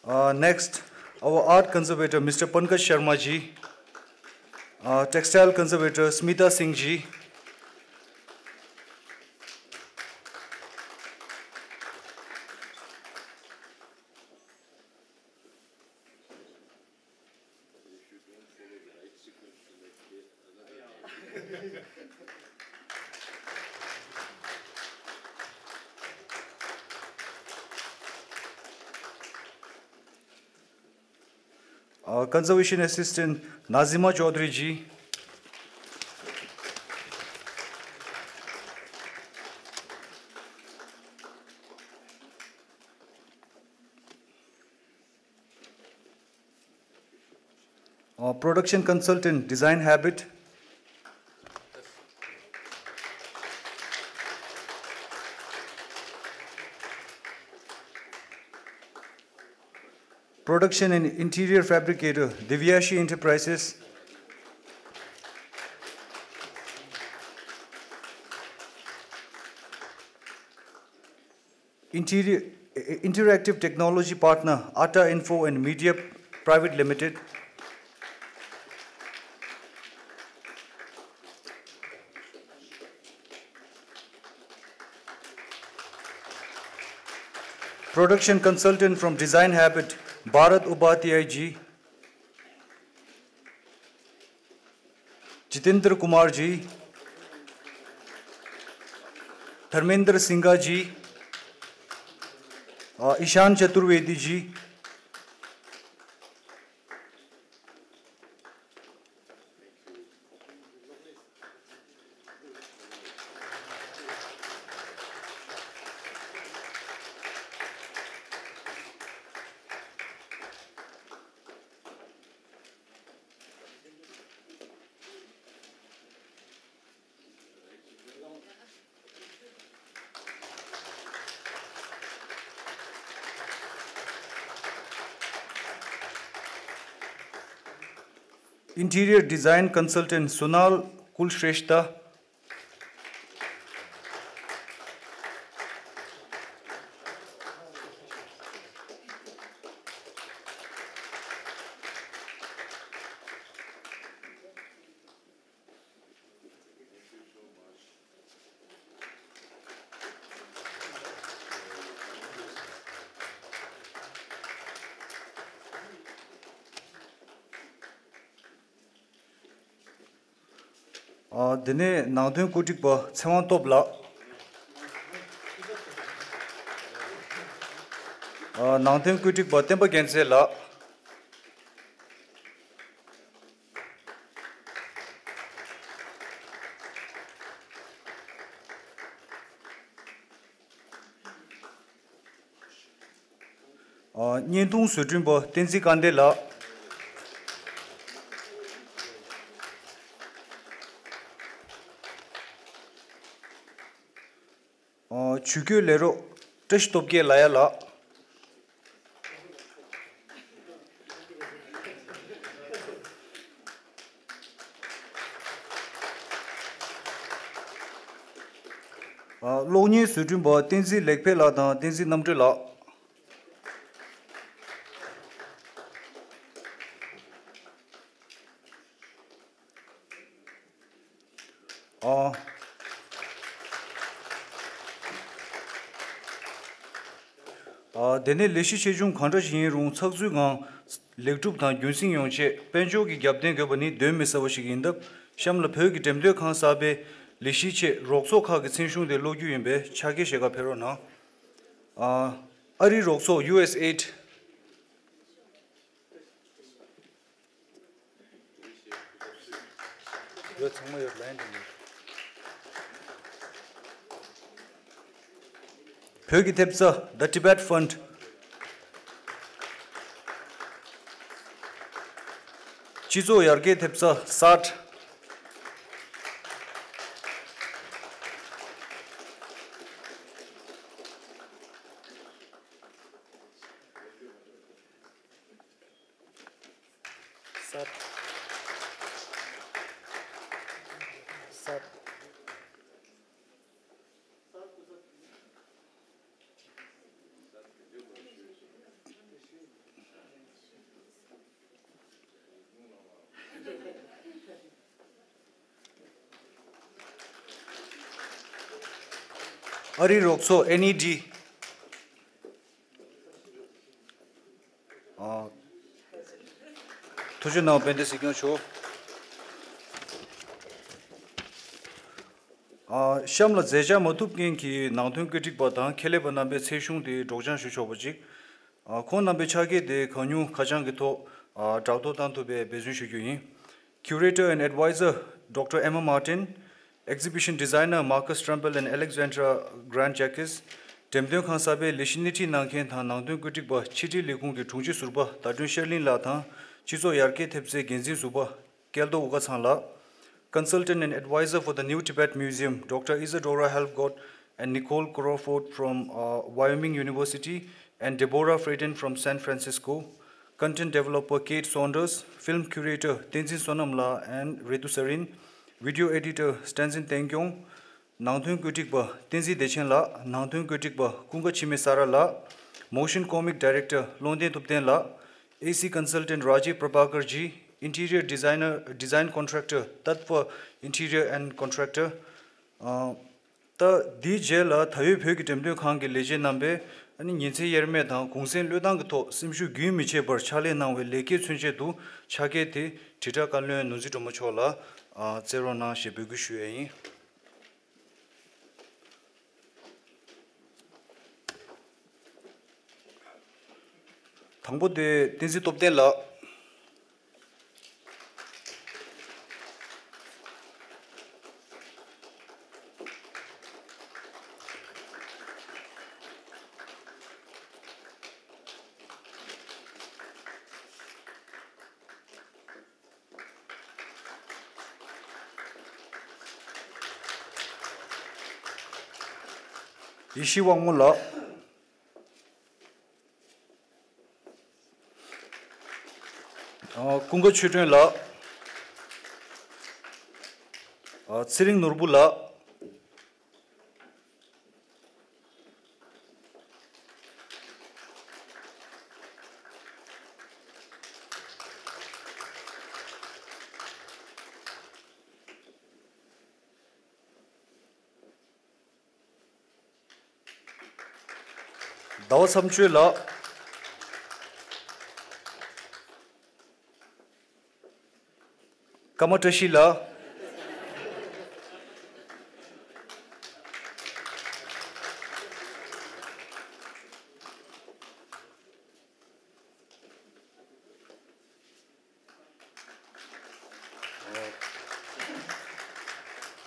Uh, next, our art conservator, Mister Pankaj Sharma ji, uh, textile conservator, Smita Singh ji. Uh, Conservation Assistant Nazima Chaudhary ji. Uh, Production Consultant Design Habit. Production and Interior Fabricator, Divyashi Enterprises. Interior, Interactive Technology Partner, Atta Info and Media Private Limited. Production consultant from Design Habit, Bharat Upadhyay ji, Jitendra Kumar ji, Dharmendra Singha ji, uh, Ishan Chaturvedi ji. Interior Design Consultant Sonal Kulshrestha. ཨ། དེ་ནས་ནང་དོན་བཀོད་སྒྲིག་པ་ཚེ་དབང་སྟོབས་ལགས། ཨ། ནང་དོན་བཀོད་སྒྲིག་པ་བསྟན་པ་རྒྱལ་མཚན་ལགས། ཨ། བརྙན་ཐུང་བཟོ་སྐྲུན་པ་བསྟན་འཛིན་དཀར་ལྡན་ལགས། ཨ། ཇུས་འགོད་ལས་རོགས་བཀྲ་ཤིས་སྟོབས་རྒྱལ་ལགས་ཡ་ལགས། ཨ། གློག་བརྙན་བཟོ་སྐྲུན་པ་བསྟན་འཛིན་ལེགས་འཕེལ་ལགས་དང་བསྟན་འཛིན་རྣམ་གྲོལ་ལགས། ཨ། ཨ། དེ་ནས་ལས་གཞི་ཆེ་ཆུང་གང་འདྲ་ཞིག་ཡིན་རུང་ཚགས་ཚུད་ངང་ལེགས་གྲུབ་དང་རྒྱུན་སྲིང་ཡོང་ཆེད་དཔལ་འབྱོར་གྱི་རྒྱབ་རྟེན་དགོས་པ་ནི་གདོན་མི་ཟ་བ་ཞིག་ཡིན་སྟབས། གཤམ་ལ་བོད་ཀྱི་འགྲེམས་སྟོན་ཁང་གསར་པའི་ལས་གཞིའི་ཆེད་རོགས་ཚོགས་ཁག་གི་མཚན་གཞུང་དེ་ཀློག་རྒྱུ་ཡིན་པས་ཕྱག་འཁྱེར་ཞལ་ཁ་ཕེབས་རོགས་གནང་། ཨ། ཨ་རིའི་རོགས་ཚོགས་ཡུ་ཨེས་ཨེ་ཌི། ཡོད། ཚང་མ་ཡོད། ལན་དེ་ནི། བོད་ཀྱི་ཐེབས་རྩ་The Tibet Fund། སྤྱི་ཚོགས་ཡར་རྒྱས་ཐེབས་རྩ་སཱ་ཊ། སཱ་ཊ། སཱ་ཊ། ཨ་རིའི་རོགས་ཚོགས་ཨེན་ཨི་ཌི། ཨ། ཐུགས་རྗེ་གནང་དཔལ་ལྡན་སྲིད་སྐྱོང་མཆོག་ཨ། གཤམ་ལ་མཛད་འཆར་མ་ཐུབ་མཁན་གྱི་ནང་དོན་བཀོད་སྒྲིག་པ་དང་ཁྱད་ལས་པ་རྣམ་པའི་ཚེ་གཞུང་དེ་སྒྲོག་སྦྱང་ཞུ་ཆོག་པ་ཅིག་ཨ། ཁོང་རྣམ་པའི་ཕྱག་འཁྱེར་དེ་གང་མྱུར་ཁ་བྱང་གི་ཐོག་ཨ། བསྒྲགས་གཏོང་གཏང་ཐུབ་པའི་འབད་བརྩོན་ཞུ་རྒྱུ་ཡིན། Curator and Advisor Doctor Emma Martin, Exhibition Designer Marcus Trumbull and Alexandra Grant Jacques, འགྲེམས་སྟོན་ཁང་གསར་པའི་ལས་གཞི་སྣེ་ཁྲིད་གནང་མཁན་དང་ནང་དོན་བཀོད་སྒྲིག་པ་ཕྱི་དྲིལ་ལས་ཁུངས་ཀྱི་དྲུང་ཆེ་ཟུར་པ་ཟླ་སྒྲོན་ཤར་གླིང་ལགས་དང་སྤྱི་ཚོགས་ཡར་རྒྱས་ཐེབས་རྩའི་འགན་འཛིན་ཟུར་པ་སྐལ་རྡོར་དབུ་དཀར་ཚང་ལགས། Consultant and advisor for the New Tibet Museum, Doctor Isadora Helfgott and Nicole Crawford from uh, Wyoming University and Deborah Fradon from San Francisco. Content developer Kate Saunders, film curator Tenzin Sonamla and Redu Sarin, video editor Stanzin Tengyong, ནང་དོན་བཀོད་སྒྲིག་པ་བསྟན་འཛིན་བདེ་ཆེན་ལགས། ནང་དོན་བཀོད་སྒྲིག་པ་ཀུན་དགའ་འཆི་མེད་ས་ར་ལགས། Motion comic director ཀློང་ལྡན་ཐུབ་བསྟན་ལགས། ཨེ་སི་consultant Rajiv Prabhakar ji། Interior designer, design contractor Tatva Interior and Contractor. ཨ། ད་འདིའི་རྗེས་ལ་ད་ཡོད་བོད་ཀྱི་འགྲེམས་སྟོན་ཁང་གི་ལས་བྱེད་རྣམ་པས་ཨ་ནི་ཉིན་མཚན་དབྱེར་མེད་དང་གུང་སེང་བློས་བཏང་གི་ཐོག་སེམས་ཤུགས་རྒྱུན་མི་ཆད་པར་ཕྱག་ལས་གནང་བའི་ལེགས་སྐྱེས་མཚོན་ཆེད་དུ་ཕྱག་འཁྱེར་དེ་དྲིལ་བསྒྲགས་བཀའ་བློན་ནོར་འཛིན་སྒྲོལ་མ་མཆོག་ལ་ཨ། སྩལ་རོགས་གནང་ཞེས་འབོད་སྐུལ་ཞུ་ཡས་ཡིན། དང་པོ་དེ་བསྟན་འཛིན་སྟོབས་ལྡན་ལགས། ཡེ་ཤེས་དབང་མོ་ལགས། ཨ། ཀུན་དགའ་ཆོས་སྒྲོན་ལགས། ཨ། ཚེ་རིང་ནོར་བུ་ལགས། ཟླ་བ་མཚམས་གཅོད་ལགས། ཀརྨ་བཀྲ་ཤིས་ལགས།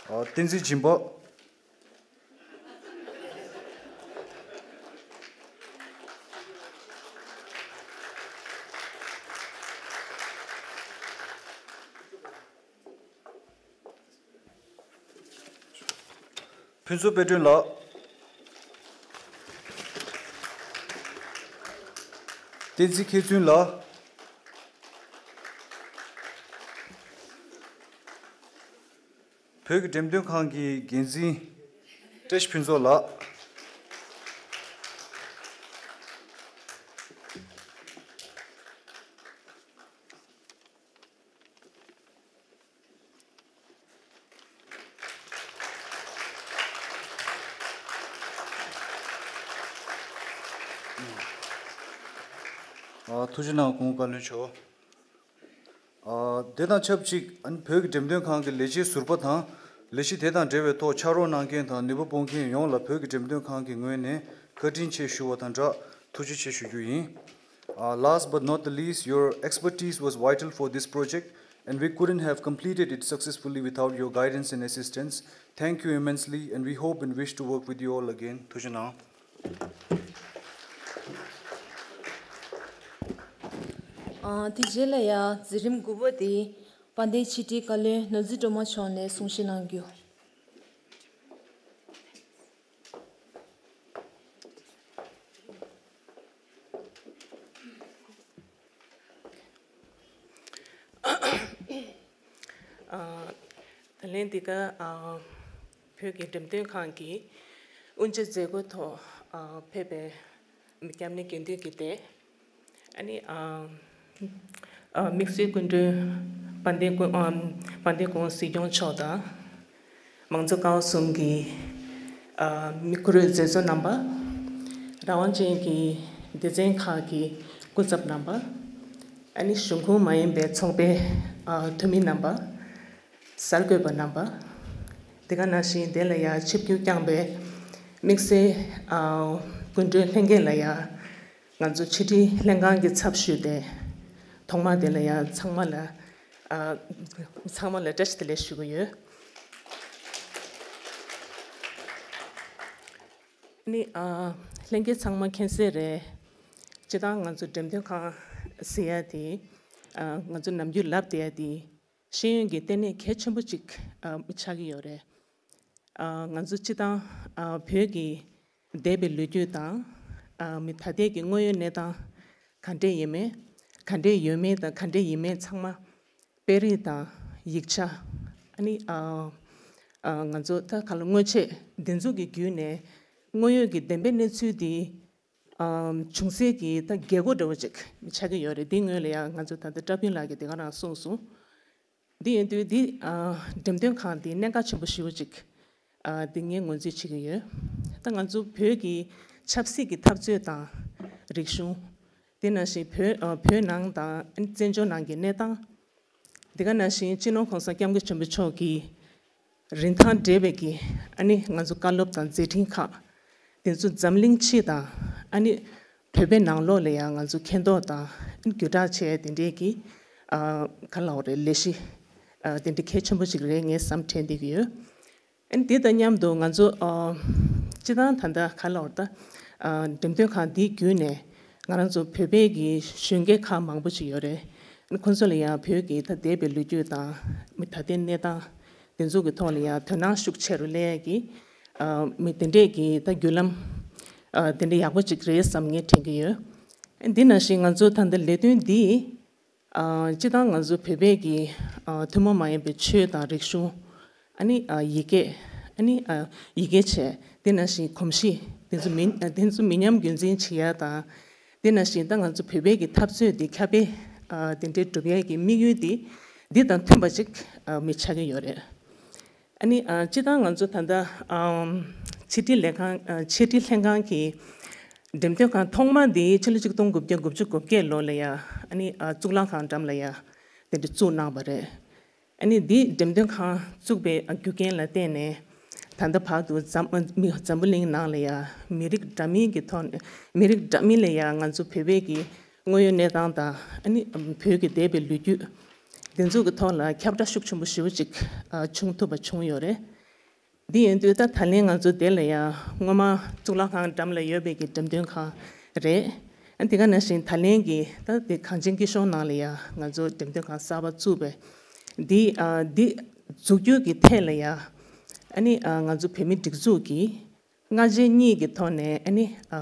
ཨ། བསྟན་འཛིན་སྦྱིན་པ། ཕུན་ཚོགས་དཔལ་སྒྲོན་ལགས། བསྟན་འཛིན་མཁས་བཙུན་ལགས། བོད་ཀྱི་འགྲེམས་སྟོན་ཁང་གི་འགན་འཛིན་བཀྲ་ཤིས་ཕུན་ཚོགས་ལགས། ཨ། ཐུགས་རྗེ་གནང་སྐུ་ངོ་བཀའ་བློན་མཆོག་ཨ། དེ་དང་ཆབས་ཅིག་ཨ་ནི་བོད་ཀྱི་འགྲེམས་སྟོན་ཁང་གི་ལས་བྱེད་ཟུར་པ་དང་ལས་གཞི་དེ་དང་འབྲེལ་བའི་ཐོག་ཕྱག་རོགས་གནང་མཁན་དང་ནུས་པ་སྤུངས་མཁན་ཡོངས་ལ་བོད་ཀྱི་འགྲེམས་སྟོན་ཁང་གི་ངོས་ནས་བཀའ་དྲིན་ཆེ་ཞུ་བ་དང་སྦྲགས་ཐུགས་རྗེ་ཆེ་ཞུ་རྒྱུ་ཡིན། Uh, last but not the least, your expertise was vital for this project, and we couldn't have completed it successfully without your guidance and assistance. Thank you immensely, and we hope and wish to work with you all again. ཐུགས་རྗེ་གནང་། ཨ། དེ་རྗེས་ལ་ཡང་མཛད་རིམ་དགུ་པ་དེ་དཔལ་ལྡན་ཕྱི་དྲིལ་བཀའ་བློན་ནོར་འཛིན་སྒྲོལ་མ་མཆོག་ནས་གསུང་བཤད་གནང་རྒྱུ། ཨ། ད་ལན་འདི་ག་ཨ། བོད་ཀྱི་འགྲེམས་སྟོན་ཁང་གི་དབུ་འབྱེད་མཛད་སྒོའི་ཐོག་ཨ། ཕེབས་པའི་མི་སྐྱབས་གནས་དགེ་འདུན་གྱི་སྡེ། ཨ་ནི་ཨ། ཨ། དམིགས་བསལ་སྐུ་མགྲོན་དཔལ་ལྡན་སྐུ་ཨ། དཔལ་ལྡན་སྐུ་ངོ་སྲིད་སྐྱོང་མཆོག་དང་། མང་གཙོ་ཀ་བ་གསུམ་གྱི་ ཨ་མི་བཀུར་འོས་མཛད་གཙོ་རྣམ་པ། རང་དབང་ཅན་གྱི་སྡེ་ཚན་ཁག་གི་སྐུ་ཚབ་རྣམ་པ། ཨ་ནི་གཞུང་ཁོངས་མ་ཡིན་པའི་ཚོགས་པའི་ཨ་འཐུས་མི་རྣམ་པ། གསར་འགོད་པ་རྣམ་པ། དེ་ག་ནང་བཞིན་དེ་ལ་ཡང་ཆིབས་བསྒྱུར་བསྐྱངས་པའི་དམིགས་བསལ་ཨ་སྐུ་མགྲོན་ལྷན་རྒྱས་ལ་ཡང་ང་ཚོ་ཕྱི་དྲིལ་ལྷན་ཁང་གི་ཚབ་ཞུས་ཏེ། ཐོག་མ་དེ་ལ་ཡང་ཚང་མ་ལ་ཨ་ཚང་མ་ལ་བཀྲ་ཤིས་བདེ་ལེགས་ཞུ་གི་ཡོད། ནི་ཨ་ལྷན་རྒྱས་ཚང་མ་མཁྱེན་གསལ་རེད། སྤྱིར་བཏང་ང་ཚོ་འགྲེམས་སྟོན་ཁང་ཟེར་ཡ་དེ་ཨ་ང་ཚོ་ནམ་རྒྱུན་ལབ་བསྡད་ཡ་དེ་ཤེས་ཡོན་གྱི་ལྟེ་གནས་གལ་ཆེན་པོ་ཅིག་ཨ་ཆགས་ཀྱི་ཡོད་རེད། ཨ་ང་ཚོ་སྤྱིར་བཏང་ཨ་བོད་ཀྱི་འདས་པའི་ལོ་རྒྱུས་དང་ཨ་མི་ད་ལྟའི་གི་དངོས་ཡོད་གནས་སྟངས་ག་འདྲས་ཡིན་མིན། ག་འདྲས་ཡོད་མེད་དང་ག་འདྲས་ཡིན་མེད་ཚང་མ། དཔེ་རིས་དང་ཡིག་ཆ། ཨ་ནི་ཨ་ཨ་ང་ཚོ་ད་ག་ལ་དངོས་ཆས་འདི་ཚོ་གི་བརྒྱུད་ནས་དངོས་ཡོད་ཀྱི་བདེན་པའི་གནས་ཚུལ་འདི་ཨ་འབྱུང་སའི་གི་ད་རྒྱལ་སྒོ་འདྲ་བོ་ཅིག་ཆགས་ཀྱི་ཡོད་རེད། འདི་སྔོན་ལ་ཡང་ང་ཚོ་ད་ལྟ་བཀྲ་ཕུན་ལགས་ཀྱིས་དེ་ག་རང་གསུངས་སོང་། འདི་ཡིན་དུས་འདི་ཨ་འགྲེམས་སྟོན་ཁང་འདི་གནད་འགག་ཆེན་པོ་ཞེ་པོ་ཅིག་ཨ་འདི་ངས་ངོས་འཛིན་བྱེད་ཀྱི་ཡོད། ད་ང་ཚོ་བོད་ཀྱི་ཆབ་སྲིད་ཀྱི་འཐབ་རྩོད་དང་རིག་གཞུང་། དེ་ནང་བཞིན་བོད་ཨ་བོད་ནང་དང་བཙན་བྱོལ་ནང་གི་གནས་སྟངས། དེ་ག་ནང་བཞིན་སྤྱི་ནོར་༸གོང་ས་༸སྐྱབས་མགོན་ཆེན་པོ་མཆོག་གི་རིན་ཐང་བགྲེས་པའི་གི་ཨ་ནི་ང་ཚོ་བཀའ་སློབ་དང་མཛད་འཕྲིན་ཁག་དེ་ཚོ་འཛམ་གླིང་སྤྱི་དང་ཨ་ནི་བོད་པའི་ནང་ལོགས་ལ་ཡང་ང་ཚོ་མཁྱེན་རྟོགས་དང་ཨ་ནི་བརྒྱུད་བསྒྲགས་བྱས་དེ་འདྲའི་གི་ཨ་ག་ལབ་དགོས་རེད། ལས་གཞི་ཨ་དེ་འདྲའི་གལ་ཆེན་པོ་ཅིག་རེད་ངས་བསམ་དྲན་བསྡད་ཀྱི་ཡོད། ཨ་ནི་དེ་དང་མཉམ་དུ་ང་ཚོ་ཨ་སྤྱི་བཏང་ད་ལྟ་ག་ལབ་དགོས་རེད། ད་ཨ་འགྲེམས་སྟོན་ཁང་འདིའི་བརྒྱུད་ནས་ང་རང་ཚོ་བོད་པའི་གི་གཞོན་སྐྱེས་ཁག་མང་པོ་ཅིག་ཡོད་རེད། ཨ་ནི་ཁོང་ཚོ་ལ་ཡང་བོད་ཀྱི་ད་འདས་པའི་ལོ་རྒྱུས་དང་མི་ད་ལྟའི་གནས་སྟངས་དེ་ཚོ་གི་ཐོག་ལ་ཡང་དོ་སྣང་ཤུགས་ཆེ་རུ་སླེབས་ཡ་གི་ཨ་མི་དེ་འདྲས་ཀྱི་ད་བརྒྱུད་ལམ་ཨ་དེ་འདྲས་ཡག་པོ་ཅིག་རེད་བསམ་ངས་དྲན་གྱི་ཡོད། ཨ་ནི་འདི་ནང་བཞིན་ང་ཚོ་ད་ལྟ་ལས་དོན་འདི་ཨ་སྤྱིར་བཏང་ང་ཚོ་བོད་པའི་གི་ཨ་ཐུན་མོང་མ་ཡིན་པའི་ཆོས་དང་རིག་གཞུང་། ཨ་ནི་ཨ་ཡི་གེ་ཨ་ནི་ཨ་ཡི་གེ་བྱས། དེ་ནང་བཞིན་གོམས་གཤིས་དེ་ཚོ་མི་ཨ་དེ་ཚོ་མི་ཉམས་རྒྱུན་འཛིན་བྱེད་ཡ་དང་། དེ་ནང་བཞིན་ད་ང་ཚོ་བོད་པའི་གི་འཐབ་རྩོད་འདི་ཁྱབ་སྤེལ་ཨ་དེ་འདྲའི་སྒྲུབ་ཡ་གི་དམིགས་ཡུལ་འདི་འདི་དང་མཐུན་པ་ཅིག་ཨ་མི་ཆགས་ཀྱི་ཡོད་རེད། ཨ་ནི་ཨ་སྤྱིར་བཏང་ང་ཚོ་ད་ལྟ་ཨམ་ཕྱི་དྲིལ་ལས་ཁང་ཨ་ཕྱི་དྲིལ་ལྷན་ཁང་གི་འགྲེམས་སྟོན་ཁང་ཐོག་མ་འདི་ཕྱི་ལོ་ཆིག་སྟོང་དགུ་བརྒྱ་དགུ་བཅུ་གོ་བརྒྱད་ལོ་ལ་ཡ་ཨ་ནི་ཨ་གཙུག་ལག་ཁང་འགྲམ་ལ་ཡ་དེ་འདྲ་བཙུགས་གནང་བ་རེད། ཨ་ནི་འདི་འགྲེམས་སྟོན་ཁང་བཙུགས་པའི་ཨ་རྒྱུ་རྐྱེན་ལ་བརྟེན་ནས་ད་ལྟ་བར་དུ་འཛམ་ཨ་མི་འཛམ་བུ་གླིང་ནང་ལ་ཡ་མི་རིགས་འདྲ་མིན་གྱི་ཐོག་ནས་མི་རིགས་འདྲ་མིན་ལ་ཡ་ང་ཚོ་བོད་པའི་གི་དངོས་ཡོད་གནས་སྟངས་དང་ཨ་ནི་བོད་ཀྱི་འདས་པའི་ལོ་རྒྱུས་དེ་ཚོ་གི་ཐོག་ལ་ཁྱབ་བསྒྲགས་ཤུགས་ཆེན་པོ་ཞེ་པོ་ཅིག་ཨ་བྱུང་ཐུབ་པ་བྱུང་ཡོད་རེད། འདི་ཡིན་དུས་ད་ད་ལན་ང་ཚོ་དེ་ལ་ཡང་སྔོན་མ་གཙུག་ལག་ཁང་འགྲམ་ལ་ཡོད་པའི་གི་འགྲེམས་སྟོན་ཁང་རེད། ཨ་དེ་ག་ནང་བཞིན་ད་ལན་གྱི་ད་དེ་གངས་ཅན་སྐྱིད་གཤོངས་ནང་ལ་ཡང་ང་ཚོ་འགྲེམས་སྟོན་ཁང་གསར་པ་བཙུགས་པས་འདི་ཨ་འདི་འཛུགས་རྒྱུ་གི་ཐད་ལ་ཡང་ཨ་ནི་ཨ་ང་ཚོ་བོད་མི་སྒྲིག་འཛུགས་ཀྱི་སྔ་རྗེས་གཉིས་ཀྱི་ཐོག་ནས་ཨ་ནི་ཨ་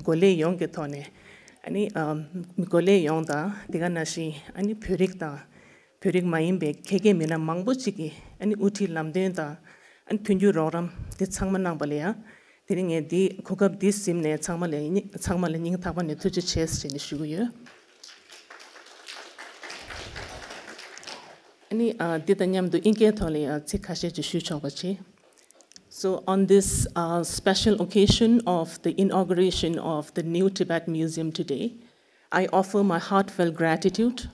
འགོ་ལས་ཡོངས་ཀྱི་ཐོག་ནས་ཨ་ནི་ཨ་འགོ་ལས་ཡོངས་དང་དེ་ག་ནང་བཞིན་ཨ་ནི་བོད་རིགས་དང་། བོད་རིགས་མ་ཡིན་པའི་ཁྱད་མཁས་མི་སྣ་མང་པོ་ཅིག་གིས་ཨ་ནི་དབུ་ཁྲིད་ལམ་སྟོན་དང་ཨ་ནི་མཐུན་འགྱུར་རོགས་རམ་དེ་ཚང་མ་གནང་པ་ལ་ཡང་དེ་རིང་ངས་འདི་གོ་སྐབས་འདི་ཟིན་ནས་ཚང་མ་ལ་ཚང་མ་ལ་སྙིང་ཐག་པ་ནས་ཐུགས་རྗེ་ཆེ་ཞེས་ནས་ཞུ་གི་ཡོད། ཨ་ནི་ཨ་འདི་དང་མཉམ་དུ་ཨིན་སྐད་ཐོག་ལ་ཡང་ཚིག་ཁ་ཤས་ཅིག་ཞུ་ཆོག་པ་བྱེད། So on this uh, special occasion of the inauguration of the new Tibet Museum today, I offer my heartfelt gratitude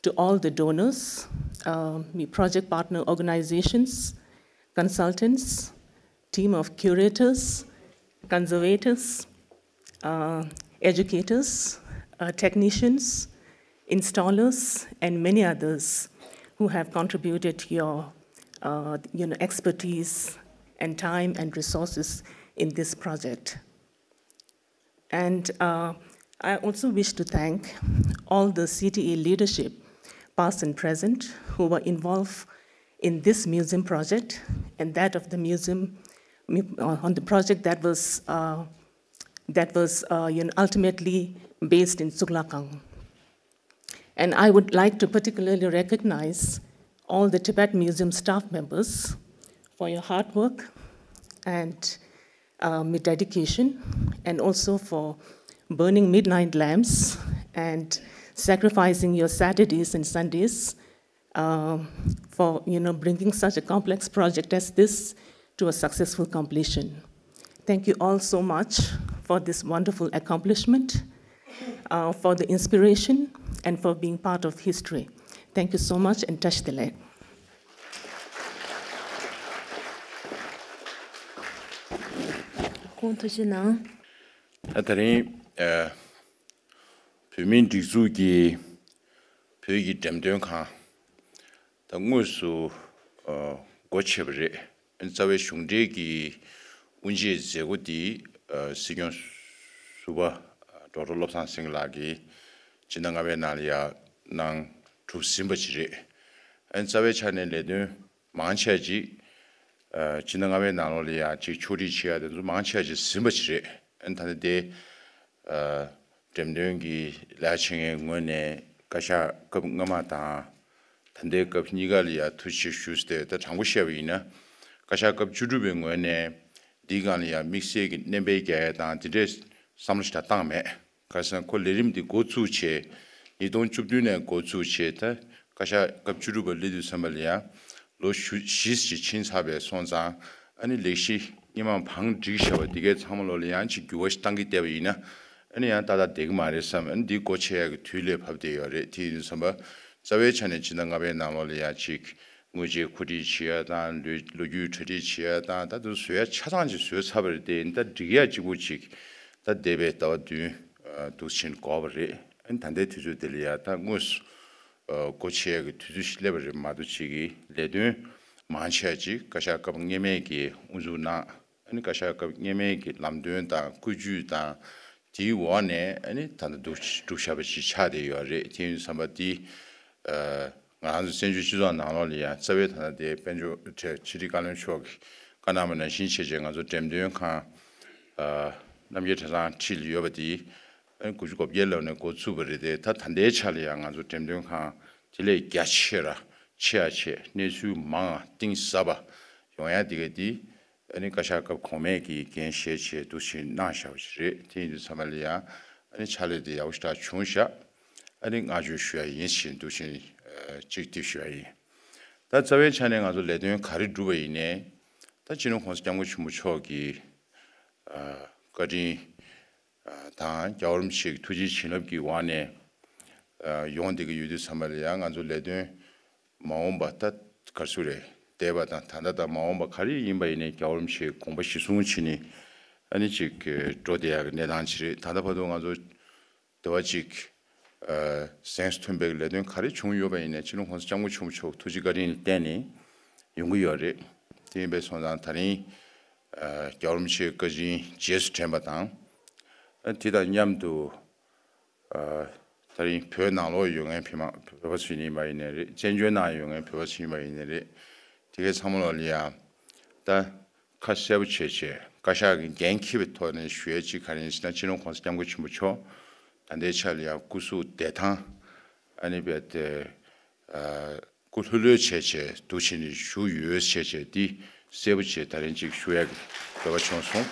to all the donors, uh, my project partner organizations, consultants, team of curators, conservators, uh, educators, uh, technicians, installers, and many others who have contributed your, uh, you know, expertise and time and resources in this project. And uh, I also wish to thank all the C T A leadership, past and present, who were involved in this museum project and that of the museum uh, on the project that was uh, that was uh, you know, ultimately based in Tsuklakang. And I would like to particularly recognize all the Tibet Museum staff members for your hard work and um, dedication, and also for burning midnight lamps and sacrificing your Saturdays and Sundays um, for you know bringing such a complex project as this to a successful completion. Thank you all so much for this wonderful accomplishment, uh, for the inspiration, and for being part of history. Thank you so much and བཀྲ་ཤིས་བདེ་ལེགས། ཁོང་ཐུགས་རྗེ་གནང་། ད་དེ་རིང་ཨ་བོད་མིའི་སྒྲིག་འཛུགས་ཀྱི་བོད་ཀྱི་འགྲེམས་སྟོན་ཁང་ད་དངོས་སུ་ཨ་སྒོ་ཕྱེ་བ་རེད། རྩ་བའི་གཞུང་འབྲེལ་གྱི་དབུ་འབྱེད་མཛད་སྒོ་འདི་ཨ་སྲིད་སྐྱོང་ཟུར་པ་ཨ་ཌོག་ཊར་བློ་བཟང་སེང་གེ་ལགས་ཀྱིས་སྤྱི་ཟླ་ལྔ་པའི་ནང་ལ་ཡར་གནང་གྲུབ་ཟིན་པ་ཅིག་རེད། ཨ་ནི་རྩ་བའི་ཆ་ནས་ལས་དོན་མང་ཆེ་ཅིག་ཨ་སྤྱི་ཟླ་ལྔ་པའི་ནང་ལོགས་ལ་ཡར་ཅིག་ཕྱོགས་སྒྲིག་བྱེད་ཡ་དེ་ཚོ་མང་ཆེ་ཅིག་ཟིན་པ་ཅིག་རེད། ཨ་ནི་ད་ལྟ་དེ་ཨ་འགྲེམས་སྟོན་གྱི་ལས་བྱེད་མཁན་ངོས་ནས་བཀའ་ཤག་སྐབས་སྔ་མ་དང་ད་ལྟའི་སྐབས་གཉིས་ཀ་ལ་ཡ་ཐུགས་རྗེ་ཆེ་ཞུ་ཟེར་ཏེ། ད་དྲང་པོ་བཤད་པ་ཡིན་ན་བཀའ་ཤག་སྐབས་བཅུ་དྲུག་པའི་ངོས་ནས་འདིའི་སྒང་ལ་ཡ་དམིགས་བསལ་གྱི་སྣོན་པ་རྒྱག་ཡ་དང་དེ་འདྲའི་བསམ་བློ་ཞིག་ད་བཏང་མེད། ག་རེ་ཟེར་ན་ཁོ་ལས་རིམ་འདི་འགོ་བཙུགས་བྱས་ཉིས་སྟོང་བཅུ་བདུན་ནས་འགོ་བཙུགས་བྱས་ད་བཀའ་ཤག་སྐབས་བཅུ་དྲུག་པ་སླེབས་དུས་ཙམ་པ་ལ་ཡ་ལོ་བཞི་ཞིག་ཕྱིན་ཚར་བས་སོང་ཙང་ཨ་ནི་ལས་གཞི་སྔོན་མ་བང་བསྒྲིགས་བཞག་པ་འདི་གའི་ཚང་མ་ལོ་ལ་ཡང་ཅིག་འགྱུར་བ་ཞིག་བཏང་གི་བསྡད་པ་ཡིན་ན་ཨ་ནི་ཡང་ཏག་ཏག་བསྡད་ཀྱི་མ་རེད་བསམ། ཨ་ནི་འདི་སྒོ་ཕྱེ་ཡག་གི་དུས་སླེབས་བབས་བསྡད་ཡོད་རེད། དེ་ཡིན་དུས་ཙམ་པ་རྩ་བའི་ཆ་ནས་ཕྱི་ཟླ་ལྔ་པའི་ནང་ལོགས་ལ་ཡང་ཅིག་དངུལ་ཆད་མཁོ་སྒྲིག་བྱེད་ཡ་དང་ལོ་ལོ་རྒྱུས་གྲ་སྒྲིག་བྱེད་ཡ་དང་ད་དུང་བཟོ་ཡ་ཆ་ཚང་ཅིག་བཟོས་ཚར་བ་རེད། དེ་ཡིན་ད་སྒྲིག་ཡ་གཅིག་པུ་ཅིག་ད་འདས་པའི་ཟླ་བ་བདུན་འདུག་ཕྱིན་འགོར་བ་རེད། ཨ་ནི་ད་ལྟའི་དུས་ཚོད་འདི་ལ་ཡ་ད་དངོས་སུ་སྒོ་ཕྱེ་ཡ་གི་དུས་ཚོད་ཞིག་སླེབས་པ་རེད་མ་གཏོགས་ཅིག་གི་ལས་དོན་མང་ཆེ་ཅིག་བཀའ་ཤག་སྐབས་སྔོན་མའི་གི་དབུ་འཛུགས་གནང་། ཨ་ནི་བཀའ་ཤག་སྐབས་སྔོན་མའི་གི་ལམ་སྟོན་དང་བཀོད་ཇུས་དང་དེའི་འོག་ནས་ཨ་ནི་ད་ལྟ་འདུག་འགྲུབ་བཞག་པ་ཞིག་ཆགས་བསྡད་ཡོད་རེད། དེ་ཡིན་དུས་ཙམ་པ་འདི་ང་རང་ཚོ་བཙན་བྱོལ་སྤྱི་ཚོགས་ནང་ལོགས་ལ་ཡང་རྩ་བའི་ཐ་ན་དེ་དཔལ་འབྱོར་ཁྲལ་ཕྱི་དྲིལ་བཀའ་བློན་མཆོག་གིས་བཀའ་གནང་བ་ནང་བཞིན་བྱས་བྱས་ང་ཚོ་འགྲེམས་སྟོན་ཁང་རྣམ་རྒྱལ་གྲྭ་ཚང་འཁྲིས་ལ་ཡོད་པ་དེ་དགུ་བཅུ་གོ་བརྒྱད་ལོ་ནས་འགོ་ཚུགས་པ་རེད་དེ། ད་ད་ལྟའི་ཆ་ལ་ཡང་ང་ཚོ་འགྲེམས་སྟོན་ཁང་དེ་ལས་རྒྱ་ཆེ་ར་ཆེ་ཡ་ཆེ་གནས་ཚུལ་མང་ང་གཏིང་ཟབ་པ་ཡོང་ཡ་དེ་ག་དེ་ཨ་ནི་བཀའ་ཤག་སྐབས་གོང་མས་ཀྱི་འགན་བཞེས་བྱས་འདུག་ཕྱིན་གནང་བཞག་པ་ཞིག་རེད། དེ་ཡིན་དུས་ཙམ་པ་ལ་ཡང་ཨ་ནི་ཕྱག་ལས་དེ་ཡག་པོ་ཞེ་དྲག་བྱུང་བཞག་ཨ་ནི་བསྔགས་བརྗོད་ཞུ་ཡ་ཡིན་ཞེས་འདུག་ཕྱིན་གཅིག་དེ་ཞུ་ཡ་ཡིན། ད་རྩ་བའི་ཆ་ནས་ང་ཚོ་ལས་དོན་ག་རེ་བསྒྲུབས་པ་ཡིན་ནའི་ད་སྤྱི་ནོར་༸གོང་ས་༸སྐྱབས་མགོན་ཆེན་པོ་མཆོག་གི་བཀའ་དྲིན་དང་རྒྱལ་བ་རིན་པོ་ཆེ་གི་ཐུགས་རྗེ་བྱིན་རླབས་ཀྱི་འོག་ནས་ཡོང་བསྡད་ཀྱི་ཡོད་དུས་ཙམ་པ་ལ་ཡང་ང་ཚོ་ལས་དོན་མ་འོངས་པ་ད་ག་རེ་ཟེར་རེད། འདས་པ་དང་ད་ལྟ་དང་མ་འོངས་པ་ག་རེ་ཡིན་པ་ཡིན་ནའི་རྒྱལ་བ་རིན་པོ་ཆེའི་དགོངས་པ་གཞི་བཟུང་བྱས་ནས་ཨ་ནི་ཅིག་འགྲོ་བསྡད་ཡག་གི་གནས་སྟངས་ཅིག་རེད། ད་ལྟ་བར་དུ་ང་ཚོ་དེ་བ་ཅིག་གཟེངས་སུ་ཐོན་པའི་ལས་དོན་ག་རེ་བྱུང་ཡོད་པ་ཡིན་ནའི་སྤྱི་ནོར་༸གོང་ས་༸སྐྱབས་མགོན་ཆེན་པོ་མཆོག་ཐུགས་རྗེ་བཀའ་དྲིན་ལ་བརྟེན་ནས་ཡོང་གི་ཡོད་རེད། དེ་ཡིན་པས་སོང་ཙང་ད་རིང་རྒྱལ་བ་རིན་པོ་ཆེའི་བཀའ་དྲིན་རྗེས་སུ་དྲན་པ་དང་། དེ་དང་མཉམ་དུ་ད་རིང་བོད་ནང་ལོགས་ཡོད་མཁན་བོད་མ་བོད་པ་ཚོ་ཡིན་པ་ཡིན་ནའི་རེད། བཙན་བྱོལ་ནང་ཡོད་མཁན་བོད་པ་ཚོ་ཡིན་པ་ཡིན་ནའི་རེད། དེ་གའི་ཚང་མ་ལོགས་ལ་ཡང་ད་ཁ་གསལ་པོ་བྱས་བྱས་བཀའ་ཤག་གི་འགན་འཁྱེར་བའི་ཐོག་ནས་ཞུ་ཡས་གཅིག་ག་རེ་ཡིན་ཟེར་ན། སྤྱི་ནོར་༸གོང་ས་༸སྐྱབས་མགོན་ཆེན་པོ་མཆོག་ད་ལྟའི་ཆ་ལ་ཡང་སྐུ་གཟུགས་བདེ་ཐང་ཨ་ནི་རྦད་དེ་སྐུ་ལྷོད་ལྷོད་བྱས་བྱས་འདུག་བྱས་ནས་བཞུགས་ཡོད་བྱས་བྱས་འདི་གསལ་པོ་བྱས་ད་རིང་གཅིག་ཞུ་ཡག་གི་འདོད་པ་བྱུང་སོང་།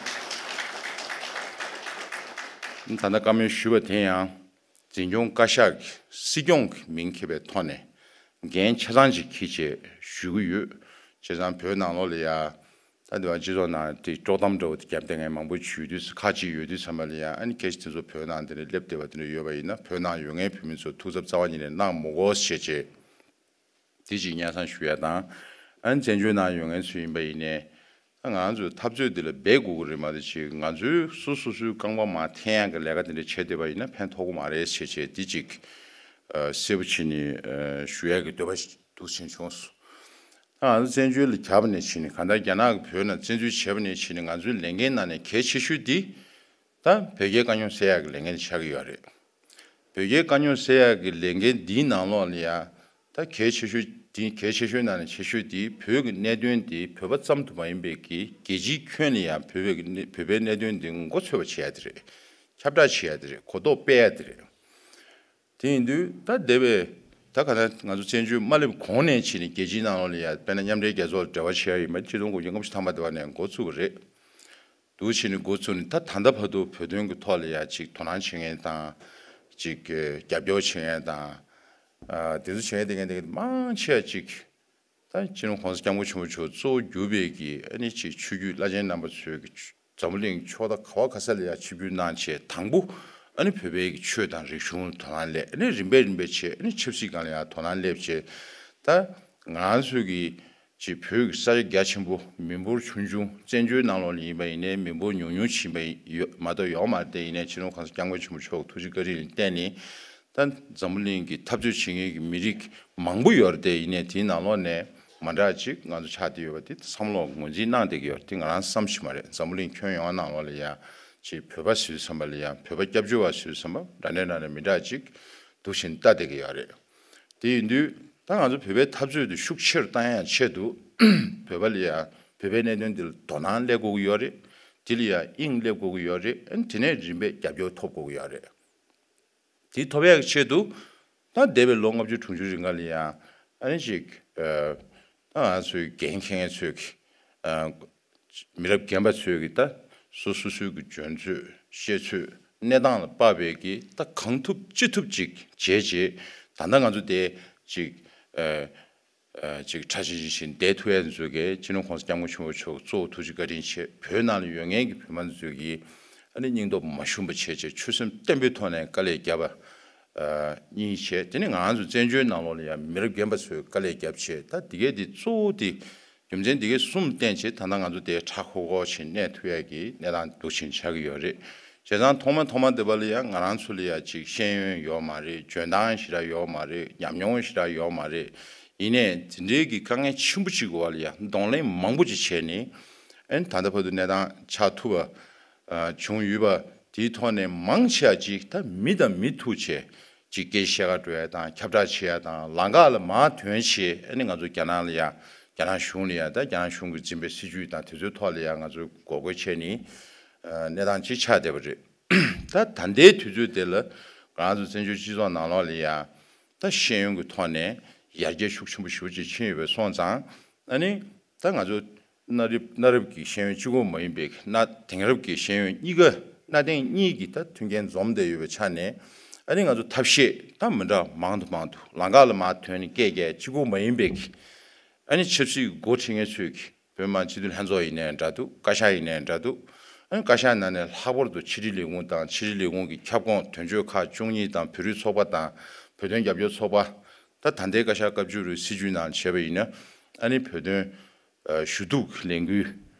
ད་ལྟ་བཀའ་མོལ་ཞུས་པ་དེ་ཡང་འཛིན་སྐྱོང་བཀའ་ཤག་གི་སྲིད་སྐྱོང་གི་མིང་འཁྱེར་བའི་ཐོག་ནས་འགན་ཆ་ཚང་ཅིག་འཁྱེར་བྱས་ཞུ་གི་ཡོད། བྱས་ཙང་བོད་ནང་ལོགས་ལ་ཡ་ད་འདི་བ་སྤྱི་ཚོགས་ནང་དེ་དཀྲོག་གཏམ་འདྲ་བོ་དེ་རྒྱབ་བསྡད་མཁན་མང་པོ་ཞིག་ཡོད་དུས་ཁག་ཅིག་ཡོད་དུས་ཙམ་པ་ལ་ཡ་ཨ་ནི་སྐད་ཆ་དེ་ཚོ་བོད་ནང་དེ་འདྲ་སླེབས་བསྡད་པ་དེ་འདྲ་ཡོད་པ་ཡིན་ན་བོད་ནང་ཡོད་མཁན་བོད་མི་ཚོ་ཐུགས་འཚབ་རྩ་བ་ཉིད་ནས་གནང་མི་དགོས་ཞེས་བྱས། དེ་གཅིག་སྙན་སེང་ཞུ་ཡ་དང་། ཨ་ནི་བཙན་བྱོལ་ནང་ཡོད་མཁན་ཚོ་ཡིན་པ་ཡིན་ནའི། ད་ང་ཚོས་འཐབ་རྩོད་འདི་ལ་འབད་དགོས་ཀྱི་རེད་མ་གཏོགས་ཅིག་ང་ཚོས་སོ་སོ་སོའི་རྐང་པ་མར་འཐེན་ཡག་གི་ལས་ཀ་འདི་འདྲ་བྱས་བསྡད་པ་ཡིན་ན་ཕན་ཐོགས་ཀྱི་མ་རེད་ཞེས་བྱས་འདི་གཅིག་གསལ་པོ་བྱས་ནས་ཞུ་ཡག་གི་འདོད་པ་འདུག་ཕྱིན་བྱུང་སོང་། ད་ང་ཚོ་བཙན་བྱོལ་ལ་གྱར་བ་ནས་ཕྱིན་ནས་གང་ལྟར་རྒྱ་ནག་གིས་བོད་ནང་བཙན་འཛུལ་བྱས་པ་ནས་ཕྱིན་ནས་ང་ཚོའི་ལས་འགན་ནང་ནས་གལ་ཆེ་ཤོས་འདི། ད་བོད་རྒྱའི་དཀའ་རྙོག་སེལ་ཡག་གི་ལས་འགན་དེ་ཆགས་ཀྱི་ཡོད་རེད། བོད་རྒྱའི་དཀའ་རྙོག་སེལ་ཡག་གི་ལས་འགན་འདིའི་ནང་ལོགས་ལ་ཡང་ད་གལ་ཆེ་ཤོས་འདི་གལ་ཆེ་ཤོས་ནང་ནས་ཆེ་ཤོས་འདི་བོད་ཀྱི་གནད་དོན་འདི་བོད་པ་ཙམ་དུ་མ་ཡིན་པའི་གི་རྒྱལ་སྤྱིའི་ཁྱོན་ནས་ཡང་བོད་པའི་གི་གནད་བོད་པའི་གནད་དོན་འདི་མགོ་ཚོས་པ་བྱེད་ཡག་དེ་རེད། ཁྱབ་བསྒྲགས་བྱེད་ཡག་དེ་རེད། གོ་རྟོགས་སྤེལ་ཡག་དེ་རེད། དེ་ཡིན་དུས་ད་འདས་པའི་ད་ག་ད་ང་ཚོ་བཙན་བྱོལ་མ་སླེབས་གོང་ནས་ཕྱིན་ནས་རྒྱལ་སྤྱིའི་ནང་ལོགས་ལ་ཡང་དཔེར་ན་མཉམ་འབྲེལ་རྒྱལ་ཚོགས་ལ་འབྲེལ་བ་བྱེད་ཡག་ཡིན་པ་ཆིག་སྟོང་དགུ་བརྒྱ་ལྔ་བཅུ་ཐམ་པ་དེ་བ་ནས་འགོ་ཚུགས་པ་རེད། འདུག་བྱས་ནས་འགོ་ཚུགས་ནས་ད་ད་ལྟ་བར་དུ་བོད་དོན་གྱི་ཐོག་ལ་ཡ་ཅིག་དོ་སྣང་བྱེད་མཁན་དང་། ཅིག་རྒྱབ་སྐྱོར་བྱེད་མཁན་དང་། ཨ་དེ་ཚོ་བྱེད་མཁན་དེ་མཁན་དེ་མང་ཆེ་བ་ཅིག་ད་སྤྱི་ནོར་༸གོང་ས་༸སྐྱབས་མགོན་ཆེན་པོ་མཆོག་གཙོ་བོ་གྱུར་པའི་གི་ཨ་ནི་ཅིག་ཆོས་བརྒྱུད་བླ་ཆེན་རྣམ་པ་ཚོའི་གི་ འཛམ་བུ་གླིང་ཕྱོགས་མཐའ་ག་བ་ག་ས་ལ་ཡང་ཆིབས་བསྒྱུར་གནང་བྱས། དང་པོ་ཨ་ནི་བོད་པའི་གི་ཆོས་དང་རིག་གཞུང་དོ་སྣང་སླེབས། ཨ་ནི་རིམ་པས་རིམ་པས་བྱས་ཨ་ནི་ཆབ་སྲིད་སྒང་ལ་ཡང་དོ་སྣང་སླེབས་བྱས། ད་ང་རང་ཚོ་གི་ཅིག་བོད་ཀྱི་ས་ཆ་རྒྱ་ཆེན་པོ། མི་འབོར་ཆུང་ཆུང་། བཙན་བྱོལ་ནང་ལོགས་ལ་ཡིན་པ་ཡིན་ནའི་མི་འབོར་ཉུང་ཉུང་ཕྱིན་པ་ཡོད་མ་གཏོགས་ཡོད་མ་རེད། དེ་ཡིན་ནའི་སྤྱི་ནོར་གོང་ས་སྐྱབས་མགོན་ཆེན་པོ་མཆོག་ཐུགས་རྗེ་བཀའ་དྲིན་ལ་བརྟེན་ནས། ད་འཛམ་བུ་གླིང་གི་འཐབ་རྩོད་བྱེད་མཁན་གྱི་མི་རིགས་མང་པོ་ཡོད་རེད། དེ་ཡིན་ནའི་དེའི་ནང་ལོགས་ནས་མ་འདྲ་ཅིག་ང་ཚོ་ཆགས་བསྡད་ཡོད་པ་དེ་བསམ་བློ་ངོས་འཛིན་གནང་བསྡད་ཀྱི་ཡོད་རེད། དེ་ང་རང་བསམ་ཞིག་མ་རེད། འཛམ་བུ་གླིང་ཁྱོན་ཡོངས་ནང་ལོགས་ལ་ཡང་ཅིག་བོད་པ་ཟེར་དུས་ཙམ་པ་ལ་ཡང་། བོད་པ་སྐྱབས་བཅོལ་བ་ཟེར་དུས་ཙམ་པ། འདྲ་འདྲ་འདྲ་འདྲ་མི་འདྲ་ཅིག་འདུག་བཞིན་ལྟ་བསྡད་ཀྱི་ཡོད་རེད། དེ་ཡིན་དུས་ད་ང་ཚོ་བོད་པའི་འཐབ་རྩོད་དེ་ཤུགས་ཆེ་རུ་བཏང་ཡག་ཆེད་དུ་བོད་པ་ལ་ཡང་བོད་པའི་གནད་དོན་འདི་ལ་དོ་སྣང་སླེབས་དགོས་ཀྱི་ཡོད་རེད། དེ་ལ་ཡང་དབྱིངས་སླེབས་དགོས་ཀྱི་ཡོད་རེད། ཨ་ནི་དེ་ནས་རིམ་པས་རྒྱབ་སྐྱོར་ཐོབ་དགོས་ཀྱི་ཡོད་རེད། དེ་ཐོབ་ཡག་གི་ཆེད་དུ་ད་འདས་པའི་ལོ་ལྔ་བཅུ་དྲུག་ཅུ་རིང་ག་ལ་ཡང་ཨ་ནི་ཅིག་ཨ་ད་ང་ཚོའི་འགན་འཁྱེར་མཁན་ཚོས་ཀྱི་ཨ་མི་རབས་རྒན་པ་ཚོས་ཀྱི་ད་སོ་སོ་སོའི་གི་འཇོན་ཚོད། ཤེས་ཚོད། གནས་སྟངས་ལ་དཔག་པའི་གི་ད་གང་ཐུབ་ཅི་ཐུབ་ཅིག་བྱས་བྱས། ད་ལྟ་ང་ཚོ་དེ་ཅིག་ཨ་ཨ་ཅིག་ཁྲ་ཆིལ་ཆིལ་བཞིན་བསྡད་ཐུབ་ཡ་ཚོ་གི་སྤྱི་ནོར་གོང་ས་སྐྱབས་མགོན་ཆེན་པོ་མཆོག་གཙོ་བོ་ཐུགས་རྗེ་བཀའ་དྲིན་ཆེ། བོད་ནང་ལ་ཡོད་མཁན་གྱི་བོད་པ་ཚོ་གི་ཨ་ནི་སྙིང་སྟོབས་མ་ཞུམ་པ་བྱས་བྱས། ཆོད་སེམས་བརྟན་པོའི་ཐོག་ནས་དཀའ་ལས་བརྒྱབ་པ་ཨ་གཉིས་བྱས། དེ་ནས་ང་རང་ཚོ་བཙན་བྱོལ་ནང་ལོགས་ལ་ཡང་མི་རབས་རྒན་པ་ཚོས་དཀའ་ལས་བརྒྱབ་བྱས། ད་འདི་གས་འདི་གཙོ་བོ་དེ་རྒྱུ་མཚན་འདི་གས་གསུམ་བརྟེན་བྱས་ད་ལྟ་ང་ཚོ་དེ་ཧྲག་ཧོ་ཧོ་བྱས་གནས་ཐུབ་ཡ་གི་གནས་སྟངས་འདུག་བཞིན་ཆགས་ཀྱི་ཡོད་རེད། བྱས་ཙང་ཐོག་མ་ཐོག་མ་དེ་བ་ལ་ཡང་ང་རང་ཚོ་ལ་ཡང་ཅིག་ཤེས་ཡོན་ཡོད་མ་རེད། འཇོན་ཐང་ཞེ་དྲག་ཡོད་མ་རེད། ཉམས་མྱོང་ཞེ་དྲག་ཡོད་མ་རེད། ཡིན་ནའི་དེ་འདྲའི་གི་དཀའ་ངལ་ཆེན་པོ་ཅིག་གི་འོག་ལ་ཡང་གདོང་ལེན་མང་པོ་ཅིག་བྱས་ནས། ཨ་ནི་ད་ལྟ་བར་དུ་གནས་སྟངས་ཆགས་ཐུབ་པ་ཨ་བྱུང་ཡོད་པ། དེའི་ཐོག་ནས་མང་ཆེ་བ་ཅིག་ད་མི་དང་མི་ཐུག་བྱས་ཅིག་སྐད་ཆ་བཤད་ག་འགྲོ་ཡ་དང་། ཁྱབ་བསྒྲགས་བྱེད་ཡ་དང་། ལམ་ཁ་ལ་མར་ཐོན་བྱས། ཨ་ནི་ང་ཚོ་རྒྱ་ནག་ལ་ཡ། རྒྱ་ནག་གཞུང་ལ་ཡ། ད་རྒྱ་ནག་གཞུང་གིས་འཛིན་པའི་སྲིད་བྱུས་དང་དེ་ཚོའི་ཐོག་ལ་ཡ་ང་ཚོས་འགོག་རྒོལ་བྱས་ནས་ཨ་གནས་སྟངས་ཅིག་ཆགས་བསྡད་པ་རེད། ད་ད་ལྟའི་དུས་ཚོད་དེ་ལ་ང་ཚོ་བཙན་བྱོལ་སྤྱི་ཚོགས་ནང་ལོགས་ལ་ཡ་ད་ཤེས་ཡོན་གྱི་ཐོག་ནས་ཡར་རྒྱས་ཤུགས་ཆེན་པོ་ཞེ་པོ་ཅིག་ཕྱིན་ཡོད་པ་སོང་ཙང་། ཨ་ནི་ད་ང་ཚོ་གནའ་རབས་གནའ་རབས་ཀྱི་ཤེས་ཡོན་གཅིག་པོ་མ་ཡིན་པའི་གི་གནའ་དེང་རབས་ཀྱི་ཤེས་ཡོན་གཉིས་ཀ། གནའ་དེང་གཉིས་ཀྱི་ད་མཐུན་རྐྱེན་འཛོམས་བསྡད་ཡོད་པའི་ཆ་ནས། ཨ་ནི་ང་ཚོ་ཐབས་ཤེས་ད་མི་འདྲ་མང་དུ་མང་དུ། ལམ་ཁ་ལ་མར་ཐོན་ནས་སྐད་རྒྱག་གཅིག་པོ་མ་ཡིན་པའི་གི། ཨ་ནི་ཆབ་སྲིད་འགོ་ཁྲིད་མཁན་ཚོས་ཀྱི་བོད་མི་མང་སྤྱི་འཐུས་ལྷན་ཚོགས་ཡིན་ནའི་འདྲ་འདུག་བཀའ་ཤག་ཡིན་ནའི་འདྲ་འདུག་ཨ་ནི་བཀའ་ཤག་ནང་ནས་ལྷག་པར་དུ་ཕྱི་དྲིལ་ལས་ཁུངས་དང་། ཕྱི་དྲིལ་ལས་ཁུངས་ཀྱི་ཁྱབ་ཁོངས་དོན་གཅོད་ཁག་བཅུ་གཉིས་དང་། བོད་རིགས་ཚོགས་པ་དང་། བོད་དོན་རྒྱབ་སྐྱོར་ཚོགས་པ། ད་ད་ལྟའི་བཀའ་ཤག་སྐབས་བཅུ་པའི་སྲིད་བྱུས་ནང་བྱས་པ་ཡིན་ན། ཨ་ནི་བོད་དོན་ཨ་ཞུ་གཏུག་ལས་འགུལ་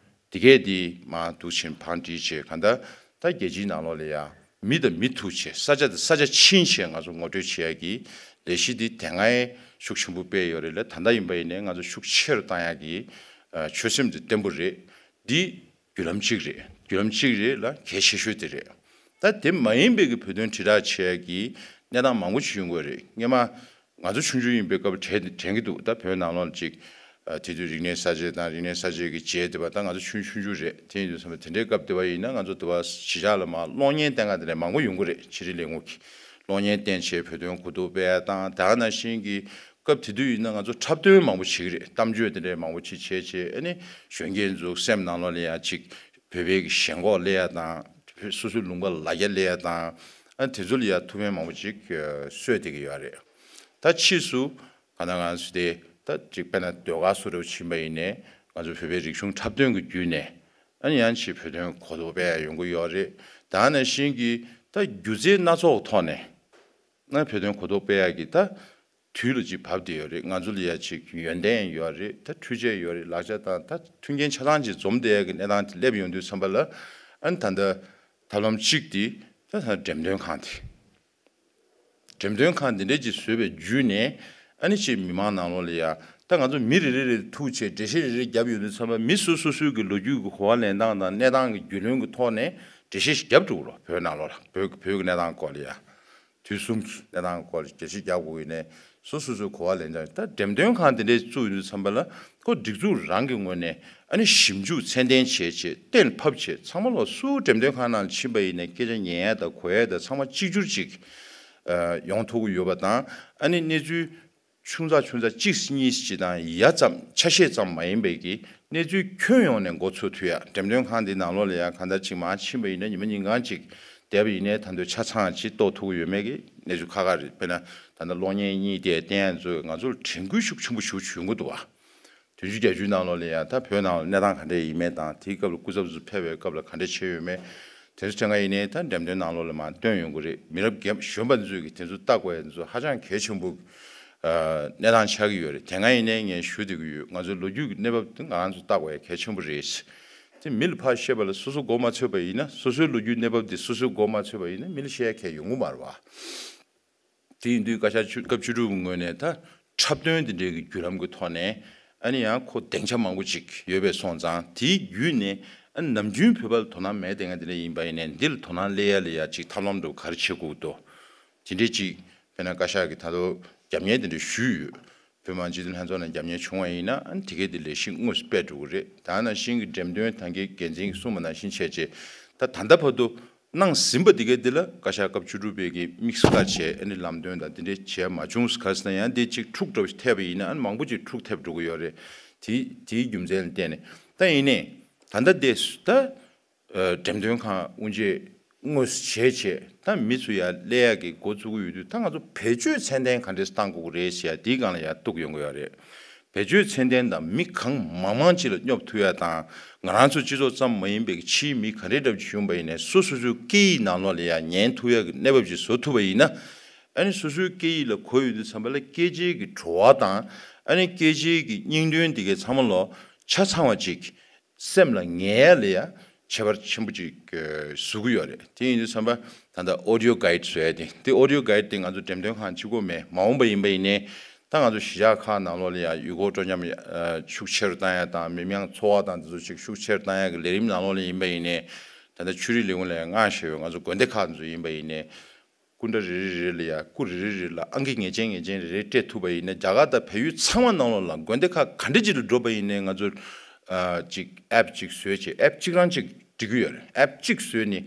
འདི་གས་འདི་མར་འདུག་བྱས་བང་སྒྲིག་བྱས། གང་ལྟར་ད་རྒྱལ་སྤྱིའི་ནང་ལོགས་ལ་ཡ་མི་དང་མི་ཐུག་བྱས། ས་ཆ་དང་ས་ཆ་ཕྱིན་བྱས་ང་ཚོ་ངོ་སྤྲོད་བྱེད་ཡ་གི་ལས་གཞི་འདི་དེ་སྔ་ཡང་ཤུགས་ཆེན་པོ་སྤེལ་ཡོད་རེད་ལ། ད་ལྟ་ཡིན་པ་ཡིན་ནའི་ང་ཚོ་ཤུགས་ཆེ་རུ་བཏང་ཡ་གི་ཨ་ཆོད་སེམས་འདི་བརྟན་པོ་རེད། འདི་བརྒྱུད་ལམ་གཅིག་རེད། བརྒྱུད་ལམ་གཅིག་རེད་ལ་གལ་ཆེ་ཤོས་དེ་རེད། ད་དེ་མ་ཡིན་པའི་གི་བོད་དོན་དྲིལ་བསྒྲགས་བྱེད་ཡ་གི་གནས་སྟངས་མང་པོ་ཞིག་ཡོང་གི་རེད། སྔོན་མ་ང་ཚོ་ཆུང་ཆུང་ཡིན་པའི་སྐབས་དྲན་དྲན་གྱི་འདུག་ད་བོད་ནང་ལོགས་ལ་ཅིག་ཨ་དེ་དུས་རིག་གནས་གསར་བརྗེ་དང་། རིག་གནས་གསར་བརྗེ་གི་རྗེས་དེ་བ། ད་ང་ཚོ་ཆུང་ཆུང་ཆུང་རེད། དེ་ཡིན་དུས་ཙམ་པ་དེ་འདྲའི་སྐབས་དེ་བ་ཡིན་ན་ང་ཚོ་དེ་བ་གཞིས་ཆགས་ལ་མར་གློག་བརྙན་བསྟན་ག་དེ་འདྲ་མང་པོ་ཡོང་གི་རེད། ཕྱི་དྲིལ་ལས་ཁུངས་ཀྱི་གློག་བརྙན་བསྟན་བྱས་བོད་དོན་གོ་རྟོགས་སྤེལ་ཡ་དང་། དེ་ནང་བཞིན་གྱི་སྐབས་དེ་དུས་ཡིན་ན་ང་ཚོ་འཁྲབ་སྟོན་མང་པོ་བྱེད་ཀྱི་རེད། གཏམ་བརྗོད་དེ་འདྲའི་མང་པོ་ཅིག་བྱས་བྱས། ཨ་ནི་གཞོན་སྐྱེས་ཚོ་སེམས་ནང་ལོགས་ལ་ཡ་ཅིག་བོད་པའི་གི་ཞེན་ཁོག་སླེབས་ཡ་དང་། སོ་སོའི་ལུང་པ་ལ་རྒྱ་སླེབས་ཡ་དང་། ཨ་དེ་ཚོ་ལ་ཡ་ཐུགས་ཕན་མང་པོ་ཅིག་གསོས་བསྡད་ཀྱི་ཡོད་རེད། ད་ཕྱིས་སུ་ག་ན་ག་ཚོད་དེ་ད་ཅིག་དཔེར་ན་ཟློས་གར་སོགས་རེ་ཕྱིན་པ་ཡིན་ནའི་ང་ཚོ་བོད་པའི་རིག་གཞུང་འཁྲབ་སྟོན་གྱི་བརྒྱུད་ནས། ཨ་ནི་ཡང་ཅིག་བོད་དོན་གོ་རྟོགས་སྤེལ་ཡ་ཡོང་གི་ཡོད་རེད། དེ་ནང་བཞིན་གྱི་ད་སྒྱུ་རྩལ་སྣ་ཚོགས་ཐོག་ནས་ང་བོད་དོན་གོ་རྟོགས་སྤེལ་ཡ་གི་ད་དུས་ལ་ཅིག་བབས་བསྡད་ཡོད་རེད། ང་ཚོ་ལ་ཡ་ཅིག་ཡོན་ཏན་ཡོད་རེད། ད་འཕྲུལ་ཆས་ཡོད་རེད། ལག་ཆ་དང་ད་མཐུན་རྐྱེན་ཆ་ཚང་ཅིག་འཛོམས་བསྡད་ཡ་གི་གནས་སྟངས་དེ་སླེབས་ཡོང་དུས་ཙམ་པ་ལ། ཨ་ནི་ད་ལྟ་ཐབས་ལམ་གཅིག་དེ་ད་ད་འགྲེམས་སྟོན་ཁང་དེ། འགྲེམས་སྟོན་ཁང་འདི་འདྲས་ཅིག་བཟོས་པའི་བརྒྱུད་ནས། ཨ་ནི་ཅིག་མི་མང་ནང་ལོགས་ལ་ཡ། ད་ང་ཚོ་མི་རེ་རེ་རེ་ཐུག་བྱས་འགྲེལ་བཤད་རེ་རེ་བརྒྱབ་ཡོང་དུས་ཙམ་པ། མི་སོ་སོ་སོའི་གི་ལོ་རྒྱུས་ཀྱི་གོ་བ་ལེན་སྟངས་དང་གནས་སྟངས་ཀྱི་རྒྱུས་ལོན་གྱི་ཐོག་ནས་འགྲེལ་བཤད་ཞིག་བརྒྱབ་འགྲོ་གི་རེད། བོད་ནང་ལོགས་ལ། བོད་བོད་ཀྱི་གནས་སྟངས་སྐོར་ལ་ཡ། དུས་གསུམ་གྱི་གནས་སྟངས་སྐོར་ལ་འགྲེལ་བཤད་རྒྱག་དགོས་ཀྱི་ནས། སོ་སོ་སོའི་གོ་བ་ལེན་སྟངས། ད་འགྲེམས་སྟོན་ཁང་དེ་འདྲས་བཙུགས་ཡོང་དུས་ཙམ་པ་ལ། ཁོ་སྒྲིག་འཛུགས་རང་གི་ངོས་ནས་ཨ་ནི་ཞིབ་འཇུག་ཚད་ལྡན་བྱས་བྱས། གཏན་ཕབ་བྱས། ཚང་མ་ལོག་སུ་འགྲེམས་སྟོན་ཁང་ནང་ཕྱིན་པ་ཡིན་ནའི་སྐད་ཆ་ཉན་ཡ་དང་གོ་ཡ་དང་ཚང་མ་གཅིག་གྱུར་ཅིག་ཨ་ཡོང་ཐུབ་ཀྱི་ཡོད་པ་དང་། ཨ་ནི་གནས་ཚུལ་ཆུང་ཙག་ཆུང་ཙག་གཅིག་གཉིས་ཅིག་དང་ཡ་ཙམ་ཆ་ཤས་ཙམ་མ་ཡིན་པའི་གི་གནས་ཚུལ་ཁྱོན་ཡོངས་ནས་མགོ་ཚོད་ཐུབ་ཡ། འགྲེམས་སྟོན་ཁང་འདི་ནང་ལོགས་ལ་ཡང་གང་ལྟར་ཅིག་མར་ཕྱིན་པ་ཡིན་ན། ཉི་མ་ཉིན་གང་ཅིག་བསྡད་པ་ཡིན་ནའི་ད་དུང་ཆ་ཚང་ཅིག་རྟོགས་ཐུབ་ཀྱི་ཡོད་མེད་ཀྱི་གནས་ཚུལ་ཁག་ཁག་རེད། དཔེར་ན་ད་ལྟ་གློག་བརྙན་གཉིས་དེ་བསྟན་ཡ་ཚོས་ང་ཚོར་དྲན་སྐུལ་ཤུགས་ཆེན་པོ་ཞེ་པོ་ཅིག་ཡོང་གི་འདུག་བ། བདུན་ཅུ་བརྒྱད་ཅུའི་ནང་ལོགས་ལ་ཡང་ད་བོད་ནང་ལ་གནས་སྟངས་ག་འདྲས་ཡིན་མིན་དང་དེའི་སྐབས་ལ་སྐུ་ཚབ་ཚོ་ཕེབས་པའི་སྐབས་ལ་ག་འདྲས་བྱས་ཡོད་མེད། དེ་ཚོ་དེ་སྔ་ཡིན་ནའི་ད་འགྲེམས་སྟོན་ནང་ལོགས་ལ་མར་བཏོན་ཡོང་གི་རེད། མི་རབས་རྒན་གཞོན་པ་ཚོས་ཀྱི་དེ་ཚོ་ལྟ་དགོས་ཡ་དེ་ཚོ་ཧ་ཅང་གལ་ཆེན་པོ་གནས་སྟངས་ཆགས་ཀྱི་ཡོད་རེད། དེ་སྔ་ཡིན་ནའི་ངས་ཞུ་བསྡད་ཀྱི་ཡོད། ང་ཚོའི་ལོ་རྒྱུས་ཀྱི་གནས་བབ་དེ་ང་རང་ཚོ་ལྟ་དགོས་ཡ་གལ་ཆེན་པོ་རེད། དེ་མི་ལ་ཕར་བཤད་པ་ལ་སོ་སོ་མགོ་མ་ཚོས་པ་ཡིན་ན། སོ་སོའི་ལོ་རྒྱུས་གནས་བབ་དེ་སོ་སོའི་མགོ་མ་ཚོས་པ་ཡིན་ན་མི་ལ་བཤད་ཡ་གལ་ཡོང་གི་མ་རེད་བ། དེ་ཡིན་དུས་བཀའ་ཤག་བཅུ་སྐབས་བཅུ་དྲུག་གི་ངོས་ནས་ད་འཁྲབ་སྟོན་དེ་འདྲའི་གི་བརྒྱུད་ལམ་གྱི་ཐོག་ནས་ཨ་ནི་ཡང་ཁོ་སྡིངས་ཆ་མང་པོ་ཅིག་ཡོད་པའི་སོང་ཙང་དེའི་བརྒྱུད་ནས་ཨ་ནི་ནམ་རྒྱུན་བོད་པ་ལ་དོ་སྣང་མེད་བསྡད་མཁན་དེ་འདྲ་ཡིན་པ་ཡིན་ནའི་འདི་ལ་དོ་སྣང་སླེབས་ཡ་ལ་ཡ་ཅིག་ཐབས་ལམ་འདྲ་བོ་ག་རེ་བྱེད་དགོས་འདུག་དེ་འདྲའི་ཅིག་དཔེར་ན་བཀའ་ཤག་གིས་ད་དུང་རྒྱབ་གཉེར་དེ་འདྲ་ཞུས་ཡོད། བོད་མི་མང་སྤྱི་འཐུས་ལྷན་ཚོགས་ནས་རྒྱབ་གཉེར་བྱུང་བ་ཡིན་ན་ཨ་ནི་དེ་གའི་དེ་ལས་གཞི་དངོས་སུ་སྤེལ་འགྲོ་གི་རེད། ད་ནང་བཞིན་གྱི་འགྲེམས་སྟོན་ད་གིན་འགན་འཛིན་གྱིས་གསུངས་པ་ནང་བཞིན་བྱས་རྗེས་ད་ད་ལྟ་བར་དུ་གནང་ཟིན་པ་དེ་གའི་དེ་ལ་བཀའ་ཤག་སྐབས་བཅུ་དྲུག་པའི་གི་དམིགས་བཀར་བྱས་ཨ་ནི་ལམ་སྟོན་དང་དེ་འདྲའི་བྱས་མ་བྱུང་། ག་རེ་ཟེར་ན་ཡང་དེ་གཅིག་འཁྲུག་འདྲ་བོ་ཞིག་ཐེབས་པ་ཡིན་ན་ཨ་ནི་མང་པོ་ཅིག་འཁྲུག་ཐེབས་འགྲོ་གི་ཡོད་རེད། དེ་དེའི་རྒྱུ་མཚན་ལ་བརྟེན་ནས་ད་ཡིན་ནའི་ད་ལྟ་དེ་ད། འགྲེམས་སྟོན་ཁང་དབུ་འབྱེད་དངོས་སུ་བྱས་བྱས་ད་མི་ཚོ་ཡར་སླེབས་ཡག་གི་འགོ་བཙུགས་ཀྱི་ཡོད་དུས། ད་ང་ཚོ་བེད་སྤྱོད་ཚད་ལྡན་ག་འདྲས་བཏང་དགོས་ཀྱི་རེད་ཟེར་ཡ་དེའི་སྒང་ལ་ཡར་གཏུག་ཡོང་གི་ཡོད་རེད། བེད་སྤྱོད་ཚད་ལྡན་དང་མི་གང་མང་མང་ཅིག་ལ་སྙོབ་ཐུབ་ཡ་དང་། ང་རང་ཚོ་སྤྱི་ཚོགས་ཙམ་མ་ཡིན་པའི་ཕྱིའི་མི་ག་འདྲས་འདྲ་ཅིག་ཡོང་པ་ཡིན་ནའི་སོ་སོ་སོའི་སྐད་ཡིག་ནང་ལོགས་ལ་ཡར་ཉན་ཐུབ་ཡ་གི་གནས་བབ་ཅིག་བཟོ་ཐུབ་པ་ཡིན་ན། ཨ་ནི་སོ་སོའི་སྐད་ཡིག་ལ་གོ་ཡོང་དུས་ཙམ་པ་ལ་སྐད་ཆའི་གི་བྲོ་བ་དང་ཨ་ནི་སྐད་ཆའི་གི་སྙིང་དོན་དེ་གའི་ཚང་མ་ལོ་ཆ་ཚང་བ་ཅིག་སེམས་ལ་ངེས་ཡ་ལ་ཡ་ཁྱད་པར་ཆེན་པོ་ཅིག་ཨ་བཟོ་གི་ཡོད་རེད། དེ་ཡིན་དུས་ཙམ་པ་ད་ལྟ་ཨོ་ཌི་ཡོ་གྷའིཌ་བཟོ་ཡ་དེ། དེ་ཨོ་ཌི་ཡོ་གྷའིཌ་དེ་ང་ཚོ་འགྲེམས་སྟོན་ཁང་གཅིག་པོ་མེད། མ་འོངས་པ་ཡིན་པ་ཡིན་ནའི་ད་ང་ཚོ་གཞིས་ཆགས་ཁག་ནང་ལོགས་ལ་ཡ་ཡུལ་སྐོར་སྤྲོ་འཆམ་ཡ་ཤུགས་ཆེ་རུ་བཏང་ཡ་དང་། མི་མང་འཚོ་བ་དང་དེ་ཚོ་ཅིག་ཤུགས་ཆེ་རུ་བཏང་ཡ་གི་ལས་རིམ་ནང་ལོགས་ལ་ཡིན་པ་ཡིན་ནའི་ད་ལྟ་ཆོས་རིག་ལས་ཁུངས་ལ་ཡ་མངགས་བཞག་ཡོད། ང་ཚོ་དགོན་སྡེ་ཁག་དེ་ཚོ་ཡིན་པ་ཡིན་ནའི། སྐུ་འདྲ་རེ་རེ་རེ་ལ་ཡ་སྐུ་རེ་རེ་རེ་ལ་ཨང་ཀི་ངེས་ཅན་ངེས་ཅན་རེ་རེ་སྤྲད་ཐུབ་པ་ཡིན་ན། རྒྱ་གར་དང་བལ་ཡུལ་ཚང་མ་ནང་ལོགས་ལ་དགོན་སྡེ་ཁག་ག་འདྲ་ཅིག་ལ་འགྲོ་པ་ཡིན་ནའི་ང་ཚོ་ཨ་ཅིག་ཨེབ་ཅིག་བཟོས་བྱས། ཨེབ་གཅིག་རང་ཅིག་འགྲིག་གི་ཡོད་རེད། ཨེབ་གཅིག་བཟོས་ནས་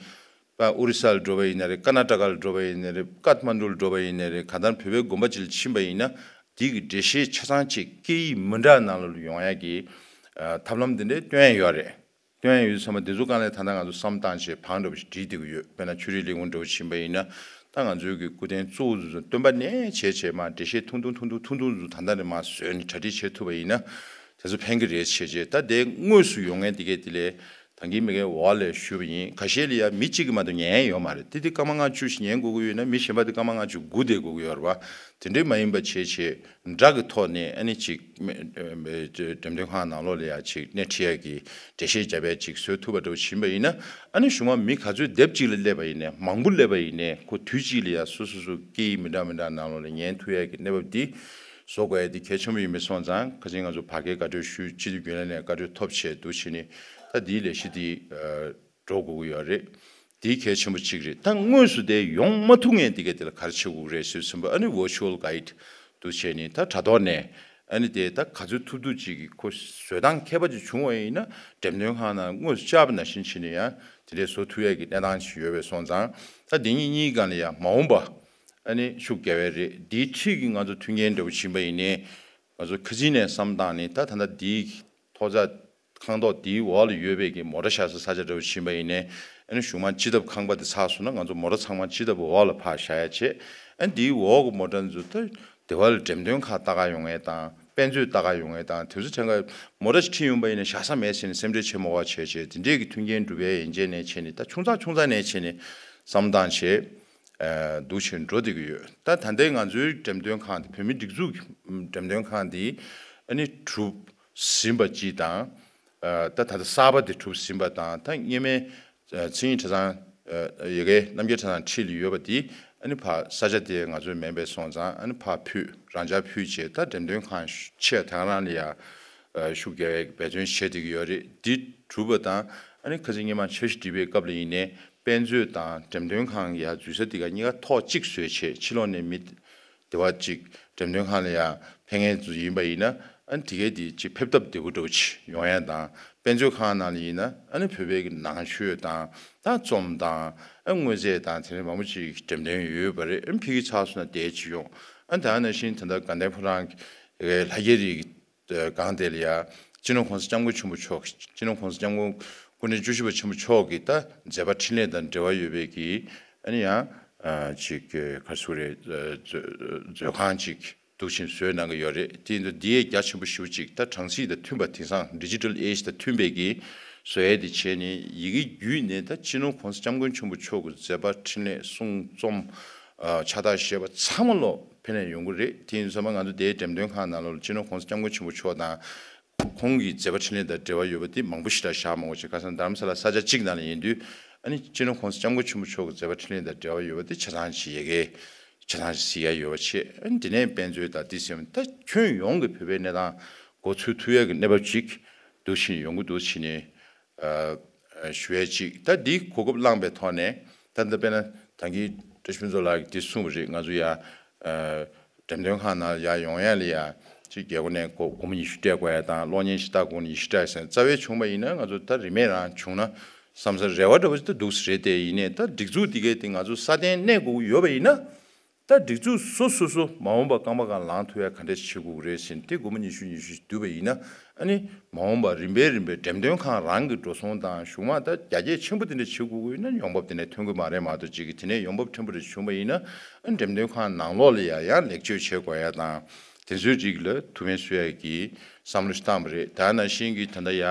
པ་ཨོ་རི་ས་ལ་འགྲོ་པ་ཡིན་ན་རེད། ཀར་ནཱ་ཊ་ཀ་ལ་འགྲོ་པ་ཡིན་ན་རེད། ཀཏ་མན་ཌུ་ལ་འགྲོ་པ་ཡིན་ན་རེད། གང་ལྟར་བོད་པའི་དགོན་པ་ཅིག་ལ་ཕྱིན་པ་ཡིན་ན་དེ་གི་འགྲེལ་བཤད་ཆ་ཚང་ཅིག་སྐད་ཡིག་མི་འདྲ་ནང་ལོགས་ལ་ཡོང་ཡ་གི་ཨ་ཐབས་ལམ་དེ་འདྲའི་སྟོན་ཡ་ཡོད་རེད། སྟོན་ཡ་ཡོད་བསམ་པ་དེ་ཚོ་སྒང་ལ་ད་ལྟ་ང་ཚོ་བསམ་བཏང་བྱས་བང་འདྲ་བོ་ཞིག་བསྒྲིགས་བསྡད་ཀྱི་ཡོད། དཔེར་ན་ཆོས་རིག་ལས་ཁུངས་འདྲ་བོ་ཕྱིན་པ་ཡིན་ན་ད་ང་ཚོའི་གི་སྐུ་རྟེན་གཙོ་བོ་ཚོ་སྟོན་པ་ནས་བྱས་བྱས་མར་འགྲེལ་བཤད་ཐུང་ཐུང་ཐུང་ཐུང་ཐུང་ཐུང་ཚོ་ད་ལྟ་ནས་མར་བཟོས་ནས་གྲ་སྒྲིག་བྱེད་ཐུབ་པ་ཡིན་ན་དེ་ཚོ་ཕན་གི་རེད་བྱས་བྱས། ད་དེ་དངོས་སུ་ཡོང་མཁན་དེ་གས་དེ་ལས་ད་གིན་མི་གའི་འོག་ལ་ཞུས་པ་ཡིན། ཁ་ཤས་ལ་ཡ་མི་གཅིག་གིས་མ་གཏོགས་ཉན་ཡ་ཡོད་མ་རེད། དེ་དེ་སྐར་མ་ལྔ་བཅུ་ཞིག་ཉན་དགོས་ཀྱི་ཡོད་ན་མི་གཞན་པ་དེ་སྐར་མ་ལྔ་བཅུ་སྒུག་བསྡད་དགོས་ཀྱི་ཡོད་རེད་བ། དེ་འདྲའི་མ་ཡིན་པ་བྱས་བྱས། སྒྲ་གི་ཐོག་ནས་ཨ་ནི་ཅིག་མེ་འགྲེམས་སྟོན་ཁང་ནང་ལོགས་ལ་ཡ་ཅིག་སྣེ་ཁྲིད་ཡ་གི་འགྲེལ་བཤད་རྒྱབ་ཡ་ཅིག་བཟོ་ཐུབ་པ་འདྲ་བོ་ཕྱིན་པ་ཡིན་ན། ཨ་ནི་གཞུག་མ་མི་ག་ཚོད་སྡེབ་གཅིག་ལ་སླེབས་པ་ཡིན་ནའི་མང་པོ་སླེབས་པ་ཡིན་ནའི་ཁོ་དུས་གཅིག་ལ་ཡ་སོ་སོ་སོ་སྐད་ཡིག་མི་འདྲ་མི་འདྲ་ནང་ལོགས་ལ་ཉན་ཐུབ་ཡ་གི་གནས་བབ་འདི་བཟོ་དགོས་ཡ་འདི་གལ་ཆེན་པོ་ཡིན་པའི་སོང་ཙང་། ཁ་ཅིག་ང་ཚོ་བར་བརྒལ་བཀའ་འཁྲོལ་ཞུས། སྤྱི་འཐུས་རྒྱུན་ལས་ནས་བཀའ་འཁྲོལ་ཐོབ་བྱས་འདུག་བྱས་ནས་ད་འདིའི་ལས་གཞི་འདི་འགྲོ་དགོས་ཀྱི་ཡོད་རེད། འདི་གལ་ཆེན་པོ་གཅིག་རེད། ད་དངོས་སུ་དེ་ཡོང་མ་ཐུབ་མཁན་དེ་གས་དེ་ལ་ག་རེ་བྱེད་དགོས་ཀྱི་རེད་ཟེར་དུས་ཙམ་པ་ཨ་ནི་ཝར་ཅུ་ཨལ་གྷའིཌ་འདུག་བྱས་ནས་ད་དྲ་ཐོག་ནས་ཨ་ནི་དེ་ད་ག་ཚོད་ཐུབ་ཐུབ་ཅིག་གི་ཁོ་བཟོ་སྟངས་མཁས་པ་ཅིག་བྱུང་བ་ཡིན་ན་འགྲེམས་སྟོན་ཁང་ནང་དངོས་སུ་བཅར་བ་ནང་བཞིན་བྱས་ནས་ཡང་དེ་འདྲའི་བཟོ་ཐུབ་ཡས་ཀྱི་གནས་སྟངས་ཤིག་ཡོད་པའི་སོང་ཙང་། ད་དེ་གཉིས་གཉིས་སྒང་ལ་ཡང་མ་འོངས་པ་ཨ་ནི་ཤུགས་རྒྱབ་ཡས་རེད། དེའི་འཁྲིས་ཀྱི་ང་ཚོ་མཐུན་རྐྱེན་འདྲ་བོ་ཕྱིན་པ་ཡིན་ནའི་ང་ཚོ་ཁ་སང་ནས་བསམ་བཏང་ནས་ད་ད་ལྟ་དེའི་ཐོག་ཚད། ཁང་ཐོག་དེའི་འོག་ལ་ཡོད་པའི་གི་མོ་ཊ་བཞག་ས་ས་ཆ་འདྲ་བོ་ཕྱིན་པ་ཡིན་ནའི། ཨ་ནི་གཞུག་མ་སྤྱི་ཐབ་ཁང་པ་དེ་ཚར་སོང་ན་ང་ཚོ་མོ་ཊ་ཚང་མ་སྤྱི་ཐབ་འོག་ལ་ཕར་བཞག་ཡ་བྱས། ཨ་ནི་དེའི་འོག་གི་མོ་ཊ་ཚོ་ད་དེ་བ་ལ་འགྲེམས་སྟོན་ཁག་ལྟ་ག་ཡོང་ཡས་དང་དཔེ་མཛོད་ལྟ་ག་ཡོང་ཡས་དང་དེ་ཚོ་ཐད་ཀར་མོ་ཊ་ཞིག་ཁྲིད་ཡོང་པ་ཡིན་ན་བཞག་ས་མེད་ཟེར་ནས་སེམས་ཁྲལ་བྱེད་མ་དགོས་པ་བྱས་བྱས། དེ་འདྲས་ཀྱི་མཐུན་རྐྱེན་སྒྲུབ་ཡས་ཡན་ཆད་ནས་བྱས་ནས་ད་ཆུང་ཙག་ཆུང་ཙག་ནས་བྱས་ནས་བསམ་བཏང་བྱས། ཨ་འདུག་བྱས་འགྲོ་བསྡད་ཀྱི་ཡོད། ད་ད་ལྟའི་ང་ཚོའི་འགྲེམས་སྟོན་ཁང་དེ་བོད་མི་སྒྲིག་འཛུགས་ཀྱི་འགྲེམས་སྟོན་ཁང་དེ་ཨ་ནི་གྲུབ་ཟིན་པ་གཅིག་དང་། ཨ་ད་ད་ལྟ་གསར་པ་དེ་གྲུབ་ཟིན་པ་དང་། ད་སྔོན་མའི་ཨ་མཚན་ཉིད་གྲྭ་ཚང་ཨ་ཡ་གའི་རྣམ་རྒྱལ་གྲྭ་ཚང་འཁྲིས་ལ་ཡོད་པ་དེ་ཨ་ནི་ཕར་ས་ཆ་དེ་ང་ཚོའི་མིན་པའི་སོང་ཙང་ཨ་ནི་ཕར་ཕུད། རང་འཇགས་ཕུད་བྱས། ད་འགྲེམས་སྟོན་ཁང་ཆེ་དེ་ག་རང་ལ་ཡ་ཨ་ཤུགས་རྒྱག་ཡའི་འབད་བརྩོན་བྱེད་བསྡད་ཀྱི་ཡོད་རེད། འདི་གྲུབ་པ་དང་ཨ་ནི་ཁ་སང་སྔོན་མ་འཆར་གཞི་བསྒྲིགས་པའི་སྐབས་ལ་ཡིན་ནའི་དཔེ་མཛོད་དང་འགྲེམས་སྟོན་ཁང་ཡ་འཛུལ་ས་དེ་ག་གཉིས་ཀ་ཐོག་གཅིག་བཟོས་བྱས། ཕྱི་ལོགས་ནས་མི་དེ་བ་གཅིག་འགྲེམས་སྟོན་ཁང་ལ་ཡ་ཕེབས་མཁན་ཚོ་ཡིན་པ་ཡིན་ན་ཨ་ནི་དེ་གའི་དེ་གཅིག་ཕེབས་སྟབས་བདེ་པོ་འདྲ་བོ་ཅིག་ཡོང་ཡ་དང་། དཔེ་མཛོད་ཁང་ནང་ལ་ཡིན་ན་ཨ་ནི་བོད་པའི་གི་ནང་ཆོས་དང་ད་རྩོམ་དང་ཨ་དངོས་རྫས་དང་དེ་འདྲ་མང་པོ་ཅིག་འགྲེམས་སྟོན་ཡོད་པ་རེད། ཨ་ནི་ཕ་གི་ཚར་སོང་ན་དེ་ཅིག་ཡོང་། ཨ་ནི་ད་ནང་བཞིན་ད་ལྟ་དགའ་ལྡན་ཕོ་བྲང་གི་ལྷ་རྒྱལ་རི་གི་སྒང་དེ་ལ་ཡ་སྤྱི་ནོར་༸གོང་ས་༸སྐྱབས་མགོན་ཆེན་པོ་མཆོག་སྤྱི་ནོར་༸གོང་ས་༸སྐྱབས་མགོན་སྐུ་ཕྲེང་བཅུ་བཞི་པ་ཆེན་པོ་མཆོག་གི་ད་མཛད་པ་འཕྲིན་ལས་དང་འབྲེལ་བ་ཡོད་པའི་གི་ཨ་ནི་ཡང་ཅིག་ག་རེ་ཟེར་དགོས་རེད། མཛོད་ཁང་ཅིག་ འདུག་བཞིན་བཟོས་གནང་གི་ཡོད་རེད། དེ་ཡིན་དུས་འདི་ཡས་རྒྱ་ཆེན་པོ་ཞེ་པོ་ཅིག་ད་གྲངས་གཞི་དང་མཐུན་པ། དེང་སང་ཌི་ཇི་ཊལ་ཨེ་ཇི་དང་མཐུན་པའི་གི་བཟོ་ཡས་དེ་བྱས་ནས་ཡི་གེ་བརྒྱུད་ནས། ད་སྤྱི་ནོར་༸གོང་ས་༸སྐྱབས་མགོན་ཆེན་པོ་མཆོག་གི་མཛད་པ་འཕྲིན་ལས་གསུང་རྩོམ་ཨ་ཕྱག་རྟགས་བཞེས་པ་ཚང་མ་ལོ་ཕེབས་ནས་ཡོང་གི་རེད། དེ་ཡིན་དུས་ཚང་མ་ང་ཚོ་དེའི་འགྲེམས་སྟོན་ཁང་ནང་ལོགས་ལ་སྤྱི་ནོར་༸གོང་ས་༸སྐྱབས་མགོན་ཆེན་པོ་མཆོག་དང་ཁོང་གི་མཛད་པ་འཕྲིན་ལས་དང་འབྲེལ་བ་ཡོད་པ་དེ་མང་པོ་ཞེ་དྲག་བཞག་མ་དགོས་ཅིག་ཁ་སང་རྡ་རམ་ས་ལ་ས་ཆ་གཅིག་ནང་ལ་ཡིན་དུས། ཨ་ནི་སྤྱི་ནོར་༸གོང་ས་༸སྐྱབས་མགོན་ཆེན་པོ་མཆོག་གི་མཛད་པ་འཕྲིན་ལས་དང་འབྲེལ་བ་ཡོད་པ་དེ་ཆ་ཚང་ཞིག་ཡ་གི་ཆ་ཚང་ཞིག་གཟིགས་ཡ་ཡོད་པ་བྱས། ཨ་ནི་དེ་ནས་དཔེ་མཛོད་དང་དེ་སེམས་ད་ཁྱོན་ཡོངས་ཀྱི་བོད་པའི་གནས་སྟངས་མགོ་ཚོད་ཐུབ་ཡ་གི་གནས་བབ་ཅིག་འདུག་བཞིན་ཡོང་གི་འདུག་བྱས་ནས་ཨ་ཨ་ཞུ་ཡ་ཅིག་ད་འདི་གོ་སྐབས་བླངས་པའི་ཐོག་ནས། ད་ལྟ་དཔེར་ན་ད་གིན་བཀྲ་ཤིས་ཕུན་ཚོགས་ལགས་ཀྱིས་འདི་གསུངས་པ་རེད། ང་ཚོ་ཡ་ཨ་འགྲེམས་སྟོན་ཁང་ནང་ཡར་ཡོང་ཡ་ལ་ཡ་ཅིག་རྒྱལ་སྒོ་ནས་སྒོ་སྒོར་མོ་ཉི་ཤུ་སྤྲད་དགོས་ཡ་དང་། གློག་བརྙན་ཞིག་ལྟ་དགོས་ན་ཉི་ཤུ་སྤྲད་ཟེར་རྩ་བའི་བྱུང་བ་ཡིན་ན། ང་ཚོ་ད་རིན་མེད་རང་བྱུང་ན་བསམ་ས་རེ་བ་འདྲ་བོ་ཅིག་ད་འདུག་ས་རེད། དེ་ཡིན་ནའི་ད་སྒྲིག་འཛུགས་འདི་གའི་དེ་ང་ཚོ་སྲ་བརྟན་གནས་དགོས་ཀྱི་ཡོད་པ་ཡིན་ན། ད་སྒྲིག་འཛུགས་སོ་སོ་སོ་མ་འོངས་པ་རྐང་པ་སྒང་ལངས་ཐུབ་ཡ་ག་འདྲ་བྱེད་དགོས་ཀྱི་རེད་ཟེར་ནས། དེ་སྒོར་མོ་ཉི་ཤུ་ཉི་ཤུ་བསྡུས་པ་ཡིན་ན། ཨ་ནི་མ་འོངས་པ་རིམ་པས་རིམ་པས་འགྲེམས་སྟོན་ཁང་རང་གི་འགྲོ་སོང་དང་གཞུག་མ་ད་རྒྱ་སྐྱེད་ཆེན་པོ་དེ་འདྲ་བྱེད་དགོས་ཀྱི་ཡོད་ན་ཡོང་འབབ་དེ་འདྲ་ཐོན་གྱི་མ་རེད་མ་གཏོགས། ཅིག་གི་དེ་ནས་ཡོང་འབབ་ཕྲན་བུ་རེ་བྱུང་བ་ཡིན་ན། ཨ་ནི་འགྲེམས་སྟོན་ཁང་ནང་ལོགས་ལ་ཡ་ཡང་ལེགས་བཅོས་བྱེད་དགོས་ཡ་དང་། དེ་ཚོའི་རིགས་ལ་ཐུགས་ཕན་གསོས་ཡ་གི་བསམ་བློ་ཞིག་བཏང་བ་རེད། ད་ནང་བཞིན་གྱི་ད་ལྟ་ཡ་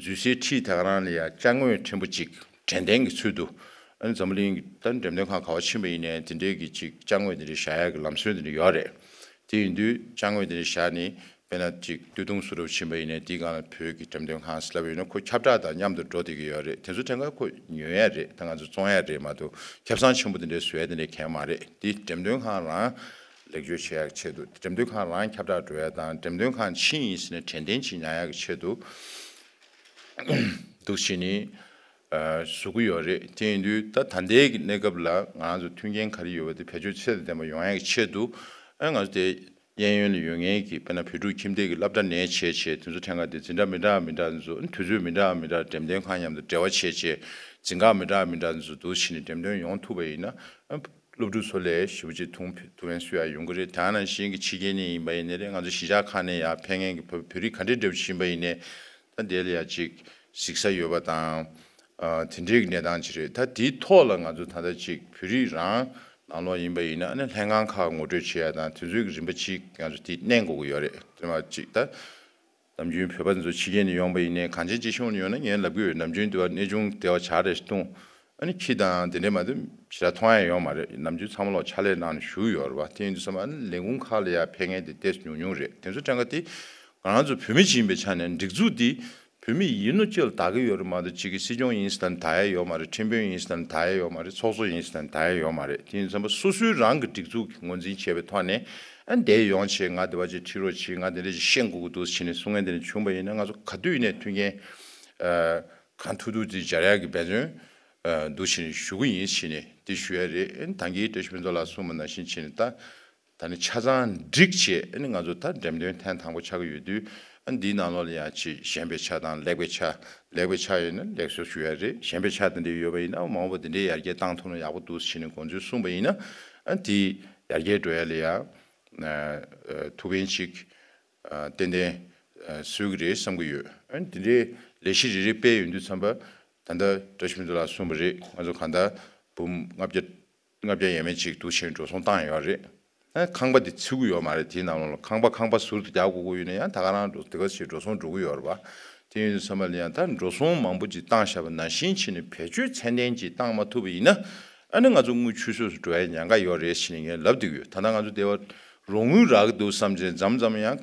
འཛུལ་སའི་འཁྲིས་དེ་ག་རང་ལ་ཡ་ཅ་དངོས་ཕྲན་བུ་ཅིག་དྲན་རྟེན་གྱི་ཚུལ་དུ། ཨ་ནི་འཛམ་བུ་གླིང་གི་ད་འགྲེམས་སྟོན་ཁང་ག་པར་ཕྱིན་པ་ཡིན་ནའི་དེ་འདྲའི་གི་ཅིག་ཅ་དངོས་དེ་འདྲ་བཞག་ཡ་གི་ལམ་སྲོལ་དེ་འདྲ་ཡོད་རེད། དེ་ཡིན་དུས་ཅ་དངོས་དེ་འདྲ་བཞག་ནས་དཔེར་ན་ཅིག་སྟོད་ཐུང་བཟོ་གྲྭ་ཕྱིན་པ་ཡིན་ནའི་དེའི་སྒང་ལ་བོད་ཀྱི་འགྲེམས་སྟོན་ཁང་ཟེར་ལབ་པ་ཡིན་ན་ཁོ་ཁྱབ་བསྒྲགས་དང་མཉམ་དུ་འགྲོ་བསྡད་ཀྱི་ཡོད་རེད། དེ་ཚོ་ཐད་ཀར་ཁོ་ཉོ་ཡ་རེད། ད་ང་ཚོ་བཙོང་ཡ་རེད་མ་གཏོགས། ཁེ་བཟང་ཆེན་པོ་དེ་འདྲའི་བཟོ་ཡ་དེ་འདྲ་གང་ཡང་མ་རེད། དེ་འགྲེམས་སྟོན་ཁང་རང་ལེགས་བཅོས་བྱེད་ཡ་གི་ཆེད་དུ། འགྲེམས་སྟོན་ཁང་རང་ཁྱབ་བསྒྲགས་འགྲོ་ཡ་དང་། འགྲེམས་སྟོན་ཁང་ཕྱིན་ཡིན་ཟེར་ནས་དྲན་རྟེན་ཅིག་ཉར་ཡ་གི་ཆེད་དུ་འདུག་བྱས་ནས་ཨ་བཟོ་གི་ཡོད་རེད། དེ་ཡིན་དུས་ད་ད་ལྟའི་གི་གནས་སྐབས་ལ་ང་རང་ཚོ་མཐུན་རྐྱེན་ག་རེ་ཡོད་པ་དེ་བེད་སྤྱོད་ཚད་དང་ལྡན་པ་ཡོང་ཡ་གི་ཆེད་དུ། ཨ་ང་ཚོ་དེ་གཡས་གཡོན་ལ་ཡོད་མཁན་གྱི་དཔེར་ན་བོད་ཕྲུག་ཁྱིམ་སྡེ་གི་སློབ་གྲྭ་ནས་བྱས་བྱས། དེ་ཚོ་ཐད་ཀར་དེ་འཛིན་གྲྭ་མི་འདྲ་མི་འདྲ་ཚོ། དུས་ཚོད་མི་འདྲ་མི་འདྲ་འགྲེམས་སྟོན་ཁང་མཉམ་དུ་འབྲེལ་བ་བྱས་བྱས། འཛིན་ཁང་མི་འདྲ་མི་འདྲ་ཚོ་འདུག་བྱས་ནས་འགྲེམས་སྟོན་ཡོང་ཐུབ་པ་ཡིན་ན། ཨ་སློབ་ཕྲུག་ཚོ་ལ་ཞེ་པོ་ཅིག་ཐུགས་ཐུགས་ཕན་གསོས་ཡ་ཡོང་གི་རེད། ད་ནང་བཞིན་གྱི་ཕྱི་རྒྱལ་ནས་ཡིན་པ་ཡིན་ནའི་རེད། ང་ཚོ་གཞིས་ཆགས་ཁག་ནས་ཡར་ཕེབས་མཁན་གྱི་བོད་བོད་རིགས་ག་འདྲ་འདྲ་བོ་ཞིག་ཡིན་པ་ཡིན་ནའི། ད་དེ་ལ་ཡ་ཅིག་གཟིགས་ས་ཡོད་པ་དང་། ཨ་དེ་འདྲའི་གི་གནས་སྟངས་ཅིག་རེད། ད་དེའི་ཐོག་ལ་ང་ཚོ་ད་ལྟ་ཅིག་བོད་རིགས་རང་ནང་ལོགས་ཡིན་པ་ཡིན་ན། ཨ་ནི་ལྷན་ཁང་ཁག་ངོ་སྤྲོད་བྱེད་ཡ་དང་། དེ་ཚོའི་གི་རིམ་པ་ཅིག་ང་ཚོ་དེ་གནོན་དགོས་ཀྱི་ཡོད་རེད། དེ་མ་ཅིག་ད། ནམ་རྒྱུན་བོད་པ་ཚོ་ཕྱི་རྒྱལ་ནས་ཡོང་པ་ཡིན་ནའི། གངས་ཅན་སྐྱིད་གཤོངས་ནས་ཡོང་ན་ངས་ལབ་ཀྱི་ཡོད། ནམ་རྒྱུན་དེ་བ་གནས་ཆུང་དེ་བ་ཇ་རེ་བཏུང་། ཨ་ནི་ཁྱི་དང་དེ་འདྲས་མ་གཏོགས་ཞེ་དྲག་མཐོང་ཡ་ཡོད་མ་རེད། ནམ་རྒྱུན་ཚང་མ་ལོག་ཕྱག་ལས་གནང་ནས་བཞུགས་ཡོད་རེད་བ། དེ་ཡིན་དུས་ཙམ་པ་ཨ་ནི་ལས་ཁུངས་ཁག་ལ་ཡ་ཕེབས་མཁན་དེ་ཏོག་ཙམ་ཉུང་ཉུང་རེད། དེ་ཚོ་ཐད་ཀར་དེ་ང་རང་ཚོ་བོད་མི་ཅིག་ཡིན་པའི་ཆ་ནས་སྒྲིག་འཛུགས་འདི་བོད་མི་ཡིན་ནོ་ཅིག་ལ་བདག་གི་ཡོད་རེད་མ་གཏོགས། ཅིག་གི་སྲིད་སྐྱོང་ཡིན་ཟེར་ན་བདག་ཡ་ཡོད་མ་རེད། ཁྲིམས་དཔོན་ཡིན་ཟེར་ན་བདག་ཡ་ཡོད་མ་རེད། ཚོགས་གཙོ་ཡིན་ཟེར་ན་བདག་ཡ་ཡོད་མ་རེད། དེ་ཡིན་དུས་ཙམ་པ་སོ་སོའི་རང་གི་སྒྲིག་འཛུགས་ཀྱི་ངོས་འཛིན་བྱས་པའི་ཐོག་ནས། ཨ་ནི་དེ་ཡོང་བྱས་ང་དེ་བ་ཅིག་ཁྲིད་རོགས་བྱེད། ང་དེ་འདྲ་ཅིག་ཤེས་དགོས་ཀྱི་འདུག་ཟེར་ནས་གསུང་མཁན་དེ་འདྲ་བྱུང་བ་ཡིན་ན། ང་ཚོ་ག་དུས་ཡིན་ནའི་མཐུན་རྐྱེན་ཨ་གང་ཐུབ་ཐུབ་ཅིག་སྦྱར་ཡག་གི་འབད་བརྩོན་ཨ་འདུག་བྱས་ནས་ཞུ་གི་ཡིན་ཟེར་ནས་དེ་ཞུ་ཡ་རེད། ཨ་ནི་ད་གིན་བཀྲ་ཤིས་ཕུན་ཚོགས་ལགས་གསུངས་པ་ནང་བཞིན་བྱས་ནས། ད་ད་ནི་ཆ་ཚང་སྒྲིག་བྱས། ཨ་ནི་ང་ཚོ་ད་འགྲེམས་སྟོན་ཐེངས་དང་པོ་ཆགས་ཀྱི་ཡོད་དུས། ཨ་ནི་འདིའི་ནང་ལོགས་ལ་ཡང་ཅིག་ཞན་པའི་ཆ་དང་ལེགས་པའི་ཆ། ལེགས་པའི་ཆ་ཡོད་ན་ལེགས་སོ་ཞུ་ཡ་རེད། ཞན་པའི་ཆ་དེ་འདྲ་ཡོད་པ་ཡིན་ན་མ་འོངས་པ་དེ་འདྲའི་ཡར་རྒྱས་བཏང་ཐུབ་ན་ཡག་པོ་འདུག་ཟེར་ནས་དགོངས་ཚུལ་གསུངས་པ་ཡིན་ན། ཨ་ནི་དེ་ཡར་རྒྱས་འགྲོ་ཡ་ལ་ཡ། ཨ་ཐུགས་ཕན་ཅིག་ཨ་ཏན་ཏན་ཨ་གསོས་ཀྱི་རེད་བསམ་གྱི་ཡོད། ཨ་ནི་དེ་འདྲའི་ལས་གཞི་རེ་རེ་སྤེལ་ཡོང་དུས་ཙམ་པ། ད་ལྟ་བཀྲ་ཤིས་ཕུན་ཚོགས་ལགས་གསུངས་པ་རེད། ང་ཚོ་གང་ལྟར་འབུམ་ལྔ་བརྒྱ་ལྔ་བརྒྱ་ཡས་མས་ཅིག་འདུག་བྱས་འགྲོ་སོང་བཏང་ཡོད་རེད། ཨ་ཁང་པ་དེ་ཚུད་ཀྱི་ཡོད་མ་རེད། དེའི་ནང་ལོགས་ལ་ཁང་པ་ཁང་པ་ཟུར་དུ་རྒྱག་དགོས་ཀྱི་ཡོད་ན་ཡང་ད་ག་རང་འགྲོ་དེ་ག་ཞིག་འགྲོ་སོང་འགྲོ་གི་ཡོད་རེད་པ། དེ་ཡིན་དུས་ཙམ་པ་ལ་ཡང་ད་འགྲོ་སོང་མང་པོ་ཅིག་བཏང་བཞག་པ་ནང་བཞིན་བྱས་ནས་བེད་སྤྱོད་ཚད་ལྡན་ཅིག་བཏང་མ་ཐུབ་པ་ཡིན་ན། ཨ་ནི་ང་ཚོ་དངུལ་ཆུད་ཟོས་སུ་འགྲོ་ཡའི་ཉེན་ཁ་ཡོད་རེད་ཟེར་ནས་ངས་ལབ་བསྡད་ཀྱི་ཡོད། ད་ལྟ་ང་ཚོ་དེ་བ་རོགས་དངུལ་རག་གི་འདུག་བསམ་བྱས་མཚམས་མཚམས་ཡང་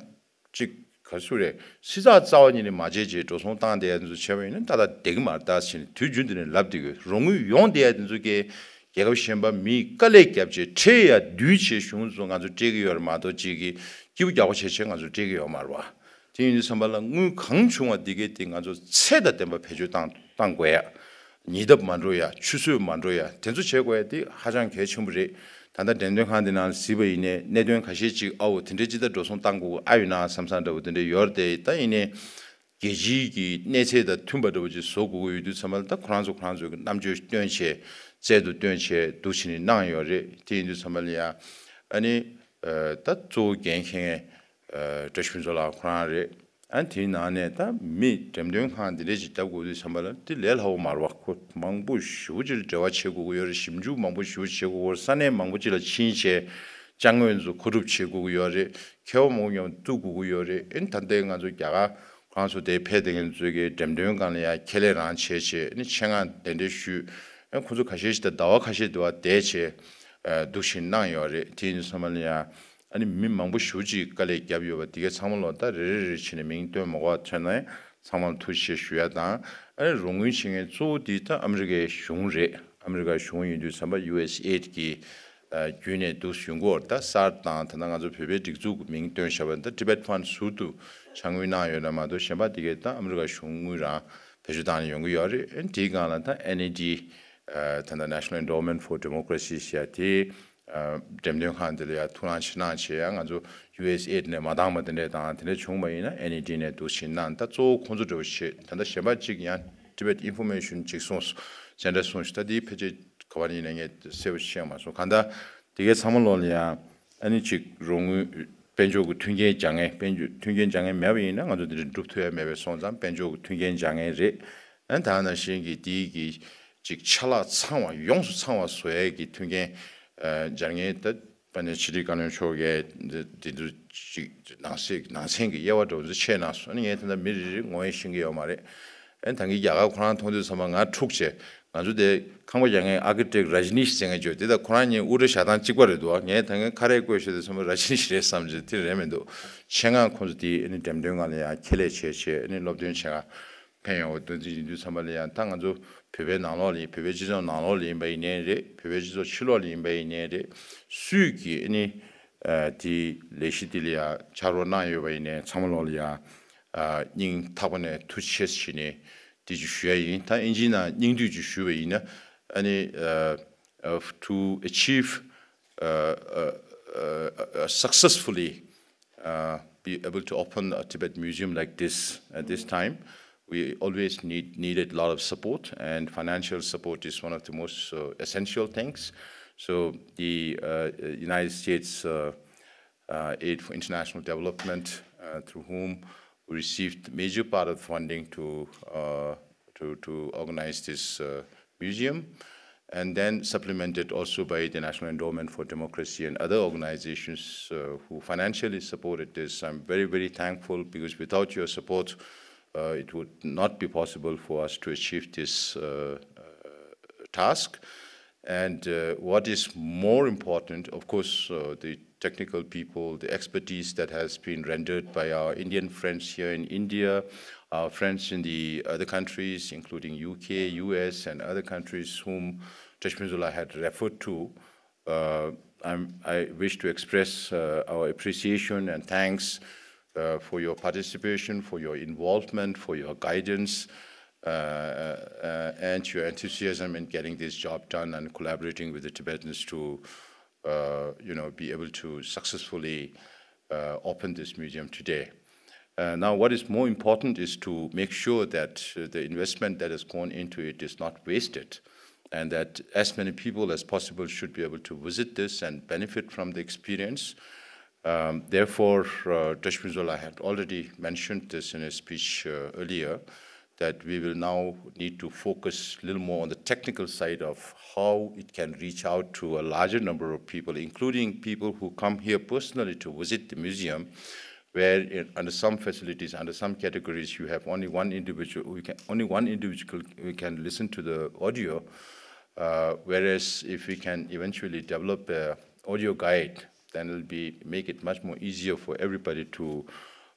ཅིག་ག་རེ་ཟེར་དགོས་རེད། སྲིད་ཚགས་རྩ་བ་ཉིད་ནས་མ་བྱས་བྱས་འགྲོ་སོང་བཏང་བསྡད་ཡ་དེ་ཚོ་བྱས་པ་ཡིན་ན་ཏག་ཏག་བསྡད་ཀྱི་མ་རེད་ད་ཟེར་ནས་དུས་རྒྱུན་དུ་ནས་ལབ་བསྡད་ཀྱི་ཡོད། རོགས་དངུལ་ཡོང་བསྡད་ཡ་དེ་ཚོ་གས་རྒྱལ་ཁབ་གཞན་པ་མིས་དཀའ་ལས་བརྒྱབ་བྱས་ཁྲལ་ཡ་བསྡུས་བྱས་གཞུང་ཚོ་ང་ཚོ་སྤྲད་ཀྱི་ཡོད་རེད་མ་གཏོགས། ཅིག་གི་སྐྱིད་པོ་རྒྱག་པོ་བྱས་བྱས་ང་ཚོ་སྤྲད་ཀྱི་ཡོད་མ་རེད་བ། དེ་ཡིན་དུས་ཙམ་པ་ལ་དངུལ་གང་བྱུང་བ་འདི་གས་དེ་ང་ཚོ་ཚད་དང་ལྡན་པ་བེད་སྤྱོད་བཏང་བཏང་དགོས་ཡ། ཉེས་འདབས་མ་འགྲོ་ཡ། ཆུད་ཟོས་མ་འགྲོ་ཡ། དེ་ཚོ་བྱེད་དགོས་ཡ་དེ་ཧ་ཅང་གལ་ཆེན་པོ་རེད། ད་ལྟ་འགྲེམས་སྟོན་ཁང་འདི་ནང་གཟིགས་པ་ཡིན་ནའི་གནད་དོན་ཁ་ཤས་ཅིག་ཨའོ་དེ་འདྲའི་ཅིག་ད་འགྲོ་སོང་བཏང་དགོས་ཀྱི་ཨ་ཡོད་ན་བསམ་བསམ་འདྲ་བོ་དེ་འདྲ་ཡོད་རེད་དེ། ད་ཡིན་ནའི་རྒྱལ་སྤྱིའི་གི་གནས་ཚད་དང་མཐུན་པ་འདྲ་བོ་ཅིག་བཟོ་དགོས་ཀྱི་ཡོད་དུས་ཙམ་པ་ལ། ད་ཁོ་རང་ཚོ་ཁོ་རང་ཚོའི་གི་རྣམ་དཔྱོད་བཏོན་བྱས། རྩལ་དུ་བཏོན་བྱས་འདུག་བྱས་ནས་གནང་ཡོད་རེད། དེ་ཡིན་དུས་ཙམ་པ་ལ་ཡ་ཨ་ནི་ཨ་ད་གཙོ་བོ་འགན་འཁྱེར་མཁན་ཨ་བཀྲ་ཤིས་ཕུན་ཚོགས་ལགས་ཁོ་རང་རེད། ཨ་དེའི་ནང་ནས་ད་མི་འགྲེམས་སྟོན་ཁང་འདི་འདྲས་ཅིག་བརྒྱབ་དགོས་དུས་ཙམ་པ་ལ་དེ་ལས་སླ་བོ་མ་རེད་བ། ཁོ་མང་པོ་ཞེ་པོ་ཅིག་ལ་འབྲེལ་བ་བྱེད་དགོས་ཀྱི་ཡོད་རེད། ཞིབ་འཇུག་མང་པོ་ཞེ་པོ་བྱེད་དགོས་ཀྱི་ཡོད་རེད། ས་གནས་མང་པོ་ཅིག་ལ་ཕྱིན་བྱས་ ཅ་དངོས་ཚོ་མཁོ་སྒྲུབ་བྱེད་དགོས་ཀྱི་ཡོད་རེད། མཁས་པ་མང་པོ་མཉམ་དུ་གཏུག་དགོས་ཀྱི་ཡོད་རེད། ཨ་ནི་ད་ལྟའི་ང་ཚོ་རྒྱ་གར་ཁོ་རང་ཚོ་དེ་ཕེབས་བསྡད་མཁན་ཚོའི་གི་འགྲེམས་སྟོན་སྒང་ལ་ཡང་ཁས་ལེན་རང་བྱས་བྱས། ཨ་ནི་ཆེད་མངགས་གདན་འདྲེན་ཞུས། ཨ་ནི་ཁོ་ཚོ་ཁ་ཤས་ཤིག་ད་ཟླ་བ་ཁ་ཤས་དུ་བ་བསྡད་བྱས་འདུག་བཞིན་གནང་ཡོད་རེད། དེ་ཡིན་དུས་ཙམ་པ་ལ་ཡང་ཨ་ནི་མི་མང་པོ་ཞེ་པོ་ཅིག་དཀའ་ལས་བརྒྱབ་ཡོད་པ་དེ་གའི་ཚང་མ་ལོ་ད་རེ་རེ་རེ་བྱས་ནས་མིང་བཏོན་མ་དགོས་པ་མཚོན་ན་ཚང་མ་ལ་ཐུགས་རྗེ་ཆེ་ཞུ་ཡ་དང་། ཨ་ནི་རོགས་དངུལ་བྱེད་མཁན་གཙོ་བོ་དེ་ད་ཨ་མི་རི་ཀའི་གཞུང་རེད། ཨ་མི་རི་ཀའི་གཞུང་ཡིན་དུས་ཙམ་པ་ཡུ་ཨེས་ཨེ་ཌི་གི་ཨ་བརྒྱུད་ནས་འདུག་ཡོང་གི་ཡོད་རེད། ད་སར་དང་ད་ལྟ་ང་ཚོ་བོད་པའི་སྒྲིག་འཛུགས་ཀྱི་མིང་བཏོན་བཞག་པ་ད་Tibet Fund ཟུར་དུ་ཕྱག་དངུལ་གནང་ཡོད་ན་མ་གཏོགས་གཞན་པ་དེ་གའི་ད་ཨ་མི་རི་ཀ་གཞུང་དངུལ་རང་བེད་སྤྱོད་བཏང་ནས་ཡོང་གི་ཡོད་རེད། ཨ་ནི་དེའི་སྒང་ལ་ད་ཨེན་ཨི་ཌི་ད་ལྟ་National Endowment for Democracy ཞེས་དེ་འགྲེམས་སྟོན་ཁང་འདི་ལ་ཡང་ཐུགས་སྣང་ཆེ་གནང་བྱས། ཡང་ང་ཚོ་ཡུ་ཨེས་ཨེ་ཌི་ནས་མ་འདང་བ་དེ་འདྲས་དང་དེ་འདྲས་བྱུང་བ་ཡིན་ན་ཨེན་ཨི་ཌི་ནས་འདུག་བཞིན་གནང་། ད་གཙོ་བོ་ཁོང་ཚོ་འདྲ་བོ་བྱེད། ད་ལྟ་གཞན་པ་གཅིག་ཡང་Tibet Information གཅིག་གསུངས་སོང་། Center གསུངས་ཤིང་། ད་དེའི་ཕལ་ཆེར་ག་བ་ཡིན་ན་ངས་གསལ་པོ་ཤེས་མ་སོང་། གང་ལྟར་དེ་གའི་ཚང་མ་ལོག་ལ་ཡང་ཨ་ནི་གཅིག་རོགས་དངུལ་དཔལ་འབྱོར་གྱི་མཐུན་རྐྱེན་སྦྱར་མཁན། དཔལ་འབྱོར་མཐུན་རྐྱེན་སྦྱར་མཁན་མེད་པ་ཡིན་ན་ང་ཚོ་དེ་འདྲ་འགྲུབ་ཐུབ་ཡ་མེད་པའི་སོང་ཙང་དཔལ་འབྱོར་གྱི་མཐུན་རྐྱེན་སྦྱར་མཁན་རེད། ཨ་ནི་ད་ནང་བཞིན་གྱི་དེའི་གི་ཅིག་ཆ་ལག་ཚང་བ་ཡོངས་སུ་ཚང་བ་བཟོ་ཡས་ཀྱི་མཐུན་རྐྱེན་ཨ་སྦྱར་མཁན་ད་དཔལ་ལྡན་ཕྱི་དྲིལ་བཀའ་བློན་མཆོག་གིས་འདི་འདི་འདུ་ཅིག་ནང་གསེས་ནང་ཚན་གྱི་དབྱེ་བ་འདྲ་བོ་ཚོ་ཕྱེ་གནང་སོང་། ཨ་ནི་ངས་ད་ལྟ་མི་རེ་རེ་ངོ་ཡང་ཤེས་ཀྱི་ཡོད་མ་རེད། ཨ་ནི་ད་གིན་རྒྱ་གར་ཁོ་རང་མཐོང་དུས་ཙམ་པ་ང་འཁྲུག་བྱས། ང་ཚོ་དེ་ཁང་པ་རྒྱག་མཁན་architect Rajneesh ཟེར་མཁན་ཅིག་ཡོད། དེ་ད་ཁོ་རང་གཉིས་དབུ་སྐྲ་བཞག་སྟངས་གཅིག་པ་རེད་འདུག་ངས་ད་གིན་ཁ་རས་བཀོད་བཞག་དུས་ཙམ་པ་Rajneesh རེད་བསམ་བྱས། དེ་རེད་མི་འདུག་ཆེད་མངགས་ཁོང་ཚོ་དེ་ཨ་ནི་འགྲེམས་སྟོན་སྒང་ལ་ཡང་ཁས་ལེན་བྱས་བྱས་ཨ་ནི་སློབ་སྟོན་བྱེད་ག་ཕན་ཡོང་བ་འདུག་འདི་ཡིན་དུས་ཙམ་པ་ལ་ཡང་ད་ང་ཚོ་བོད་པའི་ནང་ལོགས་ལ་ཡིན། བོད་པའི་སྤྱི་ཚོགས་ནང་ལོགས་ལ་ཡིན་པ་ཡིན་ནའི་རེད། བོད་པའི་སྤྱི་ཚོགས་ཕྱི་ལོགས་ལ་ཡིན་པ་ཡིན་ནའི་རེད། སུས་ཀྱིས་ཨ་ནི་ཨ་དེ་ལས་གཞི་དེ་ལ་ཡང་ཕྱག་རོགས་གནང་ཡོད་པ་ཡིན་ནའི་ཚང་མ་ལོགས་ལ་ཡང་ཨ་སྙིང་ཐག་པ་ནས་ཐུགས་རྗེ་ཆེ་ཞུས་ནས་དེ་ཅིག་ཞུ་ཡ་ཡིན། ད་ཨིན་ཇིའི་ནང་སྙིང་བསྡུས་ཅིག་ཞུས་པ་ཡིན་ན་ཨ་ནི་ཨ་ཨ་to achieve uh, uh, uh, uh, successfully uh, be able to open a Tibet museum like this at this time, we always need needed a lot of support, and financial support is one of the most uh, essential things. So the uh, United States uh, uh, Aid for International Development, uh, through whom we received the major part of funding to uh, to to organize this uh, museum, and then supplemented also by the National Endowment for Democracy and other organizations uh, who financially supported this. I'm very, very thankful because without your support, uh, it would not be possible for us to achieve this uh, uh, task. And uh, what is more important, of course, uh, the technical people, the expertise that has been rendered by our Indian friends here in India, our friends in the other countries, including U K, U S, and other countries whom Dashmizula had referred to. Uh, I'm, I wish to express uh, our appreciation and thanks uh, for your participation, for your involvement, for your guidance, uh, uh, and your enthusiasm in getting this job done and collaborating with the Tibetans to, uh, you know, be able to successfully uh, open this museum today. Uh, now, what is more important is to make sure that uh, the investment that has gone into it is not wasted, and that as many people as possible should be able to visit this and benefit from the experience. Um, therefore, uh, Dashmizula had already mentioned this in his speech uh, earlier, that we will now need to focus a little more on the technical side of how it can reach out to a larger number of people, including people who come here personally to visit the museum, where in, under some facilities, under some categories, you have only one individual, we can, only one individual we can listen to the audio, uh, whereas if we can eventually develop a audio guide, then it'll be, make it much more easier for everybody to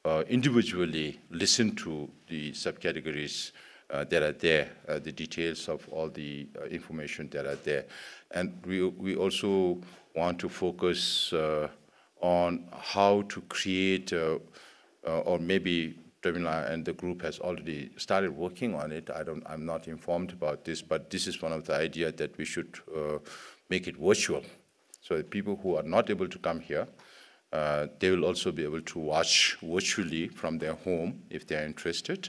uh, individually listen to the subcategories uh, that are there, uh, the details of all the uh, information that are there. And we, we also want to focus uh, on how to create, uh, uh, or maybe Pramila and the group has already started working on it. I don't, I'm not informed about this, but this is one of the ideas that we should uh, make it virtual. So the people who are not able to come here, uh, they will also be able to watch virtually from their home if they are interested.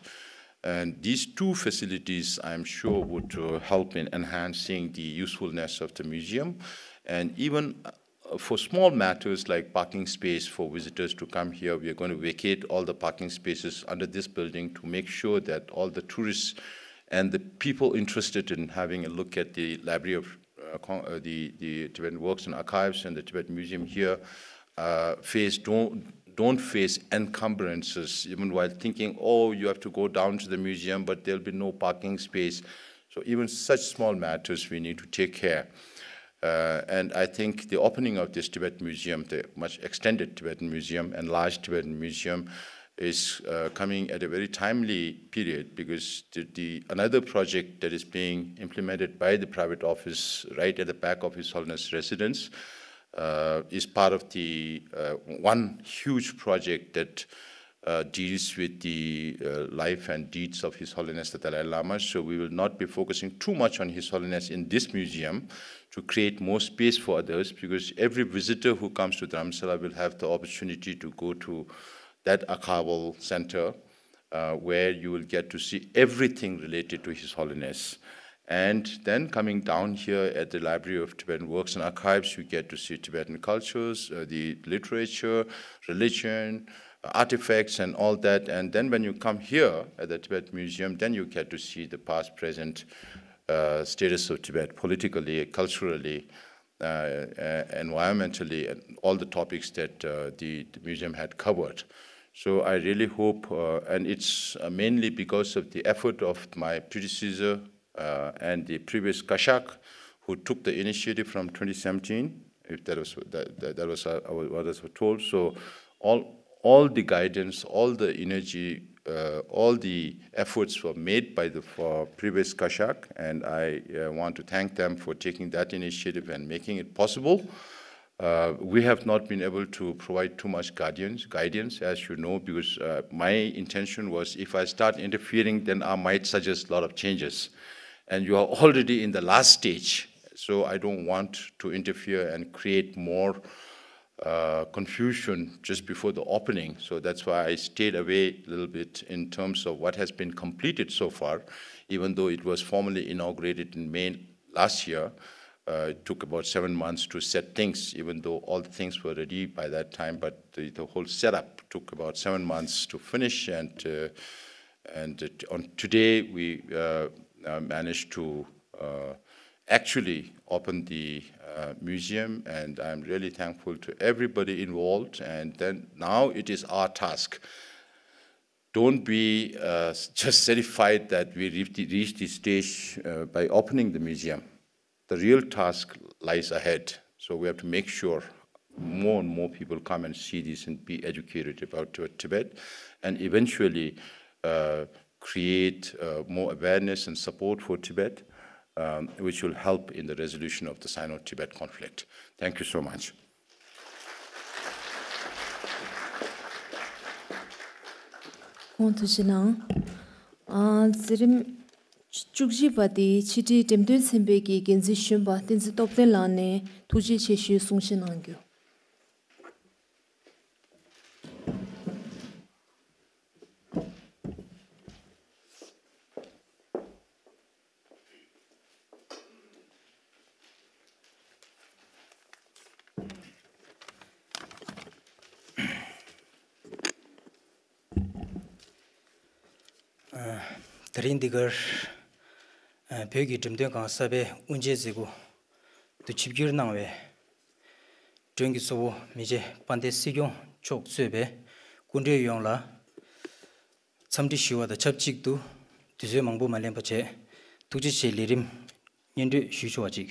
And these two facilities, I'm sure, would uh, help in enhancing the usefulness of the museum. And even uh, for small matters like parking space for visitors to come here, we are going to vacate all the parking spaces under this building to make sure that all the tourists and the people interested in having a look at the Library of uh, con- uh, the, the Tibetan Works and Archives and the Tibet Museum here uh, face don't don't face encumbrances even while thinking, oh, you have to go down to the museum, but there'll be no parking space. So even such small matters we need to take care. Uh, and I think the opening of this Tibet Museum, the much extended Tibetan Museum, enlarged Tibetan Museum, is uh, coming at a very timely period because the, the another project that is being implemented by the private office right at the back of His Holiness residence uh, is part of the uh, one huge project that uh, deals with the uh, life and deeds of His Holiness the Dalai Lama. So we will not be focusing too much on His Holiness in this museum to create more space for others, because every visitor who comes to Dharamsala will have the opportunity to go to that archival center uh, where you will get to see everything related to His Holiness. And then coming down here at the Library of Tibetan Works and Archives, you get to see Tibetan cultures, uh, the literature, religion, uh, artifacts, and all that. And then when you come here at the Tibet Museum, then you get to see the past, present uh, status of Tibet politically, culturally, uh, uh, environmentally, and all the topics that uh, the, the museum had covered. So I really hope, uh, and it's uh, mainly because of the effort of my predecessor uh, and the previous Kashak who took the initiative from twenty seventeen, if that was that, that, that was uh, what I was told. So all all the guidance, all the energy, uh, all the efforts were made by the uh, previous Kashak, and I uh, want to thank them for taking that initiative and making it possible. Uh, we have not been able to provide too much guardians, guidance, as you know, because uh, my intention was if I start interfering, then I might suggest a lot of changes. And you are already in the last stage, so I don't want to interfere and create more uh, confusion just before the opening. So that's why I stayed away a little bit in terms of what has been completed so far, even though it was formally inaugurated in May last year. Uh, it took about seven months to set things, even though all the things were ready by that time. But the, the whole setup took about seven months to finish, and uh, and it, on today we uh, uh, managed to uh, actually open the uh, museum, and I'm really thankful to everybody involved. And then now it is our task. Don't be uh, just satisfied that we reach the, reach this stage uh, by opening the museum. The real task lies ahead. So we have to make sure more and more people come and see this and be educated about Tibet, and eventually uh, create uh, more awareness and support for Tibet, um, which will help in the resolution of the Sino-Tibet conflict. Thank you so much. ཁོང་ཐུགས་རྗེ་གནང་། ཨ། མཛད་རིམ་བཅུ་གཅིག་པ་དེ་ཕྱི་དྲིལ་འགྲེམས་སྟོན་ཚན་པའི་གི་འགན་འཛིན་གཞོན་པ་བསྟན་འཛིན་སྟོབས་ལྡན་ལགས་ནས་ཐུགས་རྗེ་ཆེ་ཞུའི་གསུང་བཤད་གནང་རྒྱུ། ད་རིང་འདི་གར་བོད་ཀྱི་འགྲེམས་སྟོན་ཁང་གསར་པའི་དབུ་འབྱེད་མཛད་སྒོ་དུ་ཆིབས་བསྒྱུར་གནང་བའི་མགྲོན་གྱི་གཙོ་བོ་མི་རྗེ་དཔལ་ལྡན་སྲིད་སྐྱོང་མཆོག་གཙོས་པའི་སྐུ་མགྲོན་ཡོངས་ལ་འཚམས་འདྲི་ཞུ་བ་དང་ཆབས་ཅིག་ཏུ་དུས་ཚོད་མང་པོ་མ་ལེན་པ་བྱས་ཐུགས་རྗེ་ཆེ་ལས་རིམ་སྙན་སྒྲོན་ཞུ་ཆོག་པ་ཅིག་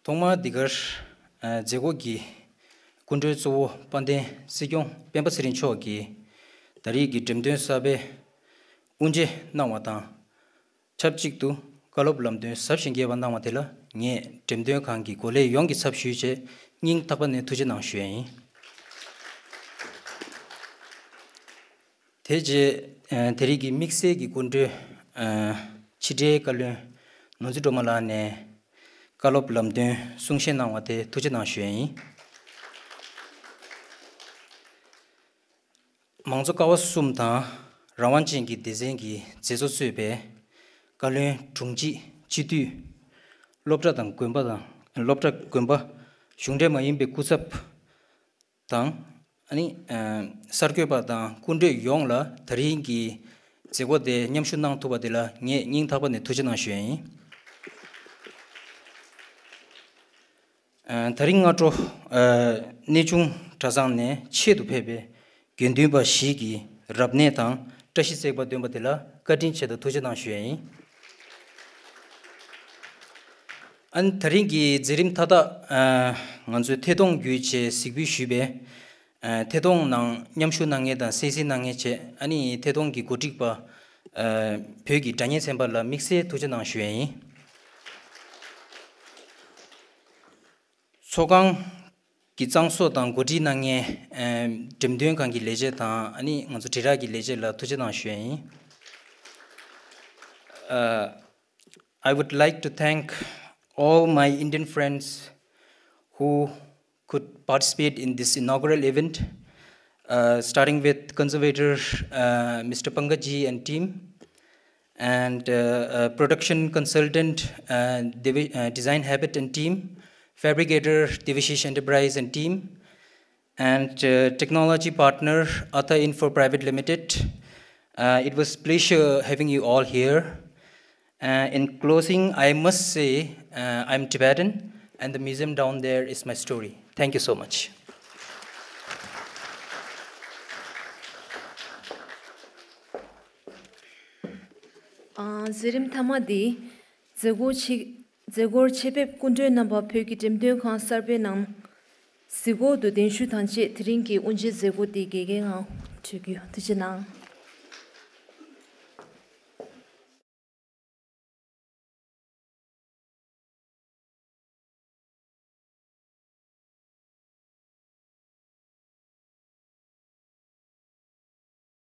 ཐོག་མར་འདི་གར་མཛད་སྒོ་གི་སྐུ་མགྲོན་གཙོ་བོ་དཔལ་ལྡན་སྲིད་སྐྱོང་སྤེན་པ་ཚེ་རིང་མཆོག་གིས་ད་རེས་ཀྱི་འགྲེམས་སྟོན་གསར་པའི་དབུ་འབྱེད་གནང་བ་དང་། ཆབས་ཅིག་ཏུ་བཀའ་སློབ་ལམ་སྟོན་ཟབ་ཞིང་རྒྱས་པ་གནང་བ་དེ་ལ་ངས་འགྲེམས་སྟོན་ཁང་གི་འགོ་ལས་ཡོངས་ཀྱི་ཚབ་ཞུས་བྱས་སྙིང་ཐག་པ་ནས་ཐུགས་རྗེ་གནང་ཞུ་ཡས་ཡིན། དེ་རྗེས་དེ་རིང་གི་དམིགས་བསལ་གྱི་སྐུ་མགྲོན་ཕྱི་དྲིལ་བཀའ་བློན་ནོར་འཛིན་སྒྲོལ་མ་ལགས་ནས་བཀའ་སློབ་ལམ་སྟོན་གསུང་བཤད་གནང་བ་དེ་ཐུགས་རྗེ་གནང་ཞུ་ཡས་ཡིན། མང་གཙོ་ཀ་བ་གསུམ་དང་རང་དབང་ཅན་གྱི་སྡེ་ཚན་གྱི་མཛད་གཙོ་གཙོས་པའི་བཀའ་བློན་དྲུང་ཆེ་སྤྱི་འཐུས། སློབ་གྲྭ་དང་དགོན་པ་དང་སློབ་གྲྭ་དགོན་པ་གཞུང་འབྲེལ་མ་ཡིན་པའི་སྐུ་ཚབ་དང་ཨ་ནི་གསར་འགོད་པ་དང་སྐུ་མགྲོན་ཡོངས་ལ་ད་རིང་གི་མཛད་སྒོ་དེ་མཉམ་ཞུགས་གནང་ཐུབ་པ་དེ་ལ་ངས་སྙིང་ཐག་པ་ནས་ཐུགས་རྗེ་གནང་ཞུ་ཡས་ཡིན། ཨ། ད་རིང་སྔ་དྲོ། ཨ། གནས་ཆུང་གྲྭ་ཚང་ནས་ཆེད་དུ་ཕེབས་པའི་དགེ་འདུན་པ་ཞིག་གིས་རབ་གནས་དང་བཀྲ་ཤིས་བརྩེགས་པ་འདོན་པ་དེ་ལ་བཀའ་དྲིན་ཆེ་དང་ཐུགས་རྗེ་གནང་ཞུ་ཡ་ཡིན། ཨ་ནི་ད་རིང་གི་མཛད་རིམ་མཐའ་དག་ཨ། ང་ཚོས་ཐད་གཏོང་བརྒྱུད་བྱས་གཟིགས་འབུལ་ཞུས་པས། ཨ། ཐད་གཏོང་ནང་མཉམ་ཞུགས་གནང་མཁན་དང་གསན་གཟིགས་གནང་མཁན་བཅས། ཨ་ནི་ཐད་གཏོང་གི་འགོ་ཁྲིད་པ། ཨ། བོད་ཀྱི་སྒྲ་སྙན་ཚན་པ་ལ་དམིགས་བསལ་ཐུགས་རྗེ་གནང་ཞུ་ཡ་ཡིན། ཚོགས་ཁང་གི་གཙང་བཟོ་དང་གོ་སྒྲིག་གནང་མཁན། ཨ། འགྲེམས་སྟོན་ཁང་གི་ལས་བྱེད་དང་ཨ་ནི་ང་ཚོ་དྲིལ་བསྒྲགས་ཀྱི་ལས་བྱེད་ལ་ཐུགས་རྗེ་གནང་ཞུ་ཡ་ཡིན། Uh, I would like to thank all my Indian friends who could participate in this inaugural event, uh, starting with conservator, uh, Mister Pankaj ji and team, and uh, uh, production consultant, uh, Devi, uh, Design Habit and team, fabricator Devishish Enterprise and team, and uh, technology partner Atha Info Private Limited. Uh, it was pleasure having you all here. Uh, in closing, I must say, uh, I'm Tibetan, and the museum down there is my story. Thank you so much. ཨ། མཛད་རིམ་མཐའ་མ་འདི་མཛད་སྒོ་ཆེ། མཛད་སྒོར་ཆེད་ཕེབས་སྐུ་མགྲོན་རྣམ་པ། བོད་ཀྱི་འགྲེམས་སྟོན་ཁང་གསར་པའི་ནང་གཟིགས་སྐོར་དུ་གདན་ཞུ་དང་བཅས། དེ་རིང་གི་དབུ་འབྱེད་མཛད་སྒོ་འདི་རྒྱལ་ཁའི་ངང་གྲོལ་རྒྱུ། ཐུགས་རྗེ་གནང་།